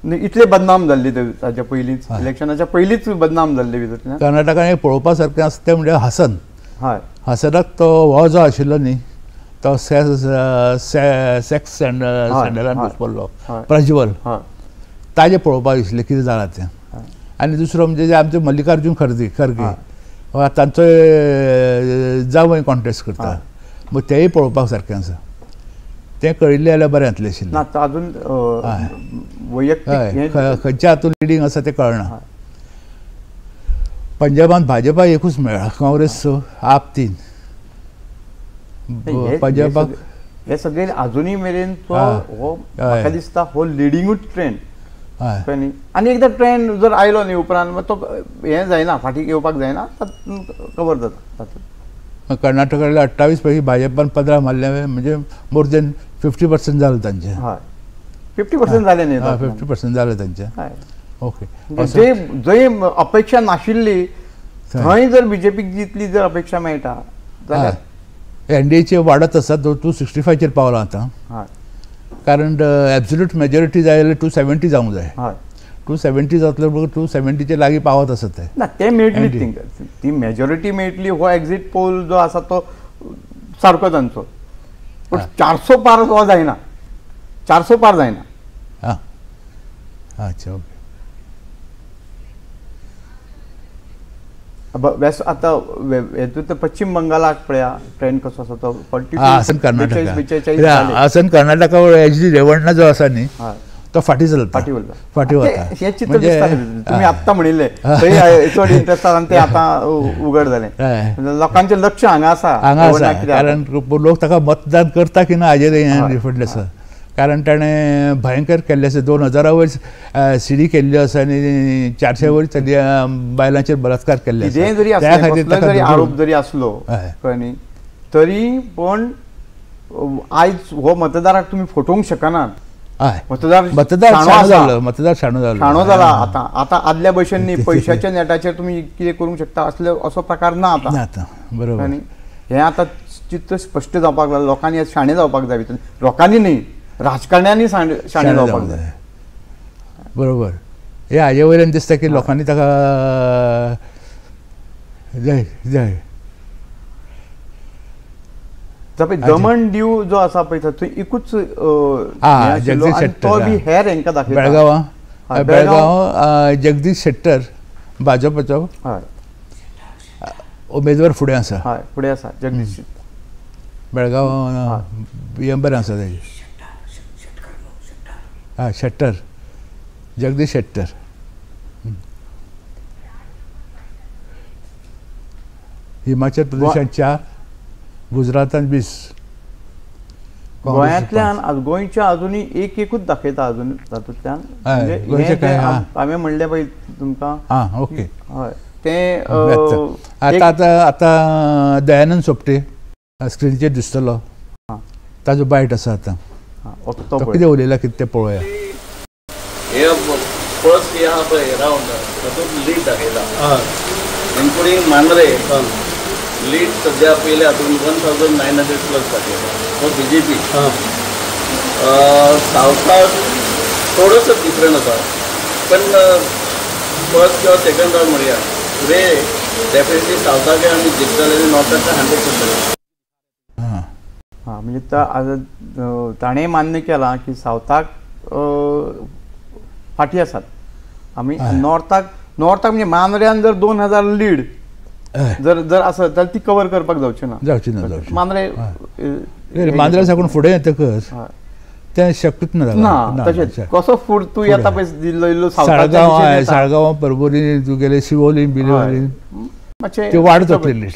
इतले बदनाम जाल्ले ते ताच्या पयलींच, इलेक्शनाच्या पयलींच बदनाम जाल्ले भितूंतल्यान. कर्नाटकान एक पळोवपा सारकें आसा तें म्हणजे हासन. हय, हासनाक तो हो जो आशिल्लो न्ही तो सेक्स सँडलान घुसपल्लो प्रज्वल, ताजें पळोवपाक दिसलें कितें जालां तें. आनी दुसरो म्हणजे आमचे मल्लिकार्जून खर्गे तांचो जांवय कॉन्टेस्ट करता, मग तेय पळोवपाक सारकें आसा. तें कळिल्लें जाल्यार बरें जातलें आशिल्लें. ना अजून वैयक्तीक खंयच्या हातून लिडींग आसा तें कळना. पंजाबान भाजपा एकूच मेळ्ळा, काँग्रेस 6, आप 3. पंजाबाक हे सगळे अजूनय मेरेन तो हो म्हाका दिसता हो लिडिंगूच ट्रेंड. आनी एकदां ट्रेंड जर आयलो न्ही उपरांत मागीर तो हें जायना, फाटीं येवपाक जायना, कवर जाता. कर्नाटकातल्या 28 पैकी भाजपान 15 मारले, म्हणजे मोर देन 50% जालें तांचें. हय, 50% जालें न्ही, 50% जालें तांचें. ओके, जंय अपेक्षा नाशिल्ली थंय जर बीजेपीक जितली जर अपेक्षा मेळटा जाल्यार एनडीएचे वाडत आसा, तो 265चेर पावला आतां. कारण एब्सोल्यूट मेजॉरिटी जाय जाल्यार 270 जावंक जाय. 270 जातले बरोबर 270चे लागीं पावत आसा ते. ना ते मेळटली, ती मेजॉरिटी मेळटली. हो एक्झिट पोल जो आसा तो सारको तांचो, पूण 400 पार हो जायना, 400 पार जायना. हां, अच्छा, ओके. आतां हेतूंत पश्चिम बंगालाक पळया ट्रेंड कसो आसा तो 42 हासन कर्नाटका, 42 हासन कर्नाटका एच डी रेवण्णा जो आसा न्ही तो फाटीं चलता, फाटीं वता. हें चित्र दिसता तुमी आत्तां म्हणिल्लें थंय चड इंट्रस्ट आसा आनी तें आतां उगड जालें, लोकांचें लक्ष हांगा आसा, हांगा आसा. कारण लोक ताका मतदान करता की ना हाजेर हें डिफंड आसा. कारण ताणें भयंकर केल्लें आसा, 2000 वयर सीडी केल्ल्यो आसा आनी 400 वयर चलया बायलांचेर बलात्कार केल्ले. कितेंय जरी आसलें, आरोप जरी आसलो कळ्ळें न्ही तरी पण आयज हो मतदाराक तुमी फटोवंक शकनात. मतदार मतदार शाणो जालो, मतदार शाणो जालो, शाणो जाला आतां. आतां आदल्या भशेन न्ही, पयशाच्या नेटाचेर तुमी कितें करूंक शकता असले असो प्रकार ना आतां. आतां बरोबर हें आतां चित्र स्पश्ट जावपाक लागलां. लोकांनी शाणे जावपाक जाय, लोकांनी न्ही राजकारण्यांनी शाणे जावपाक जाय. बरोबर, हे हाजे वयल्यान दिसता की लोकांनी ताका जाय जाय. दमण दीव जो आसा पळय थंय एकूच जगदीश शेट्टर तो बी हेर हेंकां दाखयता. बेळगांव, बेळगांव जगदीश शेट्टर भाजपाचो उमेदवार फुडें आसा. हय, फुडें आसा जगदीश शेट्टर. बेळगांव हें बरें आसा तेजें. हय शेट्टर, जगदीश शेट्टर. हिमाचल प्रदेशांत 4, गुजरातान 20. गोंयांतल्यान गोंयच्या अजुनूय एक एकूच दाखयता अजून तातूंतल्यान. हांवें म्हणलें पळय तुमकां. आं ओके. हय तें आतां आतां आतां दयानंद सोपटे स्क्रिनीचेर दिसतलो, ताजो बायट आसा आतां. तो कितें उलयला कितें तें पळोवया. हे फर्स्ट हे आहा पळय रावंड तातूंत लीड दाखयता, इन्क्लुडींग मांद्रे लीड सद्या पयल्या हातूंत 1900 प्लस दाखयता फॉर बीजेपी. सावथाक थोडोसो डिफरंट आसा, पण फर्स्ट किंवा सेकंड रावंड म्हणया फुडें डेफिनेटली सावथाक आमी जिखतले आनी नॉर्थाक 100%. हां म्हणजे ताणें मान्य केलां की सावथाक फाटीं आसात आमी, नॉर्थाक नॉर्थाक म्हणजे मांद्र्यान जर 2000 लीड जर जर आसत जाल्यार ती कवर करपाक जावची ना, जावची ना, जावची. मांद्रे मांद्र्या साकून फुडें येतकच तें शक्यूच ना. ना तशेंच कसो फूड तूं येता पळय इल्लो इल्लो साळगांव, साळगांव परबोरी तुगेले शिवोली बिलोली ते वाडत वतले लीड,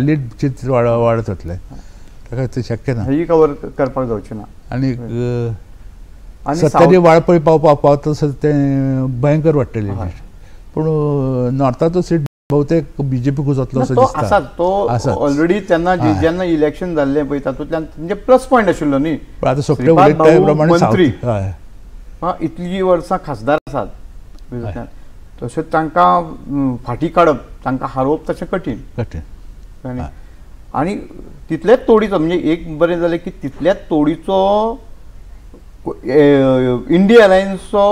लीड चित्र वाडत वतले, ताका तें शक्य ना, ही कवर करपाक जावची ना. आनी सत्तरी वाळपय पावपा पावता तसं तें भयंकर वाडटलें. पूण नॉर्थाचो सीट बहुतेक बीजेपीकूच वतलो असो दिसता. आसा तो ऑलरेडी तेन्ना जेन्ना इलेक्शन जाल्लें पळय तातूंतल्यान म्हणजे प्लस पॉयंट आशिल्लो न्ही. आतां सोपटे उलयता त्या प्रमाणे मंत्री इतलीं वर्सां खासदार आसात, तशें तांकां फाटीं काडप, तांकां हारोवप तशें कठीण कठीण. आनी तितलेच तोडीचो म्हणजे एक बरें जालें की तितल्याच तोडीचो इंडिया अलायन्सचो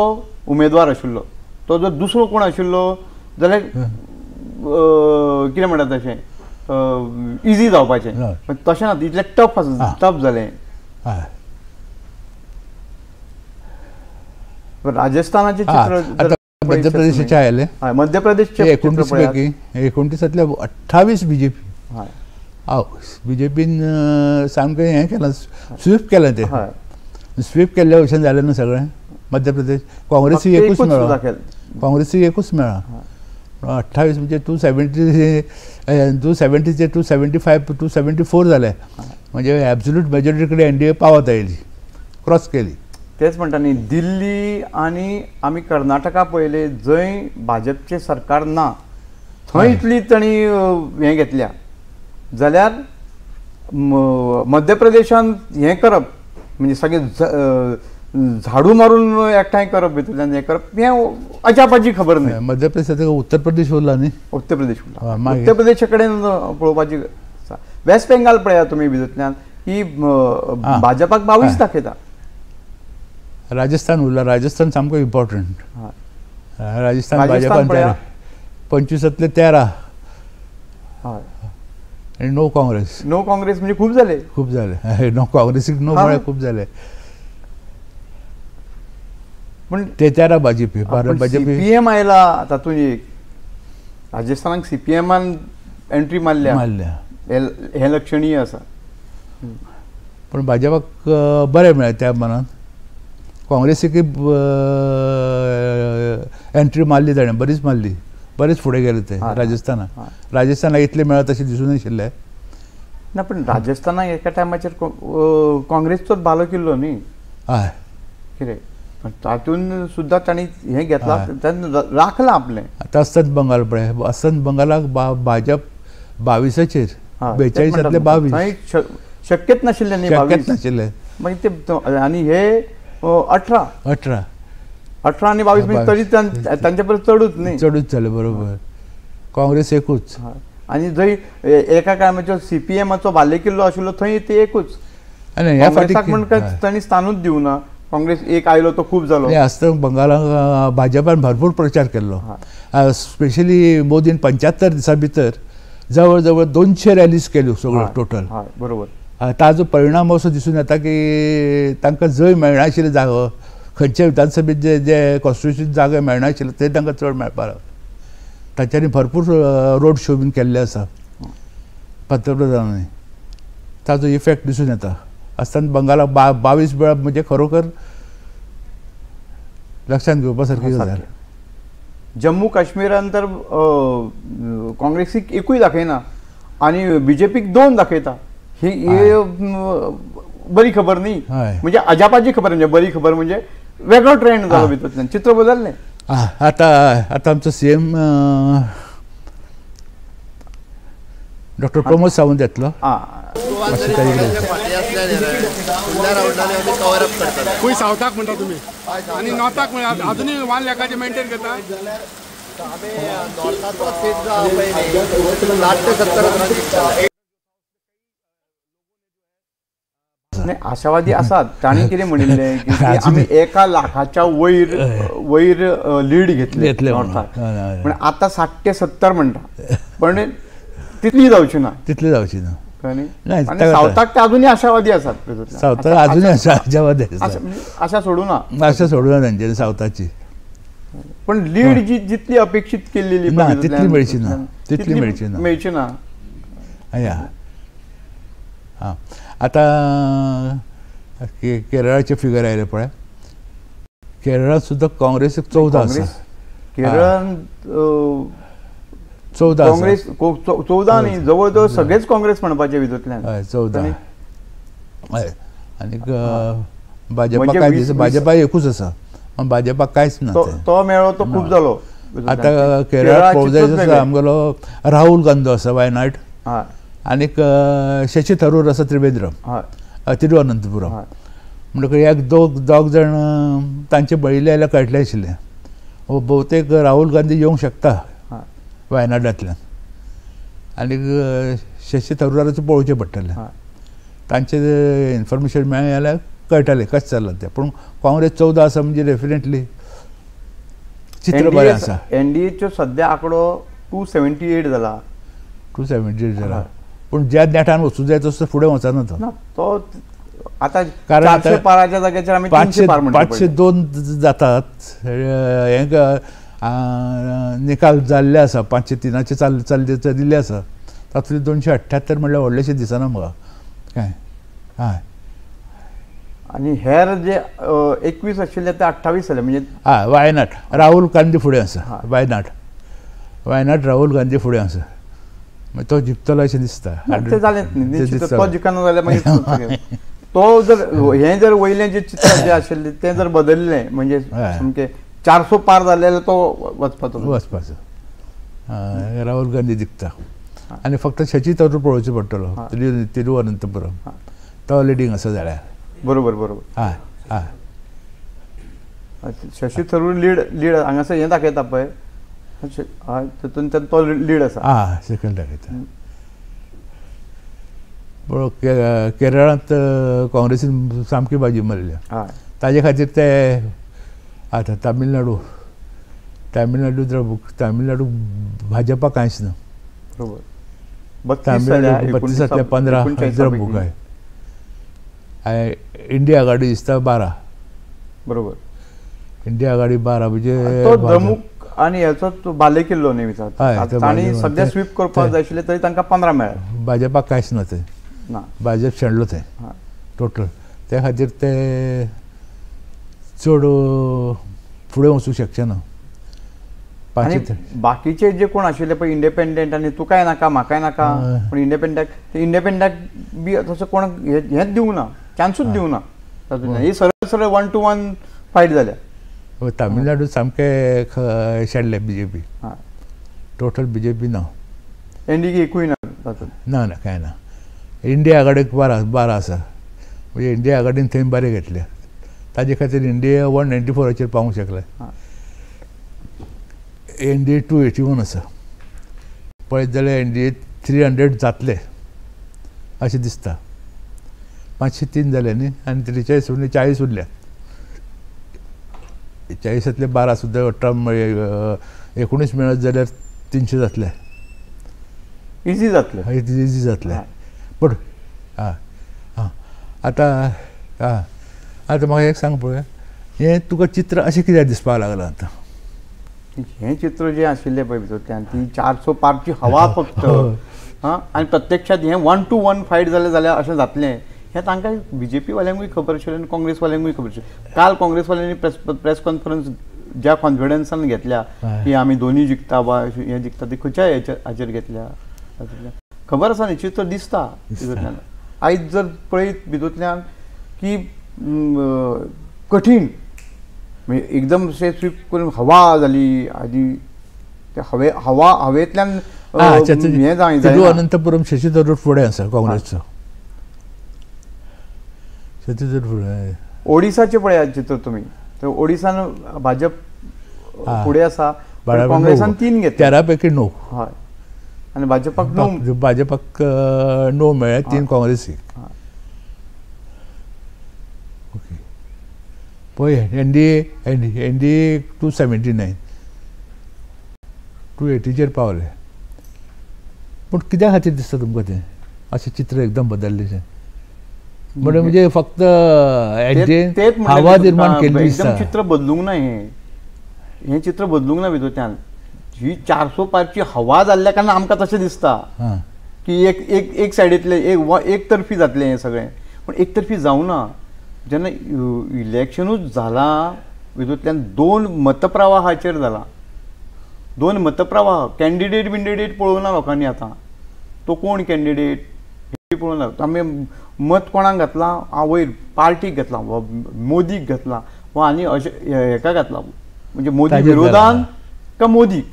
उमेदवार आशिल्लो, तो जर दुसरो कोण आशिल्लो जाल्यार कितें म्हणटा तशें इजी जावपाचें, पण तशें ना, इतलें टफ आसा, टफ जालें. राजस्थानाचें चित्र मध्य प्रदेशाचें आयलें, मध्य प्रदेशचे 29 पैकी 29तले 28 बीजेपी. बीजेपीन सामकें हें केलां, स्वीप केलें, तें स्वीप केल्ल्या भशेन जालें न्हू सगळें. मध्य प्रदेश काँग्रेसीक एकूच मेळ्ळो, काँग्रेसीक एकूच मेळ्ळा. 28 म्हणजे 270, 270चे 275, 274 जाले, म्हणजे एब्सोल्यूट मेजॉरिटी कडेन एनडीए पावत आयली, क्रॉस केली. तेच म्हणटा न्ही, दिल्ली आनी आमी कर्नाटका पळयले जंय भाजपचें सरकार ना थंय इतली तांणी हें घेतल्या, जाल्यार मध्य प्रदेशान हें करप म्हणजे सगळें झाडू मारून एकठांय करप, भितरल्यान हें करप हें अजापाची खबर न्हय. मध्य प्रदेशांत उत्तर प्रदेश उरला न्ही, उत्तर प्रदेश उरला, उत्तर प्रदेशा कडेन पळोवपाची. वेस्ट बेंगाल पळया तुमी भितरल्यान की भाजपाक 22 दाखयता. राजस्थान उरला, राजस्थान सामको इम्पॉर्टंट. राजस्थान भाजपान 25तले 13 आनी नो काँग्रेस. नो काँग्रेस म्हणजे खूब जाले, खूब जाले. नो काँग्रेसीक नो म्हळ्यार खूब जाले. पण ते 13 भाजपी, भाजपी सीपीएम आयला तातूंत एक, राजस्थानाक सीपीएमान एंट्री मारल्या मारल्या, हें लक्षणीय आसा. पण भाजपाक बरें मेळ्ळें त्या मनान, काँग्रेसीक एंट्री मारली ताणें, बरीच मारली, बरेच फुडें गेले ते राजस्थानाक. राजस्थानाक इतले मेळत अशें दिसून नाशिल्लें ना, पण राजस्थानाक एका टायमाचेर काँग्रेसचोच भालो किल्लो न्ही. हय कितें पण तातूंत सुद्दां तांणी हें घेतलां, तांणी राखलां आपलें. आतां अस्तंत बंगाल पळय, अस्तंत बंगालाक भाजप 22चेर, 42तले 22, शक्यच नाशिल्लें न्ही, शक्यच नाशिल्लें. मागीर ते आनी हे 18 18 18 आनी 22 म्हणजे तरी तांचे परस चडूच न्ही, चडूच जालें. बरोबर, काँग्रेस एकूच. आनी जंय एका टायमाचेर सीपीएमाचो बाले किल्लो आशिल्लो थंय ते एकूच. आनी ह्या फावटी म्हण तांणी स्थानूच दिवना, काँग्रेस एक आयलो तो खूब जालो. अस्तंत बंगालाक भाजपान भरपूर प्रचार केल्लो, स्पेशली मोदीन 75 दिसां भितर जवळ जवळ 200 रॅलीज केल्यो सगळ्यो टोटल. बरोबर, ताजो परिणाम असो दिसून येता की तांकां जंय मेळनाशिल्ले जागो, खंयच्या विधानसभेत जे जे कॉन्स्टिट्युशन जागे मेळनाशिल्ले ते तांकां चड मेळपाक लागले. तांच्यांनी भरपूर रोड शो बीन केल्ले आसा पंतप्रधानांनी. ताजो इफेक्ट दिसून येता आसतना बंगालाक 22 मेळप म्हणजे खरोखर लक्षांत घेवपा सारकी गजाल. जम्मू काश्मीरान तर काँग्रेसीक एकूय दाखयना आनी बीजेपीक 2 दाखयता. ही बरी खबर न्ही, म्हणजे अजापाची खबर, म्हणजे बरी खबर म्हणजे वेगळो ट्रेंड जालो भितूंतल्यान, चित्र बदललें. आतां आतां आमचो सीएम डॉक्टर प्रमोद सावंत येतलो. खंय सावथाक म्हणटा तुमी आनी नॉर्थाक म्हणटा, अजुनूय 1 लाखाचे मेंटेन करता. नॉर्थाचो सीट जो आहा पळय न्ही 60 ते 70 हजारांनी. आशावादी आसात. तांणी कितें म्हणिल्लें की आमी 1 लाखाच्या वयर वयर लीड घेतले नॉर्थाक, पण आतां 60 ते 70 म्हणटा, पण तितली जावची ना, तितली जावची ना. सावथाक ते अजुनूय आशावादी आसात. सावथाक अजुनूय आशावादी आसा, आशा सोडूं ना, आशा सोडूं ना तांच्यानी सावथाची. पण लीड जी जितली अपेक्षित केल्ली ना तितली मेळची ना, तितली मेळची ना, मेळची ना. आं आतां केरळाचे फिगर आयले पळय, केरळांत सुद्दां काँग्रेसीक 14 आसा. केरळांत 14 काँग्रेस 14 न्ही, जवळ जवळ सगळेच काँग्रेस म्हणपाचे भितूंतल्यान. हय 14. हय आनीक भाजपा काय दिसता, भाजपा एकूच आसा, भाजपा कांयच ना, तो मेळ्ळो तो खूब जालो. आतां केरळांत पळोवंक जाय जाल्यार आमगेलो राहुल गांधी आसा वायनाड, आनीक शशी थरूर आसा त्रिवेंद्रम, तिरुअनंतपुरम. म्हणटकच एक दोग जाण तांचे बळिल्ले जाल्यार कळटलें आशिल्लें. भोवतेक राहुल गांधी येवंक शकता वायनाडांतल्यान, आनीक शशी थरुराचें पळोवचें पडटलें, तांचें इन्फॉर्मेशन मेळ्ळें जाल्यार कळटलें कशें चल्लां तें. पूण काँग्रेस 14 आसा म्हणजे डेफिनेटली चित्र बरें आसा. एनडीएचो सद्या आंकडो 278 जाला, 278 जाला, पूण ज्या नेटान वचूं जाय तसो फुडें वचना तो. तो आतां 400 पाराच्या जाग्याचेर आमी 502 जातात, हें निकाल जाल्ले आसा, 503 चल्ले चलिल्ले आसा, तातूंतले 278 म्हणल्यार व्हडलेशें दिसना म्हाका काय. हय आनी हेर जे 21 आशिल्ले ते 28 जाले म्हणजे. हय वायनाड राहुल गांधी फुडें आसा, वायनाड वायनाड राहुल गांधी फुडें आसा, तो जिखतलो अशें दिसता. तें जालेंच न्ही, तो जिखना जाल्यार मागीर तो जर हें जर वयलें जें चित्र जें आशिल्लें तें जर बदल्लें म्हणजे सामकें 400 पार जालें जाल्यार तो वचपाचो वचपाचो. राहुल गांधी जिखता आनी फक्त शशी थरूर पळोवचो पडटलो तिरुअनंतपुरम, तो लिडींग आसा जाल्यार. बरोबर बरोबर. हय हय शशी थरूर लीड लीड हांगासर हें दाखयता पळय, तितून तो लीड आसा. आं सकयल दाखयता. पूण केरळांत काँग्रेसीन सामकी बाजी मारल्या, ताजे खातीर ते आतां तामिळनाडू तामिळनाडू तामिळनाडू भाजपा कांयच ना. बरोबर. तामिळनाडू 32 15 द्रमुक आहे, इंडिया आघाडी दिसता 12. बरोबर. इंडिया आघाडी 12 म्हणजे तो द्रमुक आनी हेचो बाले किल्लो न्ही विचार, तांणी सद्या स्वीप करपाक जाय आशिल्लें तरी तांकां 15 मेळ्ळे. भाजपाक कांयच ना तें, भाजप शेणलो तें टोटल, त्या खातीर ते चड फुडें वचूंक शकचे ना. बाकीचे जे कोण आशिल्ले पळय इंडिपेंडंट आनी तुकाय नाका म्हाकाय नाका, पूण इंडिपेंडंट इंडिपेंडंट बी तसो कोण हेंच दिवंक ना, चान्सूच दिवंक ना. ही सरळ सरळ 1 to 1 fight जाल्या. तामिळनाडू सामकें शेणले बीजेपी, टोटल बीजेपी ना, एनडीए एकूय ना तातूंत ना, ना कांय ना. इंडिया आघाडीक 12 आसा, म्हणजे इंडिया आघाडीन थंय बरें घेतले, ताजे खातीर इंडिया 194 पावूंक शकले. एनडीए 281 आसा, पळयत जाल्यार एनडीए 300 जातले अशें दिसता. 503 जाले न्ही आनी 43 उरले, 40 उरल्या, 40 12 सुद्दां 18 19 मेळत जाल्यार 300 जातले, इजी जातले, इजी जातले. पूण आं आं आतां आं आतां म्हाका एक सांग पळोवया, हें तुका चित्र अशें कित्याक दिसपाक लागलां आतां? हें चित्र जें आशिल्लें पळय भितरल्यान ती 400 पारची हवा फक्त हां आनी प्रत्यक्षात हें 1 to 1 fight जालें जाल्यार अशें जातलें हें तांकां बीजेपी वाल्यांकूय खबर आशिल्लें आनी काँग्रेस वाल्यांकूय खबर आशिल्लें. काल काँग्रेस वाल्यांनी प्रेस कॉन्फरन्स ज्या कॉन्फिडन्सान घेतल्या की आमी दोनूय जिखता वा हें जिखता ती खंयच्या हाचेर घेतल्या खबर आसा न्ही, चित्र दिसता भितूंतल्यान. आयज जर पळयत भितूंतल्यान की कठीण म्हणजे एकदम अशें स्वीप करून हवा जाली आनी ते हवे हवा हवेंतल्यान हें जाय. तिरुअनंतपुरम शशी थरूर फुडें आसा काँग्रेसचो, शशी थरूर फुडें. ओडिसाचें पळयात चित्र तुमी, तर ओडिसान भाजप फुडें आसा, काँग्रेसान 3 घेतले, 13 पैकी 9. हय आनी भाजपाक 9, भाजपाक 9 मेळ्ळे, 3 काँग्रेसीक. ओके पळय एनडीए एनडीए 279 280चेर पावले. पूण कित्या खातीर दिसता तुमकां तें अशें चित्र एकदम बदल्लेशें? म्हणजे फक्त एनडीए हवा निर्माण केल्ली दिसता. चित्र बदलूंक ना, हें हें चित्र बदलूंक ना भितूंतल्यान. ही 400 पारची हवा जाल्ल्या कारणान आमकां तशें दिसता की एक एक एक सायडींतलें एक तर्फी जातलें हें सगळें, पूण एक तर्फी जावना. जेन्ना इलेक्शनूच जालां भितूंतल्यान 2 मतप्रवाहाचेर जाला, 2 मतप्रवाह, कॅन्डिडेट बिंडिडेट पळोवना लोकांनी आतां, तो कोण कॅन्डिडेट हें पळोवना. आमी मत कोणाक घातलां, वयर पार्टीक घातलां वा मोदीक घातलां वा आनी अशें हेका घातलां, म्हणजे मोदी विरोधान का मोदीक,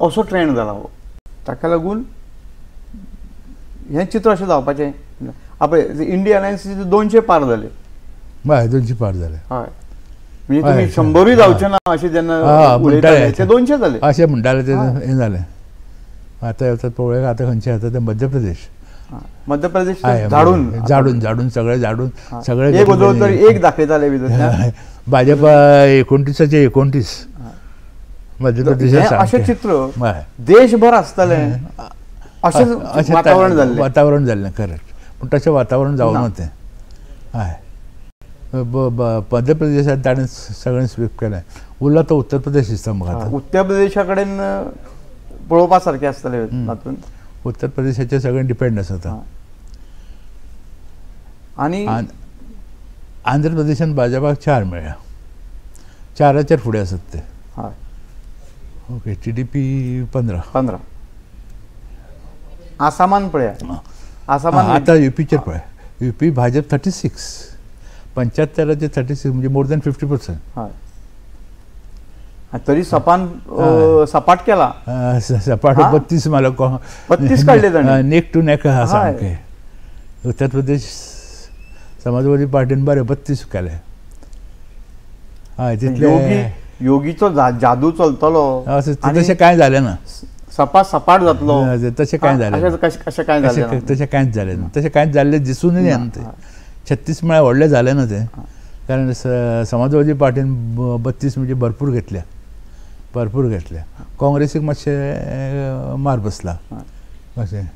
असो ट्रेंड जाला हो. ताका लागून हें चित्र अशें जावपाचें. आपय इंडिया अलायन्स 200 पार जाले, हय 200 पार जाले. हय म्हणजे तुमी 100 जावचे ना अशें जेन्ना उलयताले ते 200 जाले अशें म्हणटाले ते हें जालें. आतां येतात पळोवया आतां खंयचें येता तें मध्य प्रदेश. मध्य प्रदेश झाडून झाडून झाडून सगळें झाडून सगळें एक वचो तर एक दाखयताले भितरल्यान. भाजपा 29 29 मध्य प्रदेशात अशें चित्र देशभर आसतलें अशें वातावरण जाल्लें, वातावरण जाल्लें करेक्ट. पूण तशें वातावरण जावना तें. हय मध्य प्रदेशात ताणें सगळें स्वीप केलें. उरला तो उत्तर प्रदेश दिसता म्हाका आतां. उत्तर प्रदेशा कडेन पळोवपा सारकें आसतलें तातूंत. उत्तर प्रदेशाचेर सगळें डिपेंड आसा आतां. आनी आंध्र प्रदेशान भाजपाक 4 मेळ्ळ्या, 4 फुडें आसात ते. हय ओके टीडीपी 15. आसामान पळया, आसामान आतां युपीचेर पळय, युपी भाजप 36, 75 36 म्हणजे मोर दॅन 50%. हय तरी सपान सपाट केला, सपाट 32 मारलो, 32 काडले ताणें, नेक टू नेक आहा सामकें. उत्तर प्रदेश समाजवादी पार्टीन बरें 32 केले. हय तितले योगीचो जादू चलतलो तशें कांय जालें ना, सपा सपाट जातलो तशें कांय जालें, अशें कांय जालें, तशें कांयच जालें ना, तशें कांयच जाल्लें दिसूनय येना तें. 36 म्हळ्यार व्हडलें जालें ना तें, कारण समाजवादी पार्टीन 32 म्हणजे भरपूर घेतल्या, भरपूर घेतल्या. काँग्रेसीक मातशें मार बसला अशें.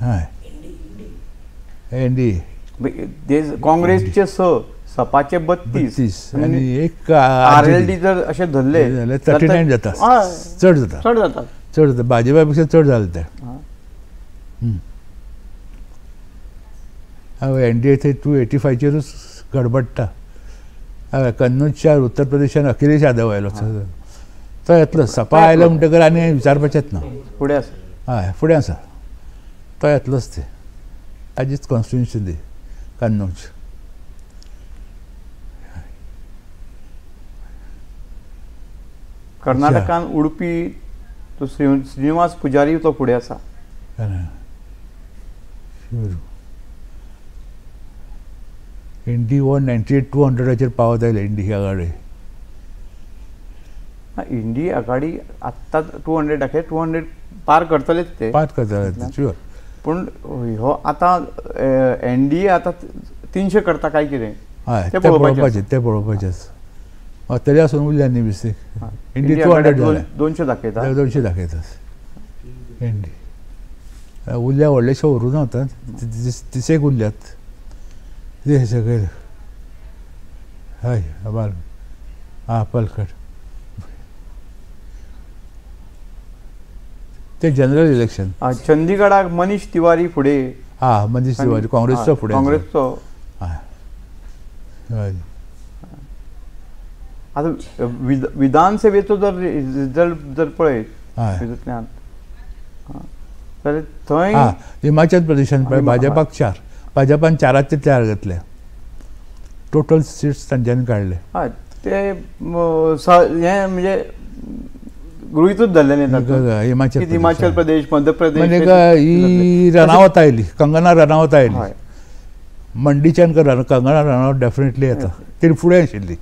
हय एनडीए काँग्रेसचे 6, सपाचे 32 आनी एक आरएलडी जर अशें धरले जाल्यार 39 जाता, चड जाता, चड जाता, चड जाता, भाजपा पेक्षा चड जालें तें. एनडीए थंय 285चेरूच गडबडटा. हय कन्नूजच्या उत्तर प्रदेशान अखिलेश यादव आयलो, तो येतलो. सपा आयलो म्हणटकर आनी विचारपाचेंच ना, फुडें आसा. हय फुडें आसा, तो येतलोच ते. ताजीच कॉन्स्टिट्युन्सी ती कन्नूज. कर्नाटकान उडपी तो श्रीनिवास पुजारी तो फुडें आसा. एनडी 198 200 पावत आयले इंडी आघाडी. इंडी आघाडी आत्तां 200 दाखय, 200 पार करतलेच ते, पार करतले शुअर. पूण हो आतां एनडीए आतां 300 करता काय कितें हय तें पळोवपाचें, तें पळोवपाचें. तरी आसून उरल्या न्ही बेसीक एनडी 200 जालें, 200 दाखयता, 200 दाखयता एनडी. उरल्या व्हडलेशे उरूं ना आतां, 30 उरल्यात ते सगळे. हय बाल आं पालकट ते जनरल इलेक्शन. चंदीगडाक मनीष तिवारी फुडें. हा, मनीष तिवारी काँग्रेसचो फुडें, काँग्रेसचो. आतां विधानसभेचो जर रिजल्ट जर पळयत तितूंतल्यान जाल्यार थंय हिमाचल प्रदेशान पळय भाजपाक 4, भाजपान 4चे 4 घेतले, टोटल सीट्स तांच्यांनी काडले. हय, ते हें म्हणजे गृहीतूच धरलें न्ही हिमाचल, हिमाचल प्रदेश, मध्य प्रदेश. म्हणजे ही रणावत आयली, कंगना रणावत आयली, मंडीच्यान कंगना रणावत डेफिनेटली येता, ती फुडें आशिल्ली.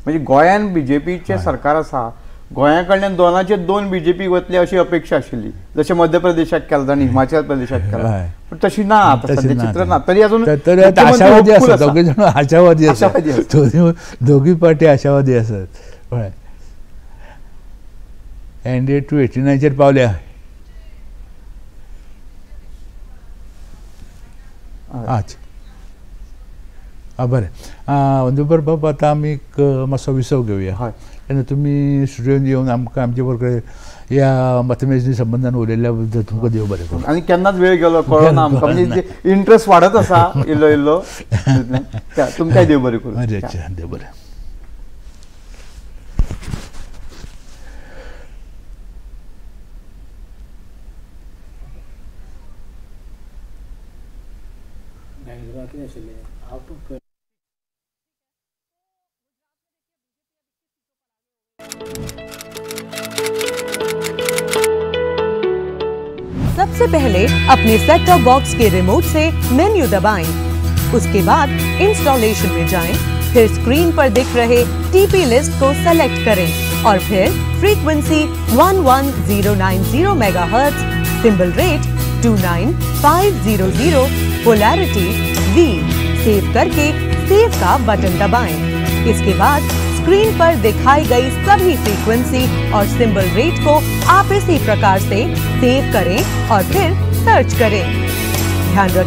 म्हणजे गोंयान बीजेपीचें सरकार आसा, गोंया कडल्यान 2चे 2 बीजेपी वतली अशी अपेक्षा आशिल्ली, जशें मध्य प्रदेशाक केलां आनी हिमाचल प्रदेशाक केलां, पूण तशी ना आतां सद्या चित्र ना. तरी अजून आशावादी आसा, दोगूय जाण आशावादी आसा, दोगूय पार्टी आशावादी आसात. हय, एनडीए 289चेर पावल्या. अच्छा, आं बरें, अंदुबर बाब आतां आमी एक मातसो विसव घेवया. तेन्ना तुमी स्टुडियोन येवन आमकां आमचे बरोबर ह्या मतमेजणी संबंदान उलयल्ल्या बद्दल तुमकां देव बरें करूं. आनी केन्नाच वेळ गेलो कळना आमकां, म्हणजे इंट्रस्ट वाडत आसा इल्लो इल्लो. तुमकांय देव बरें करूं. अच्छा, देव बरें. सबसे पहले अपने सेट टॉप बॉक्स के रिमोट से मेन्यू दबाएं। उसके बाद इंस्टॉलेशन में जाएं, फिर स्क्रीन पर दिख रहे टीपी लिस्ट को सेलेक्ट करें और फिर frequency 11090 megahertz, symbol rate 29500, polarity V save करके सेव का बटन दबाएं। इसके बाद स्क्रीन पर दिखाई गई सभी फ्रीक्वेंसी और सिंबल रेट को आप इसी प्रकार से सेव करें और फिर सर्च करें। ध्यान रखें।